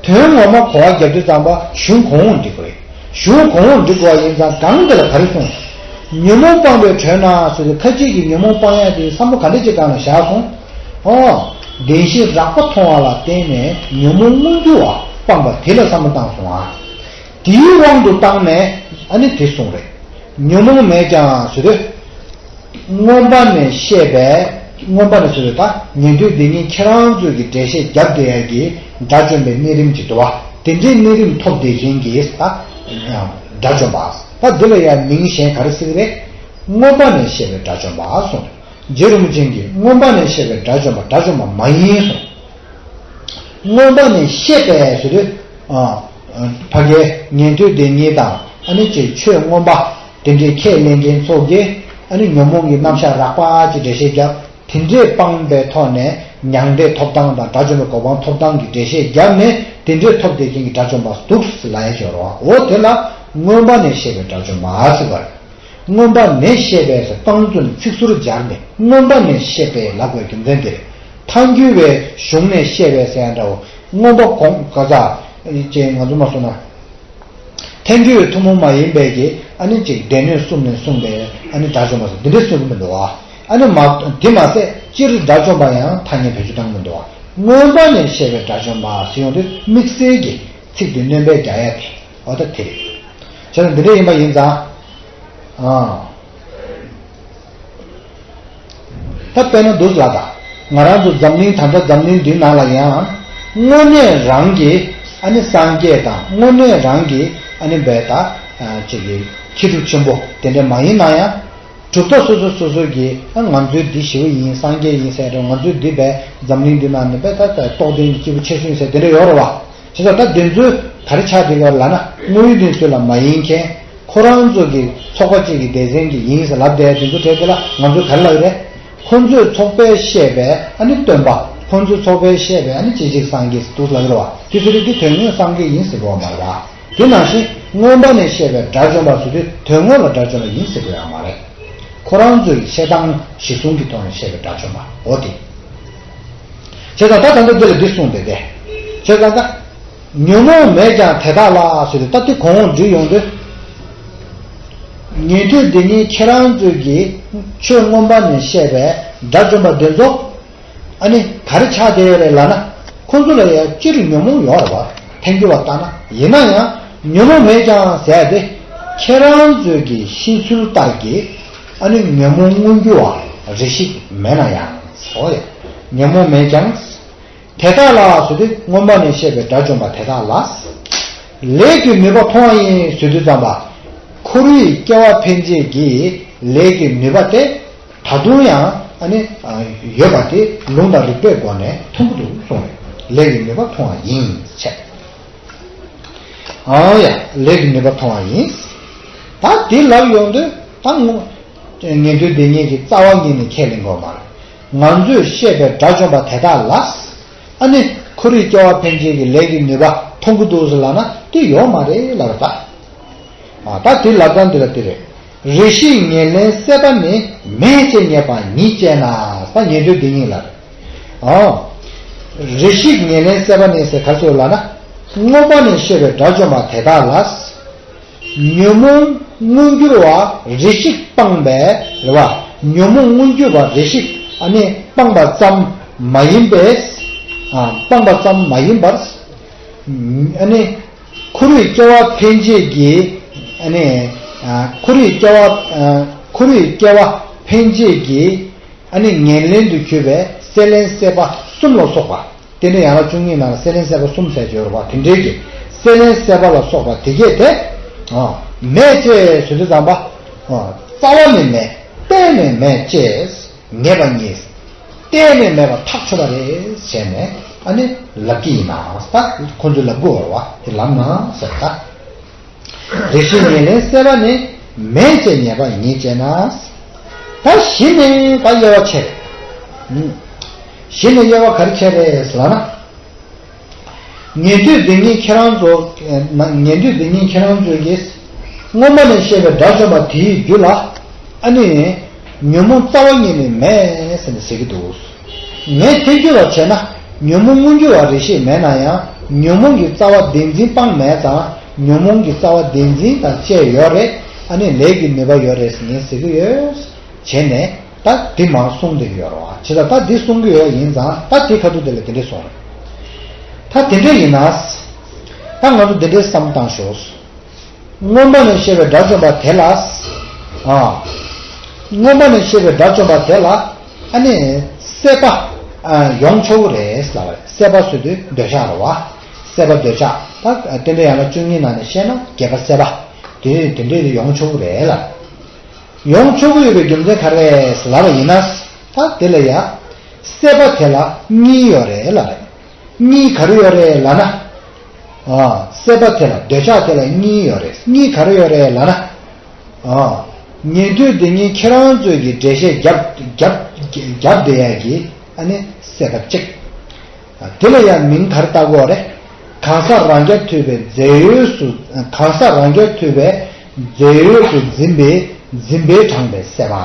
དོན་ངོ་མ་གོ་བ་རྒྱབ་དུས་ཙམ་པ་གཞུང་གོང་འོག་འགྲིག་དགོས་རེད། གཞུང་གོང་འོག་འགྲིག་དགོས་པ་ཡིན་ཙང་གང་དེ་ལ་ག་རེ་གསུངས། ཉོན་མོངས་སྤངས་པས་གྲོལ་ན་ཟེར་ཏེ་ཁ་ཅིག་གིས་ཉོན་མོངས་སྤང་ཡག་དེ་བསམ་བློ་ག་འདྲ་ཅིག་སྒང་ལ་བཞག་སོང་། ཨོ། བདེན་བཞི་རགས་པ་མཐོང་བ་ལ་བརྟེན་ནས་ཉོན་མོངས་མངོན་གྱུར་བ་སྤངས་པ་དེ་ལ་བསམ་བློ་བཏང་སོང་ཨ། དེའི་དབང་དུ་བཏང་ནས་ཨ་ནི་དེ་གསུངས་རེད། ཉོན་མོངས་མེད་ཀྱང་ཟེར་དུས། མངོན་པ་ནས་བཤད་པའི་མངོན་པ་ནས་བཤད་པའི་ད་ཉན་ཐོས་སྡེ་གཉིས་ཁྱེད་རང་ཚོས་ཀྱི་འགྲེལ་བཤད་བརྒྱབ་བསྡད་ཡ་གི་དགྲ་བཅོམ་པའི་གནས་རིམ་གྱི་འདུལ་བ་དེ་འདྲའི་གནས་རིམ་ཐོབ་བསྡད་མཁན་གྱི་ད་དགྲ་བཅོམ་པ། ད་འདི་ལ་ཡ་མིང་གཞན་ག་རེ་ཟེར་གི་རེད། མངོན་པ་ནས་བཤད་པའི་དགྲ་བཅོམ་པ་གསུངས། རྗེ་རིན་པོ་ཆེ་གིས་མངོན་པ་ནས་བཤད་པའི་དགྲ་བཅོམ་པ་དགྲ་བཅོམ་པ་མ་ཡིན་གསུངས། མངོན་པ་ནས་བཤད་པའི་ཟེར་དུས། ཕ་གིའི་ཉན་ཐོས་སྡེ་གཉིས་དང་ཨ་ནི་ཅིག་ཆོས་མངོན་པ་དེ་འདྲའི་ཁས་ལེན་མཁན་ཚོ་གིས་ཨ་ནི་ཉོན་མོངས་ཀྱི་རྣམ་གཞག་རགས་པ་ཅིག་འགྲེལ་བཤད་བརྒྱབ། དེ་འདྲས་སྤངས་པའི་ཐོག་ནས་མྱང་འདས་ཐོབ་སྟངས་དང་དགྲ་བཅོམ་པའི་གོ་འཕང་ཐོབ་སྟངས་ཀྱི་འགྲེལ་བཤད་བརྒྱབ་ནས་དེ་འདྲས་ཐོབ་བསྡད་མཁན་གྱི་དགྲ་བཅོམ་པ་འདུག་ཟེར་ལབ་ཡ་ཅིག་ཡོད་རེད་བ། འོ་དེ་ལ་མངོན་པ་ནས་བཤད་པའི་དགྲ་བཅོམ་པ་ཟེར་བ་རེད། མངོན་པ་ནས་བཤད་པའི་ཟེར་རྐང་བཙུན་ཚིག་ཟུར་སྦྱར་ནས་མངོན་པ་ནས་བཤད་པའི་ལབ་དགོས་རྒྱུ་མཚན་དེ་རེད། ཐལ་འགྱུར་བའི་གཞུང་ནས་བཤད་པའི་ཟེར་ཡ་འདྲ་བོ་མངོན་པ་གོང་ག་ས་ཅེས་ང་ཚོ་མ་གསུངས་ན། ཐལ་འགྱུར་བའི་ཐུན་མོང་མ་ཡིན་པའི་གི་ཨ་ནི་ཅིག་སྡེ་སྣོད་གསུམ་ནས་གསུངས་པའི་ཨ་ནི་དགྲ་བཅོམ་པ་ཟེར་འདི་འདྲའི་གསུང་གི་མི་འདུག་ཨ། ཨ་ནི་མ་དེ་མ་ཟད་སྤྱིར་དགྲ་བཅོམ་པ་ཡང་ཐ་སྙད་བེད་སྤྱོད་བཏང་གི་མི་འདུག་ཨ། མངོན་པ་ནས་བཤད་པའི་དགྲ་བཅོམ་པ་ཟེར་ཡོང་དུས་དམིགས་བསལ་གྱི་ཚིག་དེ་སྣོན་པ་རྒྱག་ཡ་དེ། འོ་ད་དེ་རེད། བྱས་ཙང་འདི་འདྲ་ཡིན་པ་ཡིན་ཙང་། ཨ། ད་དཔེར་ན་འདུག་ལ་ད། ང་རང་ཚོ་འཛམ་གླིང་ད་ལྟ་འཛམ་གླིང་འདིའི་ནང་ལ་ཡང་། དངོས་གནས་རང་གི་ཨ་ནི་སངས་རྒྱས་དང་དངོས་གནས་རང་གི་ཨ་ནི་བས་ད། ཅིག་གི་མཁས་གྲུབ་ཆེན་པོ་དེ་འདྲ་མ་ཡིན་ན་ཡང་། གྲུབ་མཐའ་སོ་སོ་སོ་སོ་གིས་ཨ་ང་ཚོའི་འདི་ཞི་བ་ཡིན་སངས་རྒྱས་ཡིན་ཟེར་རོ་ང་ཚོའི་འདི་བས་འཛམ་གླིང་འདི་ནང་ནས་བས་ད་ད་རྟོགས་ལྡན་གྱི་སྐྱེས་བུ་ཆེ་ཤོས་ཡིན་ཟེར་དེ་འདྲ་ཡོད་རེད་བ། བྱས་ཙང་ད་དེ་ཚོས་ག་རེ་ཆགས་བསྡད་ཡོད་ལབ་ན་དངོས་ཡོད་གནས་ཚུལ་ལ་མ་ཡིན་མཁན་ཁོ་རང་ཚོ་གི་ཚོགས་པ་གཅིག་གི་སྡེ་ཚན་གྱི་ཡིན་ཟེར་ལབ་བསྡད་དེ་ཚོ་གྲས་དེ་ལ་ང་ཚོས་ག་རེ་ལབ་ཀྱི་རེད། ཁོ་ཚོས་ཚོགས་པས་བཤད་པའི་ཨ་ནི་སྟོན་པ་ཁོ་ཚོས་ཚོགས་པས་བཤད་པའི་ཨ་ནི་སྐྱེ་འཇིག་སངས་རྒྱས་ཟེར་འདུག་ལབ་ཀྱི་རེད་བ། དེ་ཚོ་རིགས་དེ་དོན་དངོས་སངས་རྒྱས་ཡིན་ཟེར་གྱི་ཡོད་མ་རེད་བ། དེ་ནང་བཞིན་མངོན་པ་ནས་བཤད་པའི་དགྲ་བཅོམ་པ་ཟེར་དུས་དོན་དངོས་ལ་དགྲ་བཅོམ་པ་ཡིན་ཟེར་གྱི་ཡོད་མ་རེད། ཁོ་རང་ཚོའི་བཤད་སྟངས་གཞི་བཟུང་གི་ཐོག་ནས་བཤད་པའི་དགྲ་བཅོམ་པ་འོ་དེ། བྱས་ཙང་ད་ད་ལྟ་འདི་ལ་འདི་གསུངས་ཏེ་དེ། བྱས་ཙང་ད། ཉོན་མོངས་མེད་ཀྱང་དེ་དག་ལ་ཟེར་ཏེ་ད་འདི་གོང་འོག་འདྲིས་ཡོང་དུས། ཉན་ཐོས་སྡེ་གཉིས་ཁྱེད་རང་ཚོས་ཀྱིས་ཆོས་མངོན་པ་ནས་བཤད་པའི་དགྲ་བཅོམ་པ་འདི་ཚོ། ཨ་ནི་ག་རེ་ཆགས་བསྡད་ཡོད་རེད་ལབ་ན། ཁོང་ཚོ་ལ་ཡང་སྤྱིར་ཉོན་མོངས་ཡོད་རེད་བ། ཐལ་འགྱུར་བ་ལྟར་ན། ཡིན་ན་ཡང་ཉོན་མོངས་མེད་ཀྱང་ཟེར་ཏེ། ཁྱེད་རང་ཚོས་ཀྱི་ཤེས་ཚུལ་ལྟར་གྱི། ཨ་ནི་ཉོན་མོངས་མངོན་གྱུར་བ་རེ་ཞིག་མེད་ན་ཡང་ཟེར་བ་ཡང་། ཉོན་མོངས་མེད་ཀྱང་། དེ་དག་ལ་ཟེར་དུས་མངོན་པ་ནས་བཤད་པའི་དགྲ་བཅོམ་པ་དེ་དག་ལ། ལས་ཀྱི་ནུས་པ་མཐོང་བ་ཡིན་ཟེར་དུས་ཙམ་པ། འཁོར་བའི་སྐྱེ་བ་འཕེན་བྱེད་ཀྱི་ལས་ཀྱི་ནུས་པ་དེ། ད་དུང་ཡང་ཨ་ནི་ཡོད་པ་དེ་ལུང་དང་རིགས་པའི་སྒོ་ནས་མཐོང་གི་འདུག་གསུངས་རེད། ལས་ཀྱི་ནུས་པ་མཐོང་བ་ཡིན་ཟེར། ཨང་ཡ། ལས་ཀྱི་ནུས་པ་མཐོང་བ་ཡིན། ད་དེ་ལབ་ཡོང་དུས་ད་ངོ་། ཉན་ཐོས་སྡེ་གཉིས་ཀྱི་རྩ་བ་ཉིད་ནས་ཁས་ལེན་དགོས་མ་རེད། ང་ཚོས་བཤད་པའི་དགྲ་བཅོམ་པ་དེ་དག་ལ། ཨ་ནི་འཁོར་བའི་སྐྱེ་བ་འཕེན་བྱེད་ཀྱི་ལས་ཀྱི་ནུས་པ་མཐོང་གི་འདུག་ཟེར་ལབ་ན་དེ་ཡོད་མ་རེད་ལབ་པ་ད། ཨ་ད་དེ་ལབ་སྟངས་འདི་ལ་དེ་རེད། རེ་ཞིག་ཉེར་ལེན་སད་པ་ནི་མེད་ཅེས་ཉེས་པ་ཉིད་ཅེ་ན། ད་ཉན་ཐོས་སྡེ་གཉིས་ལ་རེད། ཨ། རེ་ཞིག་ཉེར་ལེན་སད་པ་ནི་ཟེར་ག་ཚོད་ལབ་ན། མངོན་པ་ནས་བཤད་པའི་དགྲ་བཅོམ་པ་དེ་དག་ལ། ཉོན་མོངས་མངོན་གྱུར་བ་རེ་ཞིག་སྤངས་པས་རེད་བ། ཉོན་མོངས་མངོན་གྱུར་བ་རེ་ཞིག་ཨ་ནི་སྤངས་པ་ཙམ་མ་ཡིན་པས། ཨ་སྤངས་པ་ཙམ་མ་ཡིན་པར། ཨ་ནི། འཁོར་བའི་སྐྱེ་བ་འཕེན་བྱེད་ཀྱི། ཨ་ནི། ཨ་འཁོར་བའི་སྐྱེ་བ། ཨ་འཁོར་བའི་སྐྱེ་བ་འཕེན་བྱེད་ཀྱི། ཨ་ནི་ཉེར་ལེན་དུ་གྱུར་པའི་སད་ལེན་སད་པ་གསུམ་ལ་སོགས་པ། རྟེན་འབྲེལ་ཡན་ལག་བཅུ་གཉིས་ནང་ལ་སད་ལེན་སད་པ་གསུམ་ཟེར་གྱི་ཡོད་རེད་བ། དེ་འདྲའི་གི་སད་ལེན་སད་པ་ལ་སོགས་པ་དེ་གས་དེ། ཨ་མེད་ཅེས་ཟེར་དུས་ཙམ་པ། ཨ་རྩ་བ་ནས་མེད། གཏན་ནས་མེད་ཅེས། ངེས་པ་ཉིད། གཏན་ནས་མེད་པར་ཐག་ཆོད་པ་རེད་བྱས་ནས་ཨ་ནི་ལབ་ཀྱི་ཡིན་ན། ད་ཁོང་ཚོས་ལབ་དགོས་རེད་བ། དེ་ལབ་ན་ཟེར་ད། རེ་ཞིག་ཉེར་ལེན་སད་པ་ནི་མེད་ཅེས་ཉེས་པ་ཉིད་ཅེ་ན། ད་གཞི་ནས་ད་དབྱེ་བ་ཕྱེ་རེད། གཞི་ནས་དབྱེ་བ་ག་རེ་ཕྱེ་རེད་ལབ་ན། ཉན་ཐོས་སྡེ་གཉིས་ཁྱེད་རང་ཚོ། ཉན་ཐོས་སྡེ་གཉིས་ཁྱེད་རང་ཚོས་ཀྱིས། མངོན་པ་ནས་བཤད་པའི་དགྲ་བཅོམ་པ་དེའི་རྒྱུད་ལ། ཨ་ནི། ཉོན་མོངས་རྩ་བ་ཉིད་ནས་མེད་ཟེར་ནས་ཟེར་གྱི་འདུག་ངས་ཐལ་འགྱུར་བ་བྱས་ན། ཉོན་མོངས་མངོན་གྱུར་བ་རེ་ཞིག་མེད་ན་ཡང་། ཉོན་མོངས་ཀྱི་རྩ་བ་བདེན་འཛིན་སྤངས་མེད་ཙང་། ཉོན་མོངས་ཀྱི་རྩ་བ་བདེན་འཛིན་དང་བཅས་ཡོད་རེད། ཨ་ནི་ལས་ཀྱི་ནུས་པ་ཡོད་རེད་ཟེར་ངས་ཟེར་གྱི་ཡོད། བྱས་ནས། ད་འདི་མར་གསུང་བསྡད་ཀྱི་ཡོད་རེད་བ། བྱས་ཙང་ད་འདི་གསུང་གི་ཡོད་ཡིན་ཙང་ད་འདི་ཁ་ཐུག་དེ་ལ་དེ་འདྲས་གསུངས་རེད། ད་དེ་འདྲས་ཡིན་ན། ད་ང་ཚོ་འདི་འདྲས་བསམ་བཏང་ཤོག་མངོན་པ་ནས་བཤད་པའི་དགྲ་བཅོམ་པ་དེ་ལ། ཨ། མངོན་པ་ནས་བཤད་པའི་དགྲ་བཅོམ་པ་དེ་ལ། ཨ་ནི། སད་པ། ཨ། ཡོང་ཆོག་གི་རེད་ལབ་རེད། སད་པ་ཟེར་དུས་འདོད་ཆགས་རེད་བ། སད་པ་འདོད་ཆགས། ད་རྟེན་འབྲེལ་ཡན་ལག་བཅུ་གཉིས་ནང་ནས་བཤད་ན་བརྒྱད་པ་སད་པ། དེ་དེ་འདྲས་ཡོང་ཆོག་གི་རེད་ལབ། ཡོང་ཆོག་གི་ཡོད་པའི་རྒྱུ་མཚན་ག་རེ་རེད་ལབ་པ་ཡིན་ན། ད་དེ་ལ་ཡ། སད་པ་དེ་ལ་གཉིས་ཡོད་རེད་ལབ་རེད། གཉིས་ག་རེ་ཡོད་རེད་ལབ་ན། ཨ། སད་པ་དེ་ལ་འདོད་ཆགས་དེ་ལ་གཉིས་ཡོད་རེད། གཉིས་ག་རེ་ཡོད་རེད་ལབ་ན། ཨ། ཉན་ཐོས་སྡེ་གཉིས་ཁྱེད་རང་ཚོས་ཀྱི་འགྲེལ་བཤད་རྒྱབ་རྒྱབ་རྒྱབ་བསྡད་ཡ་གི་ཨ་ནི་སད་པ་གཅིག་དེ་ལ་ཡང་མིང་ག་རེ་བཏགས་དགོས་རེད། གང་ཟག་རང་རྐྱ་ཐུབ་པའི་རྫས་ཡོད་སུ། གང་ཟག་རང་རྐྱ་ཐུབ་པའི་རྫས་ཡོད་དུ་འཛིན་པའི་འཛིན་པས་དྲངས་པའི་སད་པ།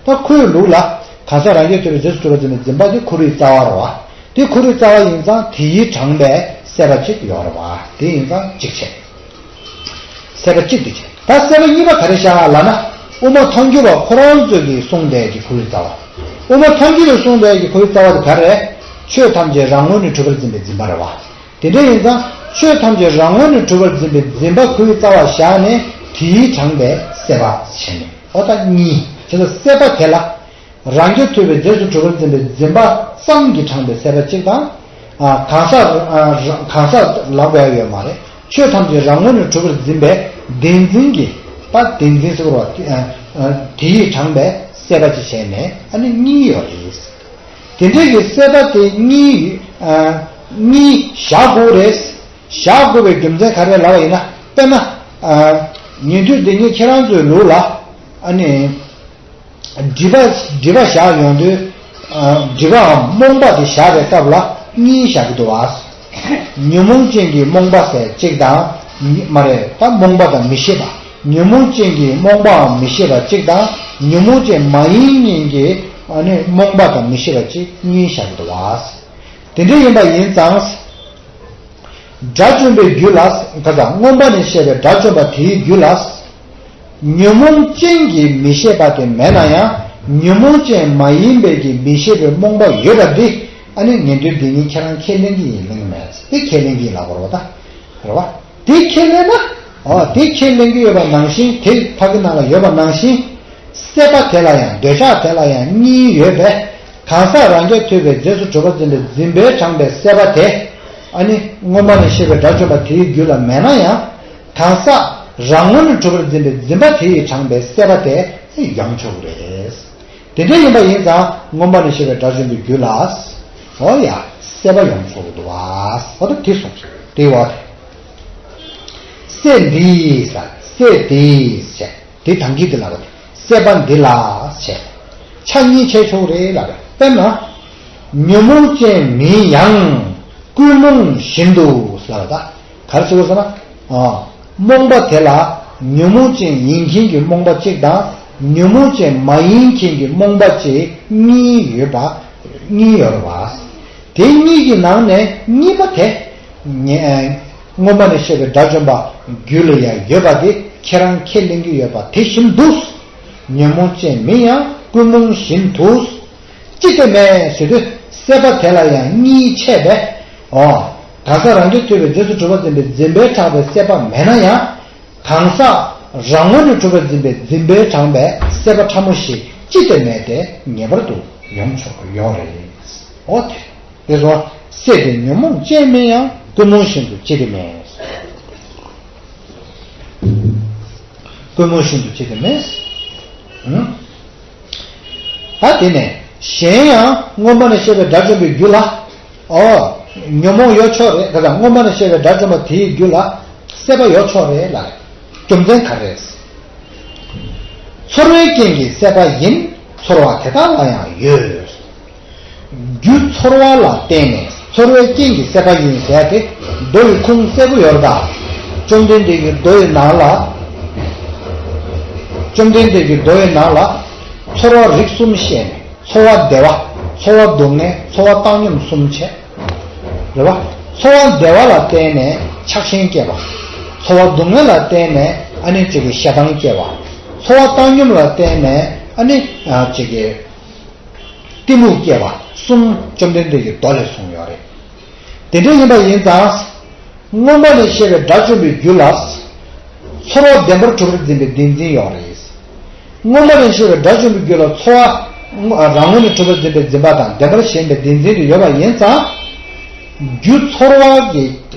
ད་ཁོའི་ལུགས་ལ་གང་ཟག་རང་རྐྱ་ཐུབ་པའི་རྫས་སུ་གྲུབ་པར་འཛིན་པའི་འཛིན་པ་དེ་འཁོར་བའི་རྩ་བ་རེད་བ། དེ་འཁོར་བའི་རྩ་བ་ཡིན་ཙང་དེ་ཡིས་དྲངས་པའི་སད་པ་གཅིག་ཡོད་རེད་བ། དེ་ཡིན་ཙང་གཅིག་བྱས། སད་པ་གཅིག་དེ་བྱས། ད་སད་པ་གཉིས་པ་ག་རེ་བཞག་ལབ་ན། དབུ་མ་ཐལ་འགྱུར་བ་ཁོ་རང་ཚོས་ཀྱིས་གསུངས་བསྡད་ཀྱི་འཁོར་བའི་རྩ་བ། དབུ་མ་ཐལ་འགྱུར་བས་གསུངས་བསྡད་ཀྱི་འཁོར་བའི་རྩ་བ་དེ་ག་རེ་རེད། ཆོས་ཐམས་ཅད་རང་ངོས་ནས་གྲུབ་པར་འཛིན་པའི་འཛིན་པ་རེད་བ། དེ་འདྲ་ཡིན་ཙང་ཆོས་ཐམས་ཅད་རང་ངོས་ནས་གྲུབ་པར་འཛིན་པའི་འཛིན་པ་འཁོར་བའི་རྩ་བ་བཞག་ནས་དེ་ཡིས་དྲངས་པའི་སད་པ་བྱས་ནས། འོ་ད་གཉིས། དེ་ལ་སད་པ་དེ་ལ། རང་རྐྱ་ཐུབ་པའི་རྫས་སུ་གྲུབ་པར་འཛིན་པའི་འཛིན་པ་ཙམ་གྱིས་དྲངས་པའི་སད་པ་གཅིག་དང་། ཨ། གང་ཟག་ཨ། གང་ཟག་ལབ་པ་ཡོད་མ་རེད། ཆོས་ཐམས་ཅད་རང་ངོས་ནས་གྲུབ་པར་འཛིན་པའི་བདེན་འཛིན་གྱི། ད་བདེན་འཛིན་ཟེར་བ། ཨ། ཨ། དེ་ཡིས་དྲངས་པའི་སད་པ་གཅིག་བྱས་ནས་ཨ་ནི་གཉིས་ཡོད་རེད། དེ་འདྲའི་གི་སད་པ་དེ་གཉིས། ཨ། གཉིས་བཞག་དགོས་རེད། བཞག་དགོས་པའི་རྒྱུ་མཚན་ག་རེ་ལབ་པ་ཡིན་ན། དཔེར་ན། ཨ། ཉན་ཐོས་སྡེ་གཉིས་ཁྱེད་རང་ཚོའི་ལུགས་ལ། ཨ་ནི། སྒྲིབ་པ། སྒྲིབ་པ་བཞག་ཡོང་དུས། ཨ། སྒྲིབ་པའམ་རྨོངས་པ་དེ་བཞག་པའི་སྐབས་ལ་གཉིས་བཞག་གི་འདུག་བ། ཉོན་མོངས་ཅན་གྱི་རྨོངས་པ་ཟེར་གཅིག་དང་། མ་རེད། ད་རྨོངས་པ་དང་མི་ཤེས་པ། ཉོན་མོངས་ཅན་གྱི་རྨོངས་པའམ་མི་ཤེས་པ་གཅིག་དང་། ཉོན་མོངས་ཅན་མ་ཡིན་མིན་གྱི། ཨ་ནི་རྨོངས་པ་དང་མི་ཤེས་པ་གཅིག་གཉིས་བཞག་གི་འདུག་བ། དེ་འདྲ་ཡིན་པ་ཡིན་ཙང་། དགྲ་བཅོམ་པའི་རྒྱུད་ལ། ག་ད་མངོན་པ་ནས་བཤད་པའི་དགྲ་བཅོམ་པ་དེའི་རྒྱུད་ལ། ཉོན་མོངས་ཅན་གྱི་མི་ཤེས་པ་དེ་མེད་ན་ཡང་། ཉོན་མོངས་ཅན་མ་ཡིན་པའི་གི་མི་ཤེས་པའི་རྨོངས་པ་ཡོད་པ་འདི། ཨ་ནི་ཉན་ཐོས་འདི་ཉིད་ཁྱེད་རང་ཁས་ལེན་གྱི་ཡིན་ལེན་མེད། དེ་ཁས་ལེན་གྱི་ཡིན་ལབ་པ་རེད་པ། ད་རེད་པ། དེ་ཁས་ལེན་ན། འོ་དེ་ཁས་ལེན་གྱི་ཡོད་པ་ནང་བཞིན། དེ་ཕ་གི་ནང་ལ་ཡོད་པ་ནང་བཞིན། སྲེད་པ་དེ་ལ་ཡང་འདོད་ཆགས་དེ་ལ་ཡང་གཉིས་ཡོད་པས། གང་ཟག་རང་རྐྱ་ཐུབ་པའི་རྗེས་སུ་གྲུབ་པར་འཛིན་པའི་འཛིན་པས་དྲངས་པའི་སྲེད་པ་དེ། ཨ་ནི་མངོན་པ་ནས་བཤད་པའི་དགྲ་བཅོམ་པ་དེའི་རྒྱུད་ལ་མེད་ན་ཡང་། གང་ཟག་རང་ངོས་ནས་གྲུབ་པར་འཛིན་པའི་འཛིན་པ་དེ་ཡིས་དྲངས་པའི་སྲེད་པ་དེ་ཡོང་ཆོག་གི་རེད། དེ་འདྲ་ཡིན་པ་ཡིན་ཙང་མངོན་པ་ནས་བཤད་པའི་དགྲ་བཅོམ་པའི་རྒྱུད་ལ། འོ་ཡ། སྲེད་པ་ཡོང་ཆོག་གི་འདུག་བ། འོ་ད་དེ་གསུངས་སོང་། དེའི་འོག་དེ། སྲེད་འདི་ཟེར། སྲེད་འདི་ཟེར། དེ་དང་གི་དེ་ལ་བ། སྲེད་པ་འདི་ལ་ཟེར། ཆ་གཉིས་ཕྱེ་ཆོག་རེད་ལབ་པས། དཔེར་ན། ཉོན་མོངས་ཅན་མིན་ཡང་། ཀུན་རྨོངས་བཞིན་དུ་ལབ་པ་ད། ག་རེ་ཟེར་བ་ཟེར་ན། ཨ། རྨོངས་པ་དེ་ལ་ཉོན་མོངས་ཅན་ཡིན་མཁན་གྱི་རྨོངས་པ་གཅིག་དང་། ཉོན་མོངས་ཅན་མ་ཡིན་མཁན་གྱི་རྨོངས་པ་གཅིག་གཉིས་ཡོད་པ། གཉིས་ཡོད་རེད་པ། དེ་གཉིས་ཀྱི་ནང་ནས་གཉིས་པ་དེ། ཉེ། མངོན་པ་ནས་བཤད་པའི་དགྲ་བཅོམ་པ་རྒྱུད་ལ་ཡང་ཡོད་པ་དེ་ཁྱེད་རང་ཁས་ལེན་གྱི་ཡོད་པ་དེ་བཞིན་དུ། ཉོན་མོངས་ཅན་མིན་ཡང་ཀུན་རྨོངས་བཞིན་དུ། ཅི་སྟེ་མེད་ཟེར་དུས། སྲེད་པ་དེ་ལ་ཡང་གཉིས་ཕྱེ་བས། འོ། གང་ཟག་རང་རྐྱ་ཐུབ་པའི་རྗེས་སུ་གྲུབ་པར་འཛིན་པའི་འཛིན་པས་དྲངས་པའི་སྲེད་པ་མེད་ན་ཡང་། གང་ཟག་རང་ངོས་ནས་གྲུབ་པར་འཛིན་པའི་འཛིན་པས་དྲངས་པའི་སྲེད་པ་ཕྲ་མོ་ཞིག་ཅི་སྟེ་མེད་དེ་ངེས་པར་དུ་ཡོང་ཆོག་ཡོང་རེད། འོ་དེ། དེ་སོང་། སྲེད་དེ་ཉོན་མོངས་ཅན་མིན་ཡང་། ཀུན་རྨོངས་བཞིན་དུ་ཅི་སྟེ་མེད། ཀུན་རྨོངས་བཞིན་དུ་ཅི་སྟེ་མེད། ཨང་། ད་དེ་ནས་གཞན་ཡང་མངོན་པ་ནས་བཤད་པའི་དགྲ་བཅོམ་པའི་རྒྱུད་ལ། ཨོ། ཉོན་མོངས་ཡོད་ཆོག་རེད། ག་ད་མངོན་པ་ནས་བཤད་པའི་དགྲ་བཅོམ་པ་དེའི་རྒྱུད་ལ་སྲེད་པ་ཡོད་ཆོག་རེད་ལ། རྒྱུ་མཚན་ག་རེ་རེད། ཚོར་བའི་རྐྱེན་གྱིས་སྲེད་པ་ཡིན། ཚོར་བ་དེ་དག་ལ་ཡང་ཡོད། རྒྱུ་ཚོར་བ་ལ་བརྟེན་ནས་ཚོར་བའི་རྐྱེན་གྱིས་སྲེད་པ་ཡིན་ཟེར་ཏེ། མདོ་ཡི་ཁུངས་གསལ་པོ་ཡོད་རེད་ད། བཅོམ་ལྡན་འདས་ཀྱི་མདོ་ཡི་ནང་ལ། བཅོམ་ལྡན་འདས་ཀྱི་མདོ་ཡི་ནང་ལ། ཚོར་བ་རིགས་གསུམ་བཤད་ནས། ཚོར་བ་བདེ་བ། ཚོར་བ་སྡུག་བསྔལ། ཚོར་བ་བཏང་སྙོམས་གསུམ་བྱས། རེད་བ། ཚོར་བ་བདེ་བ་ལ་བརྟེན་ནས་ཆགས་ཞེན་སྐྱེ་བ། ཚོར་བ་སྡུག་བསྔལ་ལ་བརྟེན་ནས་ཨ་ནི་ཅིག་གི་ཞེ་སྡང་སྐྱེ་བ། ཚོར་བ་བཏང་སྙོམས་ལ་བརྟེན་ནས་ཨ་ནི་ཨ་ཅིག་གི་གཏི་མུག་སྐྱེ་བ་གསུམ་བཅོམ་ལྡན་འདས་ཀྱི་མདོ་ལས་གསུངས་ཡོད་རེད། དེ་འདྲ་ཡིན་པ་ཡིན་ཙང་། མངོན་པ་ནས་བཤད་པའི་དགྲ་བཅོམ་པའི་རྒྱུད་ལ། ཚོར་བ་བདེན་པར་གྲུབ་པར་འཛིན་པའི་བདེན་འཛིན་ཡོད་རེད། མངོན་པ་ནས་བཤད་པའི་དགྲ་བཅོམ་པའི་རྒྱུད་ལ་ཚོར་བ། རང་ངོས་ནས་གྲུབ་པར་འཛིན་པའི་འཛིན་པ་དང་བདེན་པར་ཞེན་པའི་བདེན་འཛིན་དུ་ཡོད་པ་ཡིན་ཙང་། རྒྱུ་ཚོར་བ་གི།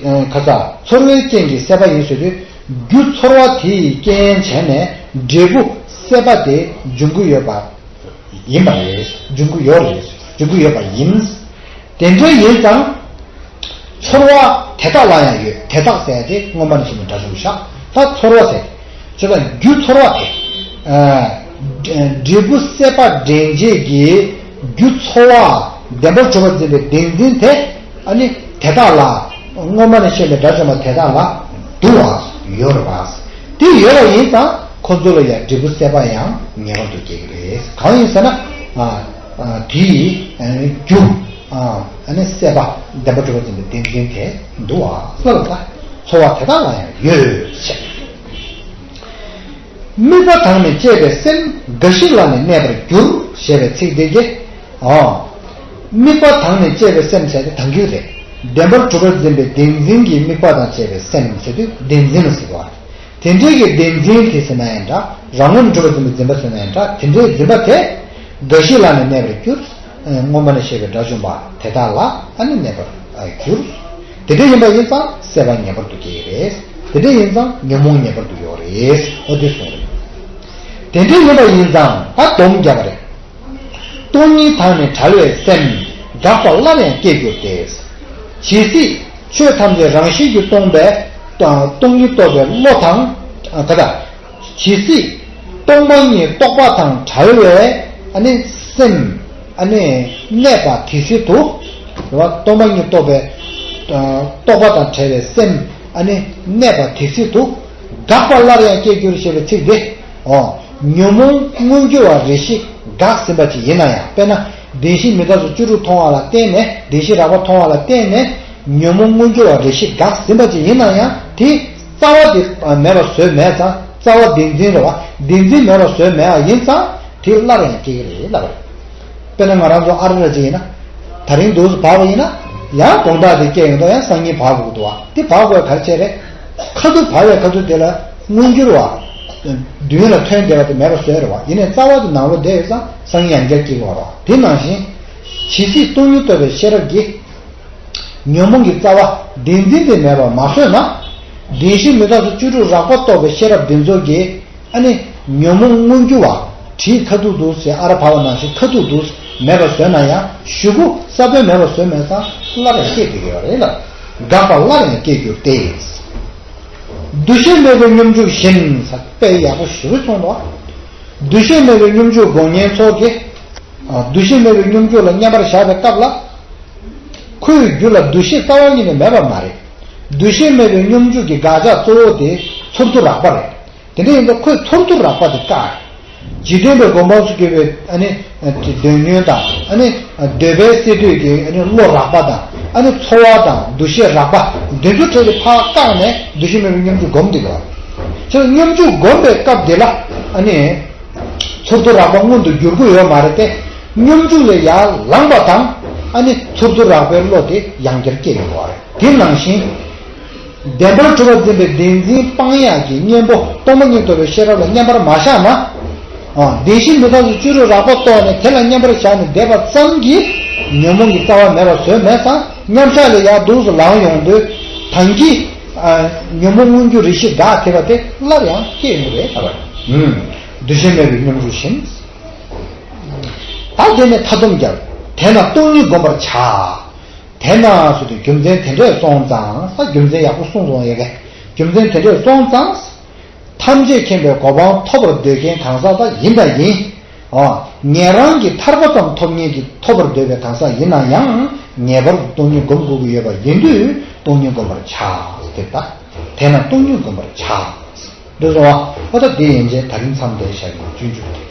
ཁ་ཚ། ཚོར་བའི་རྐྱེན་གྱིས་སྲེད་པ་ཡིན་ཟེར་དུས། རྒྱུ་ཚོར་བ་དེ་ཡི་རྐྱེན་བྱས་ནས་འབྲས་བུ་སྲེད་པ་དེ་འབྱུང་གི་ཡོད་པ་ཡིན་པ་རེད། འབྱུང་གི་ཡོད་རེད། འབྱུང་གི་ཡོད་པ་ཡིན། དེ་འདྲ་ཡིན་ཙང་། ཚོར་བ་དེ་དག་ལ་ཡང་ཡོད། དེ་དག་ཟེར་ཏེ་མངོན་པ་ནས་བཤད་པའི་དགྲ་བཅོམ་བཞག་ད་ཚོར་བ་ཟེར། ཅེས་པ་རྒྱུ་ཚོར་བ་དེ། ཨ། འབྲས་བུ་སྲེད་པ་འདྲེན་བྱེད་ཀྱི་རྒྱུ་ཚོར་བ་བདེན་པར་གྲུབ་པར་འཛིན་པའི་བདེན་འཛིན་དེ། ཨ་ནི་དེ་དག་ལ། མངོན་པ་ནས་བཤད་པའི་དགྲ་བཅོམ་པ་དེ་དག་ལ་འདུ་བ་ཡོད་རེད་པ། དེ་ཡོད་པ་ཡིན་ཙང་ཁོ་ཚོ་ལ་ཡང་འབྲས་བུ་སྲེད་པ་ཡང་ངེས་པར་དུ་སྐྱེ་གི་རེད། གང་ཡིན་ཟེར་ན། ཨ། ཨ། དེའི། ཨ། རྒྱུ། ཨ། ཨ་ནི་སྲེད་པ་བདེན་པར་གྲུབ་པར་འཛིན་པའི་བདེན་འཛིན་དེ་འདུ་བ་ལ་ལ་ཚོར་བ་དེ་དག་ལ་ཡང་ཡོད་ཟེར། དམིགས་པ་དང་ནི་བཅས་པའི་སེམས། འགའ་ཞིག་ལ་ནི་གནས་པར་འགྱུར། ཞེས་པའི་ཚིག་འདི་གིས། ཨོ། དམིགས་པ་དང་ནི་བཅས་པའི་སེམས་ཟེར་དེ་དང་རྒྱུ་རེད། བདེན་པར་གྲུབ་པར་འཛིན་པའི་བདེན་འཛིན་གྱི་དམིགས་པ་དང་བཅས་པའི་སེམས་ཟེར་དུས་བདེན་འཛིན་ལ་ཟེར་བ་རེད། དེ་འདྲའི་གི་བདེན་འཛིན་དེ་ཟེར་ན་ཡང་འདྲ། རང་ངོས་ནས་གྲུབ་པར་འཛིན་པའི་འཛིན་པ་ཟེར་ན་ཡང་འདྲ། དེ་འདྲའི་འཛིན་པ་དེ། འགའ་ཞིག་ལ་ནི་གནས་པར་འགྱུར། མངོན་པ་ནས་བཤད་པའི་དགྲ་བཅོམ་པ་དེ་དག་ལ་ཨ་ནི་གནས་པར་འགྱུར། དེ་འདྲ་ཡིན་པ་ཡིན་ཙང་སྲེད་པ་ངེས་པར་དུ་སྐྱེ་གི་རེད། དེ་འདྲ་ཡིན་ཙང་ཉོན་མོངས་ངེས་པར་དུ་ཡོད་རེད། འོ་དེ་གསུངས་རེད། དེ་འདྲ་ཡིན་པ་ཡིན་ཙང་ད་སྡོམ་བརྒྱབ་པ་རེད། སྟོང་ཉིད་དང་ནི་བྲལ་བའི་སེམས། འགག་པ་སླར་ཡང་སྐྱེ་འགྱུར་ཏེ། ཇི་སྲིད་ཆོས་ཐམས་ཅད་རང་བཞིན་གྱིས་སྟོང་པའི། སྟོང་ཉིད་རྟོགས་པའི་བློ་དང་། ག་ད། ཇི་སྲིད་སྟོང་པ་ཉིད་རྟོགས་པ་དང་བྲལ་བའི་ཨ་ནི་སེམས་ཨ་ནི་གནས་པ་དེ་སྲིད་དུ། རེད་བ། སྟོང་པ་ཉིད་རྟོགས་པའི། རྟོགས་པ་དང་བྲལ་བའི་སེམས་ཨ་ནི་གནས་པ་དེ་སྲིད་དུ། འགག་པ་སླར་ཡང་སྐྱེ་འགྱུར་ཞེས་པའི་ཚིག་འདི། འོ། ཉོན་མོངས་མངོན་གྱུར་བ་རེ་ཞིག་འགག་ཟིན་པ་ཅིག་ཡིན་ན་ཡང་། དཔེར་ན། བདེན་བཞི་མི་རྟག་སོགས་བཅུ་དྲུག་མཐོང་བ་ལ་བརྟེན་ནས། བདེན་བཞི་རགས་པ་མཐོང་བ་ལ་བརྟེན་ནས་ཉོན་མོངས་མངོན་གྱུར་བ་རེ་ཞིག་འགགས་ཟིན་པ་ཅིག་ཡིན་ན་ཡང་། དེ་རྩ་བ་དེ་མེད་པ་བཟོས་མེད་ཙང་། རྩ་བ་བདེན་འཛིན་རེད་བ། བདེན་འཛིན་མེད་པ་བཟོས་མེད་པ་ཡིན་ཙང་། དེ་སླར་ཡང་སྐྱེ་གི་རེད་ལབ་རེད། དཔེར་ན་ང་རང་ཚོ་ཨ་རི་ར་ཅིག་ཡིན་ན། ད་རིང་འདུག་སེ་བབས་པ་ཡིན་ན། ཡང་དགོང་དག་དེ་སྐྱེ་ཡོང་དུས་ཡང་སང་ཉིན་བབས་དགོས་འདུག་བ། དེ་བབས་དགོས་ག་རེ་བྱས་རེད། ཁ་ཐུག་བབས་པའི་ཁ་ཐུག་དེ་ལ་མངོན་གྱུར་བ། མདུན་ལ་ཐོན་བསྡད་པ་དེ་མེད་པ་བཟོས་རེད་བ། ཡིན་ནའི་རྩ་བ་དེ་ནང་ལོགས་བསྡད་ཡོད་ཙང་སང་ཉིན་ཡང་བསྐྱར་སྐྱེ་གི་རེད་བ། དེ་ནང་བཞིན། ཇི་སྲིད་སྟོང་ཉིད་རྟོགས་པའི་ཤེས་རབ་ཀྱིས། ཉོན་མོངས་ཀྱི་རྩ་བ་བདེན་འཛིན་དེ་མེད་པར་མ་བཟོས་ན། བདེན་བཞི་མི་རྟག་སོགས་བཅུ་དྲུག་རགས་པ་རྟོགས་པའི་ཤེས་རབ་འདི་ཚོ་གིས། ཨ་ནི། ཉོན་མོངས་མངོན་གྱུར་བ། གྲིའི་ཁ་ཐུག་འདུག་སེ་ཨ་ར་བབས་པ་ནང་བཞིན་ཁ་ཐུག་འདུག་སེ་མེད་པ་བཟོས་ན་ཡང་། གཞུག་གུ་ས་བོན་མེད་པ་བཟོས་མེད་ཙང་སླར་ཡང་སྐྱེ་བསྡད་ཀྱི་ཡོད་རེད་ལ། འགགས་པ་སླར་ཡང་སྐྱེ་འགྱུར་ཏེ། འདུ་ཤེས་མེད་པའི་སྙོམས་འཇུག་བཞིན། ས་དཔེ་ཡག་པོ་ཞེ་པོ་བྱུང་འདུག་འདུ་ཤེས་མེད་པའི་སྙོམས་འཇུག་སྒོམ་མཁན་ཚོ་གིས། ཨ། འདུ་ཤེས་མེད་པའི་སྙོམས་འཇུག་ལ་མཉམ་པར་བཞག་པའི་སྐབས་ལ། ཁོའི་རྒྱུད་ལ་འདུ་ཤེས་རྩ་བ་ཉིད་ནས་མེད་པ་མ་རེད། འདུ་ཤེས་མེད་པའི་སྙོམས་འཇུག་གི་དགག་བྱ་གཙོ་བོ་དེ་ཚུར་མཐོ་རགས་པ་རེད། དེ་འདྲ་ཡིན་ཙང་ཁོས་ཚུར་མཐོ་རགས་པ་དེ་བཀག་འཇིག་རྟེན་པའི་སྒོམ་སྤང་སུ་གྱུར་པའི། ཨ་ནི། འདོད་ཉོན་དང་། ཨ་ནི། འདོད་པའི་སས་བསྡུས་ཀྱི། ཨ་ནི། བློ་རགས་པ་དང་། ཨ་ནི། ཚོར་བ་དང་འདུ་ཤེས་རགས་པ་འདི་ཚོ་ཁྲིད་དེ་ཕར་བཀག་ནས་འདུ་ཤེས་མེད་པའི་སྙོམས་འཇུག་སྒོམ་དེ་དགོས། ཁྱེད་སྙོམས་འཇུག་སྒོམ་པའི་སྐབས་དེ་ལ། ཨ་ནི། ཚུར་མཐོ་རགས་པ་མངོན་དུ་འགྱུར་གྱི་ཡོད་མ་རེད་དེ། སྙོམས་འཇུག་ལས་ཡར་ལངས་པ་དང་། ཨ་ནི་ཚུར་མཐོ་རགས་པའི་བློ་དེ་ཡང་བསྐྱར་སྐྱེ་ཡོང་བ་རེད། དེ་ནང་བཞིན། བདེན་པར་གྲུབ་པར་འཛིན་པའི་བདེན་འཛིན་སྤང་ཡག་གི་གཉེན་པོ་སྟོང་པ་ཉིད་རྟོགས་པའི་ཤེས་རབ་ལ་མཉམ་པར་མ་བཞག་ན། ཨ། བདེན་བཞི་མི་རྟག་སོགས་བཅུ་དྲུག་རགས་པ་རྟོགས་ནས་དེ་ལ་མཉམ་པར་བཞག་ནས་བསྡད་པ་ཙམ་གྱིས་ཉོན་མོངས་ཀྱི་རྩ་བ་མེད་པར་བཟོས་མེད་ཙང་། མཉམ་བཞག་ལས་ཡར་འདུག་སེ་ལངས་ཡོང་དུས། ད་གིན། ཨ། ཉོན་མོངས་མངོན་གྱུར་རེ་ཞིག་འགགས་ཐེབས་པ་དེ་སླར་ཡང་སྐྱེ་ཡོང་གི་རེད་ལབ་པ་རེད། འདུ་ཤེས་མེད་པའི་སྙོམས་འཇུག་བཞིན། ད་དེ་ནས་མཐའ་སྡོམ་རྒྱབ། དེས་ན་སྟོང་ཉིད་བསྒོམ་པར་བྱ། དེས་ན་ཟེར་དུས་རྒྱུ་མཚན་དེ་འདྲས་སོང་ཙང་། ས་རྒྱུ་མཚན་ཡག་པོ་གསུངས་སོང་ཡ་གི། རྒྱུ་མཚན་དེ་འདྲས་སོང་ཙང་། ཐམས་ཅད་མཁྱེན་པའི་གོ་འཕང་ཐོབ་པར་འདོད་མཁན་གང་ཟག་དག་ཡིན་དང་ཡིན། ཨ། ཉན་རང་གིས་ཐར་པ་ཙམ་ཐོབ་མཁན་གྱི་ཐོབ་པར་འདོད་པའི་གང་ཟག་ཡིན་ན་ཡང་། ངེས་པར་དུ་སྟོང་ཉིད་བསྒོམ་དགོས་ཀྱི་ཡོད་པ་ཡིན་དུས། སྟོང་ཉིད་བསྒོམ་པར་བྱ། དེ་ལྟ། དེས་ན་སྟོང་ཉིད་བསྒོམ་པར་བྱ། འདི་སོང་བ། ཨ། ད་དེ་ཡན་ཆད་ད་རིང་མཚམས་འདིར་བཞག་གི། སྤྱོད་འཇུག་དེ།